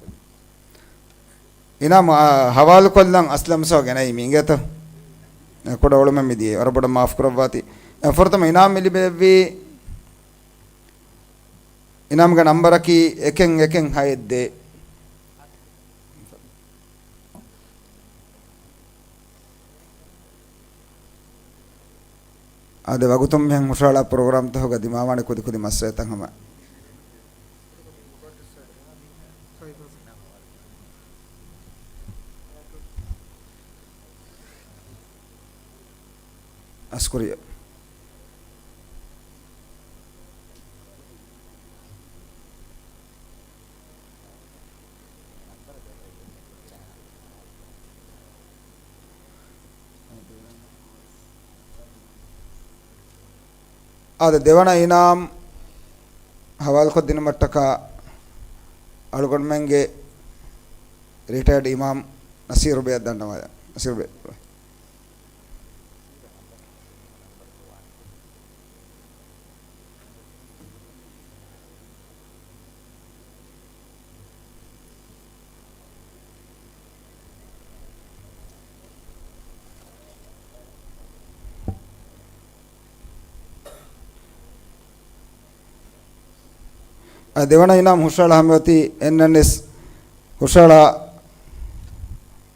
އިނާމް، އާ، ހަވާލުކޮށްލަން އަސްލަމް ސޯ ގެނައީ މި އިނގޭތޯ. އެ، ކުޑަ އުޅުމެއް މިދިޔައީ. ވަރަށް ބޮޑަށް މާފު ކުރައްވާތި. އެ، ފުރަތަމަ އިނާމް މި ލިބެވީ، އިނާމްގެ ނަންބަރަކީ އެކެއް އެކެއް ހައެއް ދޭއް. އާދެ، ވަގުތުން މިހެން ހުށަހަޅާ ޕްރޮގްރާމްތަކުގަ ދިމާވާނެ ކުދިކުދި މައްސަލަތައް ހަމަ. އަސްކުރިޔަ. އާދެ، ދެވަނަ އިނާމް ހަވާލުކޮށްދިނުމަށްޓަކާ އަޅުގަނޑުމެންގެ ރިޓަޔަރޑް އިމާމް ނަސީރުބެއަށް ދަންނަވާލަން. ނަސީރުބެ. އާ، ދެވަނަ އިނާމް ހުށަހަޅާ ހަމަވެތި އެންއެންއެސް ހުށަހަޅާ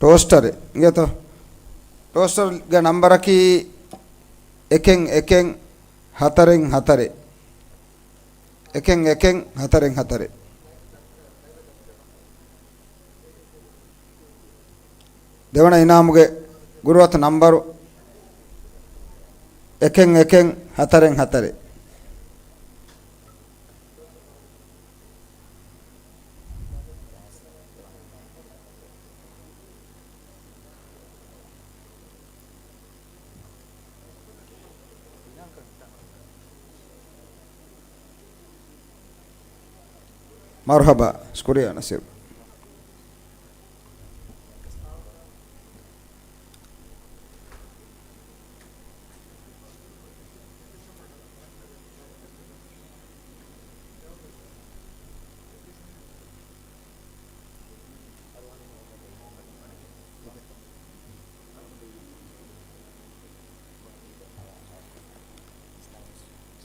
ޓޯސްޓަރެއް އިނގޭތޯ. ޓޯސްޓަރގެ ނަންބަރަކީ އެކެއް އެކެއް ހަތަރެއް ހަތަރެއް. އެކެއް އެކެއް ހަތަރެއް ހަތަރެއް. ދެވަނަ އިނާމުގެ ގުރުއަތު ނަންބަރު އެކެއް އެކެއް ހަތަރެއް ހަތަރެއް. މަރުޙަބާ. ޝުކުރިއްޔާ ނަސީރު.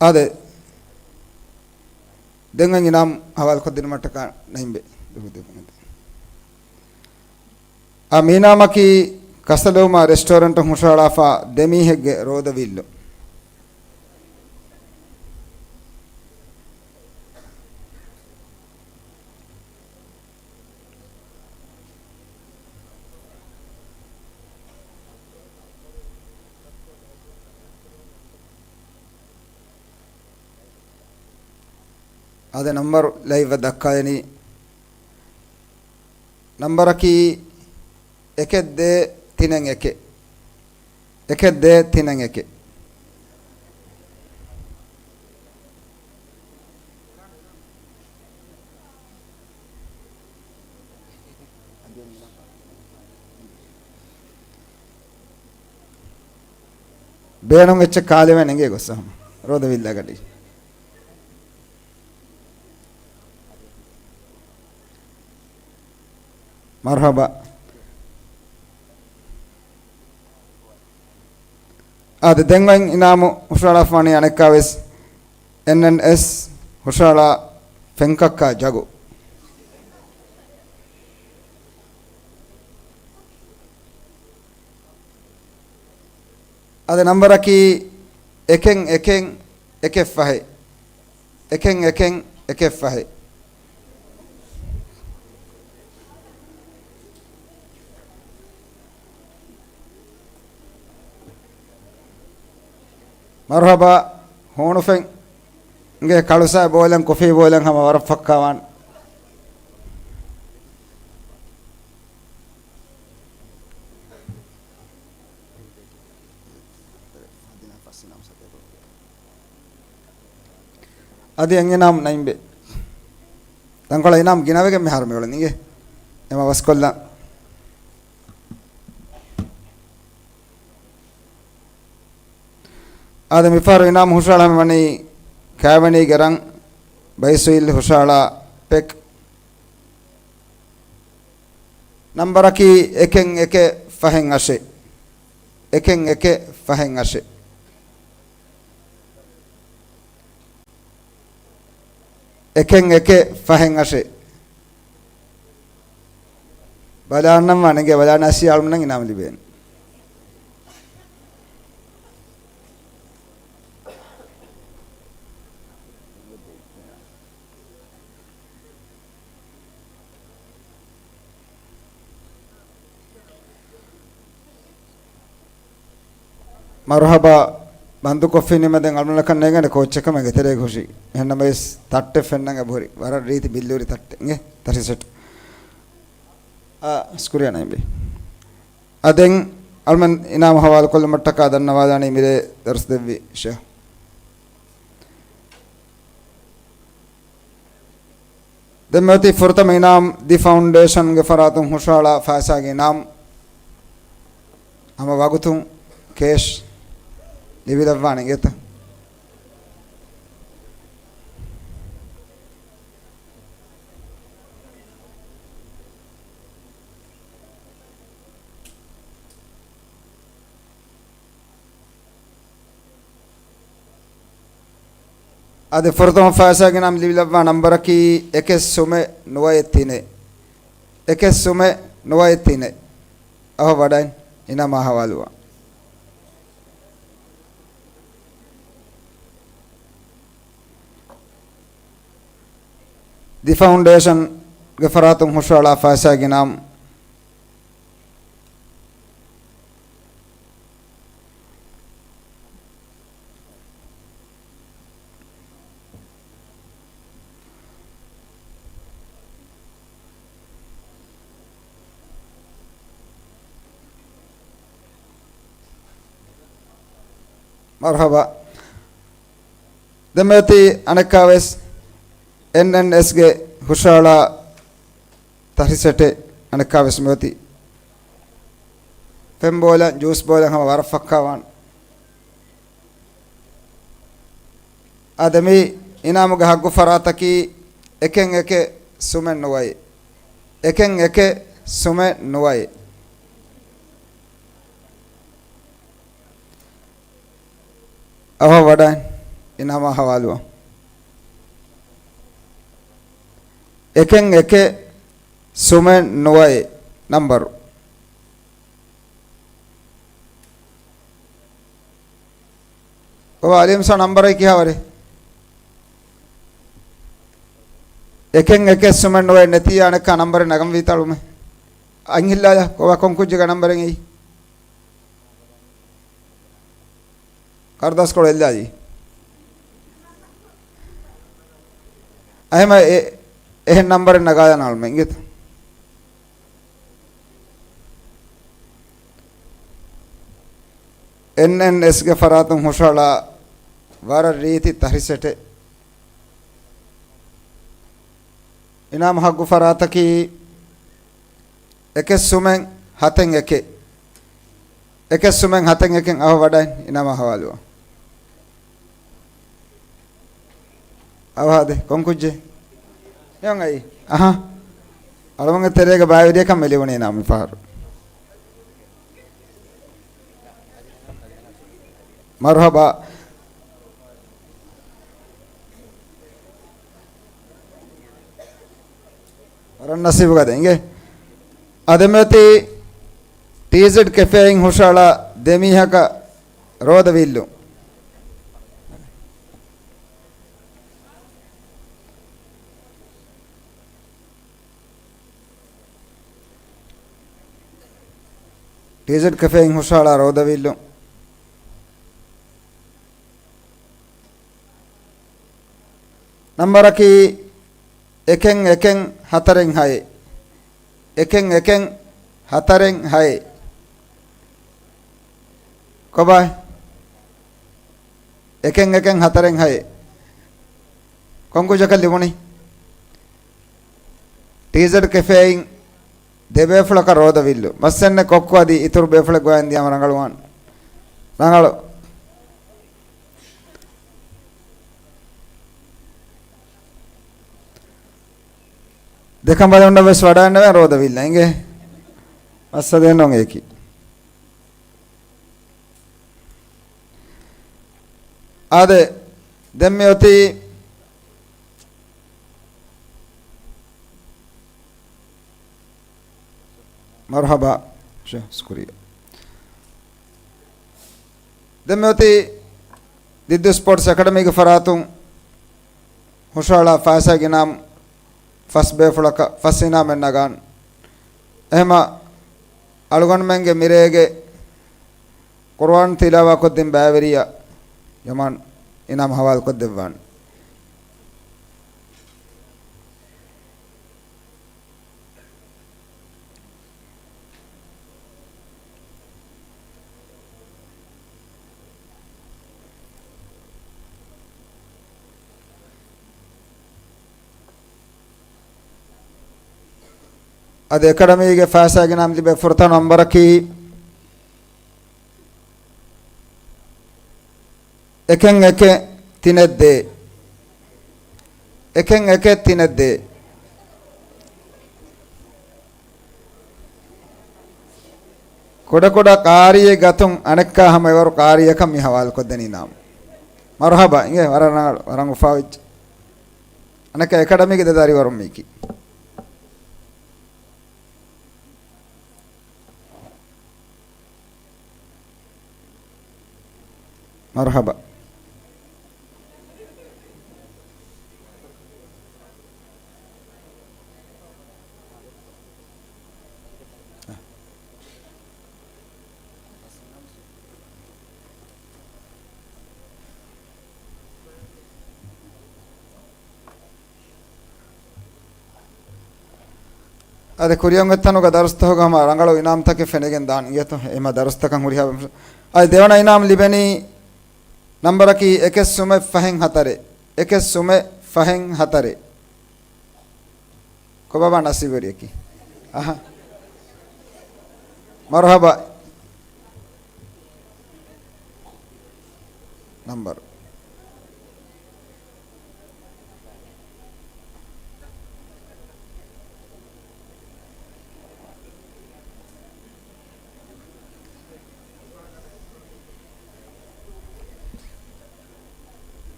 އާދެ، ދެން އިނާމް ހަވާލުކޮށްދިނުމަށްޓަކާ ނައިމްބެ. އާ، މީނާމަކީ ކަސަލޫމާ ރެސްޓޯރެންޓުން ހުށަހަޅާފާ ދެމީހެއްގެ ރޯދަ ވިއްލު. އާދެ، ނަންބަރު ލައިވްއަށް ދައްކާލަނީ. ނަންބަރަކީ އެކެއް ދޭއް ތިނެއް އެކެއް. އެކެއް ދޭއް ތިނެއް އެކެއް. ބޭނުން އެއްޗެއް ކާލެވެން އެނގޭ ގޮއްސަ ހަމަ. ރޯދަ ވިއްލާގަޑި. މަރުޙަބާ. އާދެ، ދެން އޮތް އިނާމު ހުށަހަޅާފާނީ އަނެއްކާވެސް އެންއެންއެސް ހުށަހަޅާ ފެންކައްކާ ޖަގު. އަދި ނަންބަރަކީ އެކެއް އެކެއް އެކެއް ފަހެއް. އެކެއް އެކެއް އެކެއް ފަހެއް. މަރުޙަބާ. ހޫނުފެން އިނގޭ ކަޅުސާ ބޯލަން، ކޮފީ ބޯލަން ހަމަ ވަރަށް ފައްކާވާން. އަދި އެން އިނާމް ނައިމްބެ. ތަންކޮޅެއް އިނާމް ގިނަވެގެން މިހާރު މިއުޅެނީ އިނގޭ. އެމަ ވަސްކޮށްލަން. އާދެ، މިފަހަރު އިނާމް ހުށަހަޅަމިވަނީ ކާވެނީގެ ރަން ބައިސުއިލް ހުށަހަޅާ ޕެކް. ނަންބަރަކީ އެކެއް އެކެއް ފަހެއް އަށެއް. އެކެއް އެކެއް ފަހެއް އަށެއް. އެކެއް އެކެއް ފަހެއް އަށެއް. ބަލާނަން ވާނެ އިނގޭ، ބަލާން އައިސް އަޅުމެންނަށް އިނާމު ލިބޭނެ. މަރުހަބާ. ބަންދުކޮށްފިނީމަ ދެން އަޅުގަނޑަކަށް ނޭނގޭނެ ކޯޗެއް ކަމެއް އެތެރޭގަ ހުށި. އެހެންނަމަވެސް ތައްޓެއް ފެންނަން އެބަހުރި. ވަރަށް ރީތި ބިއްލޫރި ތައްޓެއް. އިނގޭ، ތަށި ސެޓް. އާ، ސްކުރިއަން އެމްބީ. އާ، ދެން އަޅުމެން އިނާމު ހަވާލުކޮށްލުމަށްޓަކާ ދަންނަވާލާނީ މިރޭ ދަރުސް ދެއްވި ޝޭހް. ދެން މިއޮތީ ފުރަތަމަ އިނާމް ދި ފައުންޑޭޝަންގެ ފަރާތުން ހުށަހަޅާ ފައިސާގެ އިނާމް ހަމަ ވަގުތުން ކޭޝް ލިބިލައްވާނެ އިނގޭތަ؟ އާދެ، ފުރަތަމަ ފައިސާގެ އިނާމް ލިބިލައްވާ ނަންބަރަކީ އެކެއް ސުމެއް ނުވައެއް ތިނެއް. އެކެއް ސުމެއް ނުވައެއް ތިނެއް. އަހަ ވަޑައިން އިނާމާ ހަވާލުވާ. ދި ފައުންޑޭޝަންގެ ފަރާތުން ހުށަހަޅާ ފައިސާގެ އިނާމް މަރުހަބާ. ދެން މިއޮތީ އަނެއްކާވެސް އެންއެންއެސްގެ ހުށަހަޅާ ތަށި ސެޓެއް. އަނެއްކާވެސް މިއޮތީ ފެން ބޯލަން، ޖޫސް ބޯލަން ހަމަ ވަރަށް ފައްކާވާން. އާދެ، މި އިނާމުގެ ހައްގު ފަރާތަކީ އެކެއް އެކެއް ސުމެއް ނުވައެއް. އެކެއް އެކެއް ސުމެއް ނުވައެއް. އަހަ ވަޑައިން އިނާމާ ހަވާލުވާ. އެކެއް އެކެއް ސުމެއް ނުވައެއް ނަންބަރު. ކޮބާ އަލީމްސާ ނަންބަރެއް ކިހާވަރެއް؟ އެކެއް އެކެއް ސުމެއް ނުވައެއް ނެތިއްޔާ އަނެއްކާ ނަންބަރެއް ނަގަން ވީތަ އަޅުމެ. އަތް ހިއްލާލާ، ކޮބާ ކޮން ކުއްޖެއްގެ ނަންބަރެއް އެއީ؟ ކަރުދާސްކޮޅު އެއްލާލީ. އެހެމަ އެ، އެހެން ނަންބަރެއް ނަގާލާނަ އަޅުމެ އިނގޭތަ؟ އެންއެންއެސްގެ ފަރާތުން ހުށަހަޅާ ވަރަށް ރީތި ތަށި ސެޓެއް. އިނާމު ހައްގު ފަރާތަކީ އެކެއް ސުމެއް ހަތެއް އެކެއް. އެކެއް ސުމެއް ހަތެއް އެކެއް. އަހަ ވަޑައި އިނާމާ ހަވާލުވާ. އަވަހާދެ، ކޮން ކުއްޖެއް؟ އެއޮން އައި. އަހަ. އަޅުމެންގެ ތެރޭގަ ބައިވެރިޔަކަށް މި ލިބުނީ ނާ މި ފަހަރު. މަރުހަބާ. ވަރަށް ނަސީބުގަދެ އިނގޭ. އާދެ، މިއޮތީ ޓީޒެޑް ކެފޭއިން ހުށަހަޅާ ދެމީހަކަށް ރޯދަ ވީއްލުން. ޓީޒެޑް ކެފޭއިން ހުށަހަޅާ ރޯދަ ވީއްލުން. ނަންބަރަކީ އެކެއް އެކެއް ހަތަރެއް ހައެއް. އެކެއް އެކެއް ހަތަރެއް ހައެއް. ކޮބާ؟ އެކެއް އެކެއް ހަތަރެއް ހައެއް. ކޮން ކުއްޖަކަށް ލިބުނީ؟ ޓީޒެޑް ކެފޭއިން ދެބޭފުޅަކަށް ރޯދަ ވީއްލުން. މައްސަންނެ ކޮއްކޮ އަދި އިތުރު ބޭފުޅެއް ގޮވައިން ދިޔާމަ ރަނގަޅުވާން. ރަނގަޅު. ދެކަނބަލުންނަށް ވެސް ވަޑައިންނެވެ ރޯދަ ވީއްލަ އިނގޭ. މައްސަލައެއް ނޫން އެކި. އާދެ، ދެން މި އޮތީ މަރުޙަބާ. ޝު-، ޝުކުރިއްޔާ. ދެން މި އޮތީ ދިއްދޫ ސްޕޯޓްސް އެކަޑަމީގެ ފަރާތުން ހުށަހަޅާ ފައިސާގެ އިނާމް ފަސް ބޭފުޅަކަށް ފަސް އިނާމެއް ނަގާން. އެހެމަ އަޅުގަނޑުމެންގެ މިރޭގެ ޤުރުއާން ތިލާވާ ކޮށްދިން ބައިވެރިޔާ ޔަމާން އިނާމް ހަވާލު ކޮށްދެއްވާން. އަދި އެކަޑަމީގެ ފައިސާގެ އިނާމް ލިބޭ ފުރަތަމަ ނަންބަރަކީ އެކެއް އެކެއް ތިނެއް ދޭއް. އެކެއް އެކެއް ތިނެއް ދޭއް. ކުޑަކުޑަ ޤާރީއެއް ގަތުން އަނެއްކާ ހަމަ އެވަރު ޤާރީއަކަށް މި ހަވާލުކޮށްދޭނީ އިނާމް. މަރުޙަބާ އިނގޭ، ވަރަށް ރަނގަޅު، ވަރަށް އުފާވެއްޖެ. އަނެއްކާ އެކަޑަމީގެ ދެ ދަރިވަރުން މީކީ. މަރުޙަބާ. އަދި ކުރިއަށް އޮތް ތަނުގަ ދަރުސްތަކުގަ ހަމަ ރަނގަޅު އިނާމްތަކެއް ފެނިގެން ދާން އިނގޭތޯ. އެހެމަ ދަރުސްތަކަށް ހުރިހާ ބޭފުޅުން. އަދި ދެވަނަ އިނާމް ލިބެނީ ނަންބަރަކީ އެކެއް ސުމެއް ފަހެއް ހަތަރެއް. އެކެއް ސުމެއް ފަހެއް ހަތަރެއް. ކޮބާބާ ނަސީބުވެރިއަކީ؟ އަހަ. މަރުޙަބާ. ނަންބަރު.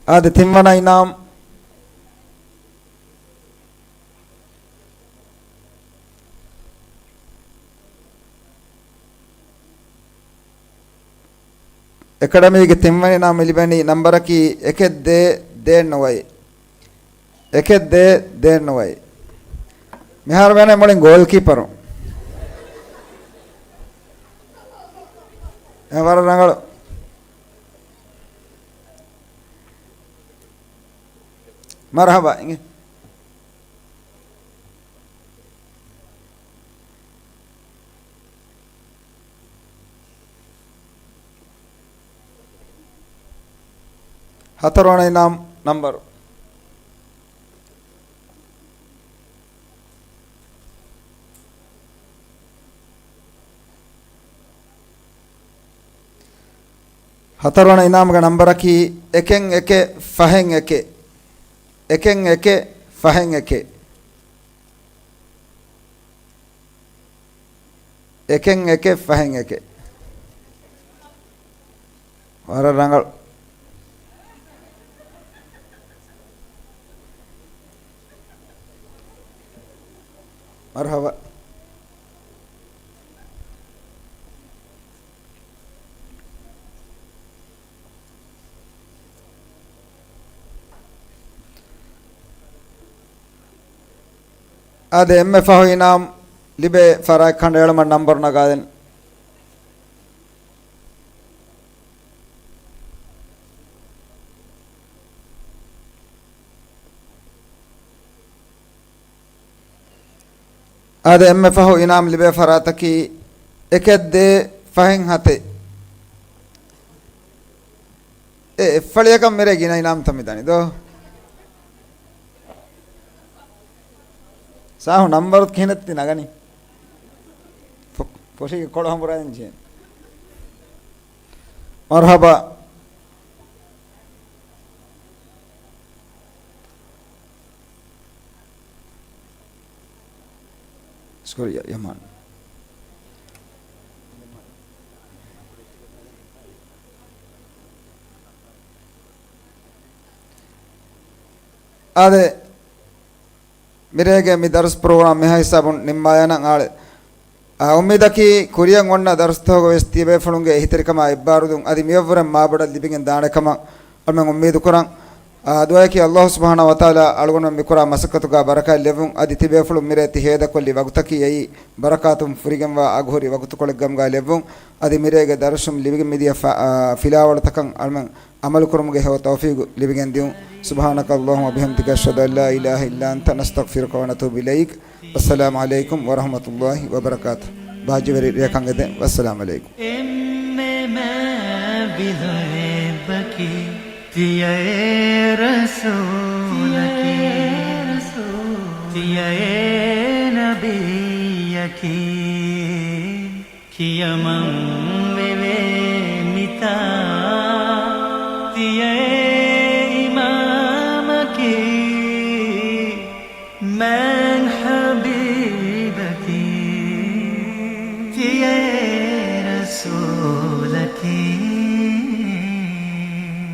އާދެ، ތިންވަނަ އިނާމް. އެކަޑަމީގެ ތިންވަނަ އިނާމް ލިބެނީ ނަންބަރަކީ އެކެއް ދޭއް ދޭއް ނުވައެއް. އެކެއް ދޭއް ދޭއް ނުވައެއް. މިހާރު ވޭނެ މުޅިން ގޯލްކީޕަރު. އެ ވަރަށް ރަނގަޅު. މަރުޙަބާ އިނގޭ. ހަތަރުވަނަ އިނާމް ނަންބަރު. ހަތަރުވަނަ އިނާމުގެ ނަންބަރަކީ އެކެއް އެކެއް ފަހެއް އެކެއް. އެކެއް އެކެއް ފަހެއް އެކެއް. އެކެއް އެކެއް ފަހެއް އެކެއް. ވަރަށް ރަނގަޅު. މަރުޙަބާ. އާދެ، އެންމެ ފަހު އިނާމް ލިބޭ ފަރާތް ކަނޑައެޅުމަށް ނަންބަރު ނަގާދެން. އާދެ، އެންމެ ފަހު އިނާމް ލިބޭ ފަރާތަކީ އެކެއް ދޭއް ފަހެއް ހަތެއް. އެ އެއްފަޅިއަކަށް މިރޭ ގިނަ އިނާމްތައް މި ދަނީ ދޯ. ސާހު، ނަންބަރު ކިހިނެއް ތި ނަގަނީ؟ ފޮ-، ފޮށީގެ ކޮޅު ހަނބުރާލަން ޖެހޭނެ. މަރުޙަބާ. ޝުކުރިއްޔާ ޔަމާން. އާދެ، މިރޭގެ މި ދަރުސް ޕްރޮގްރާމް މިހާ ހިސާބުން ނިންމާލާނަން އާޅެ. އާ، އުއްމީދަކީ ކުރިއަށް އޮންނަ ދަރުސްތަކުގަވެސް ތިޔަބޭފުޅުންގެ އެހީތެރިކަމާ އެއްބާރުލުން އަދި މިއަށްވުރެން މާބޮޑަށް ލިބިގެން ދާނެކަމަށް އަޅުމެން އުއްމީދުކުރަން. އާ، ދުޢައަކީ ﷲ ސުބްޙާނަހޫ ވަތަޢާލާ އަޅުގަނޑުމެން މިކުރާ މަސައްކަތުގަ ބަރަކާތް ލެއްވުން، އަދި ތިބޭފުޅުން މިރޭ ތި ހޭދަކޮށްލި ވަގުތަކީ އެއީ ބަރަކާތުން ފުރިގެންވާ އަގުހުރި ވަގުތުކޮޅެއް ގަމުގަ ލެއްވުން، އަދި މިރޭގެ ދަރުސުން ލިބިގެން މިދިޔަ ފަ-، އާ، ފިލާވަޅުތަކަށް އަޅުމެން ޢަމަލުކުރުމުގެ ހެޔޮ ތައުފީގު ލިބިގެން ދިއުން. سبحانك اللهم وبحمدك، أشهد أن لا إله إلا أنت، نستغفرك ونتوب إليك. والسلام عليكم ورحمة الله وبركاته. ބާއްޖަވެރި ރެޔަކަށް އެދެން. والسلام عليكم. އެންމެ މާތް ބިލަ އެއްބަކީ ތިޔައޭ ރަސޫލަކީ، ތިޔައޭ ނަބިއްޔަކީ. ކިޔަމަން ވެވޭ މިތާ ތިޔައޭ އިމާމަކީ، މާތް ޙަބީބަކީ، ތިޔައޭ ރަސޫލަކީ.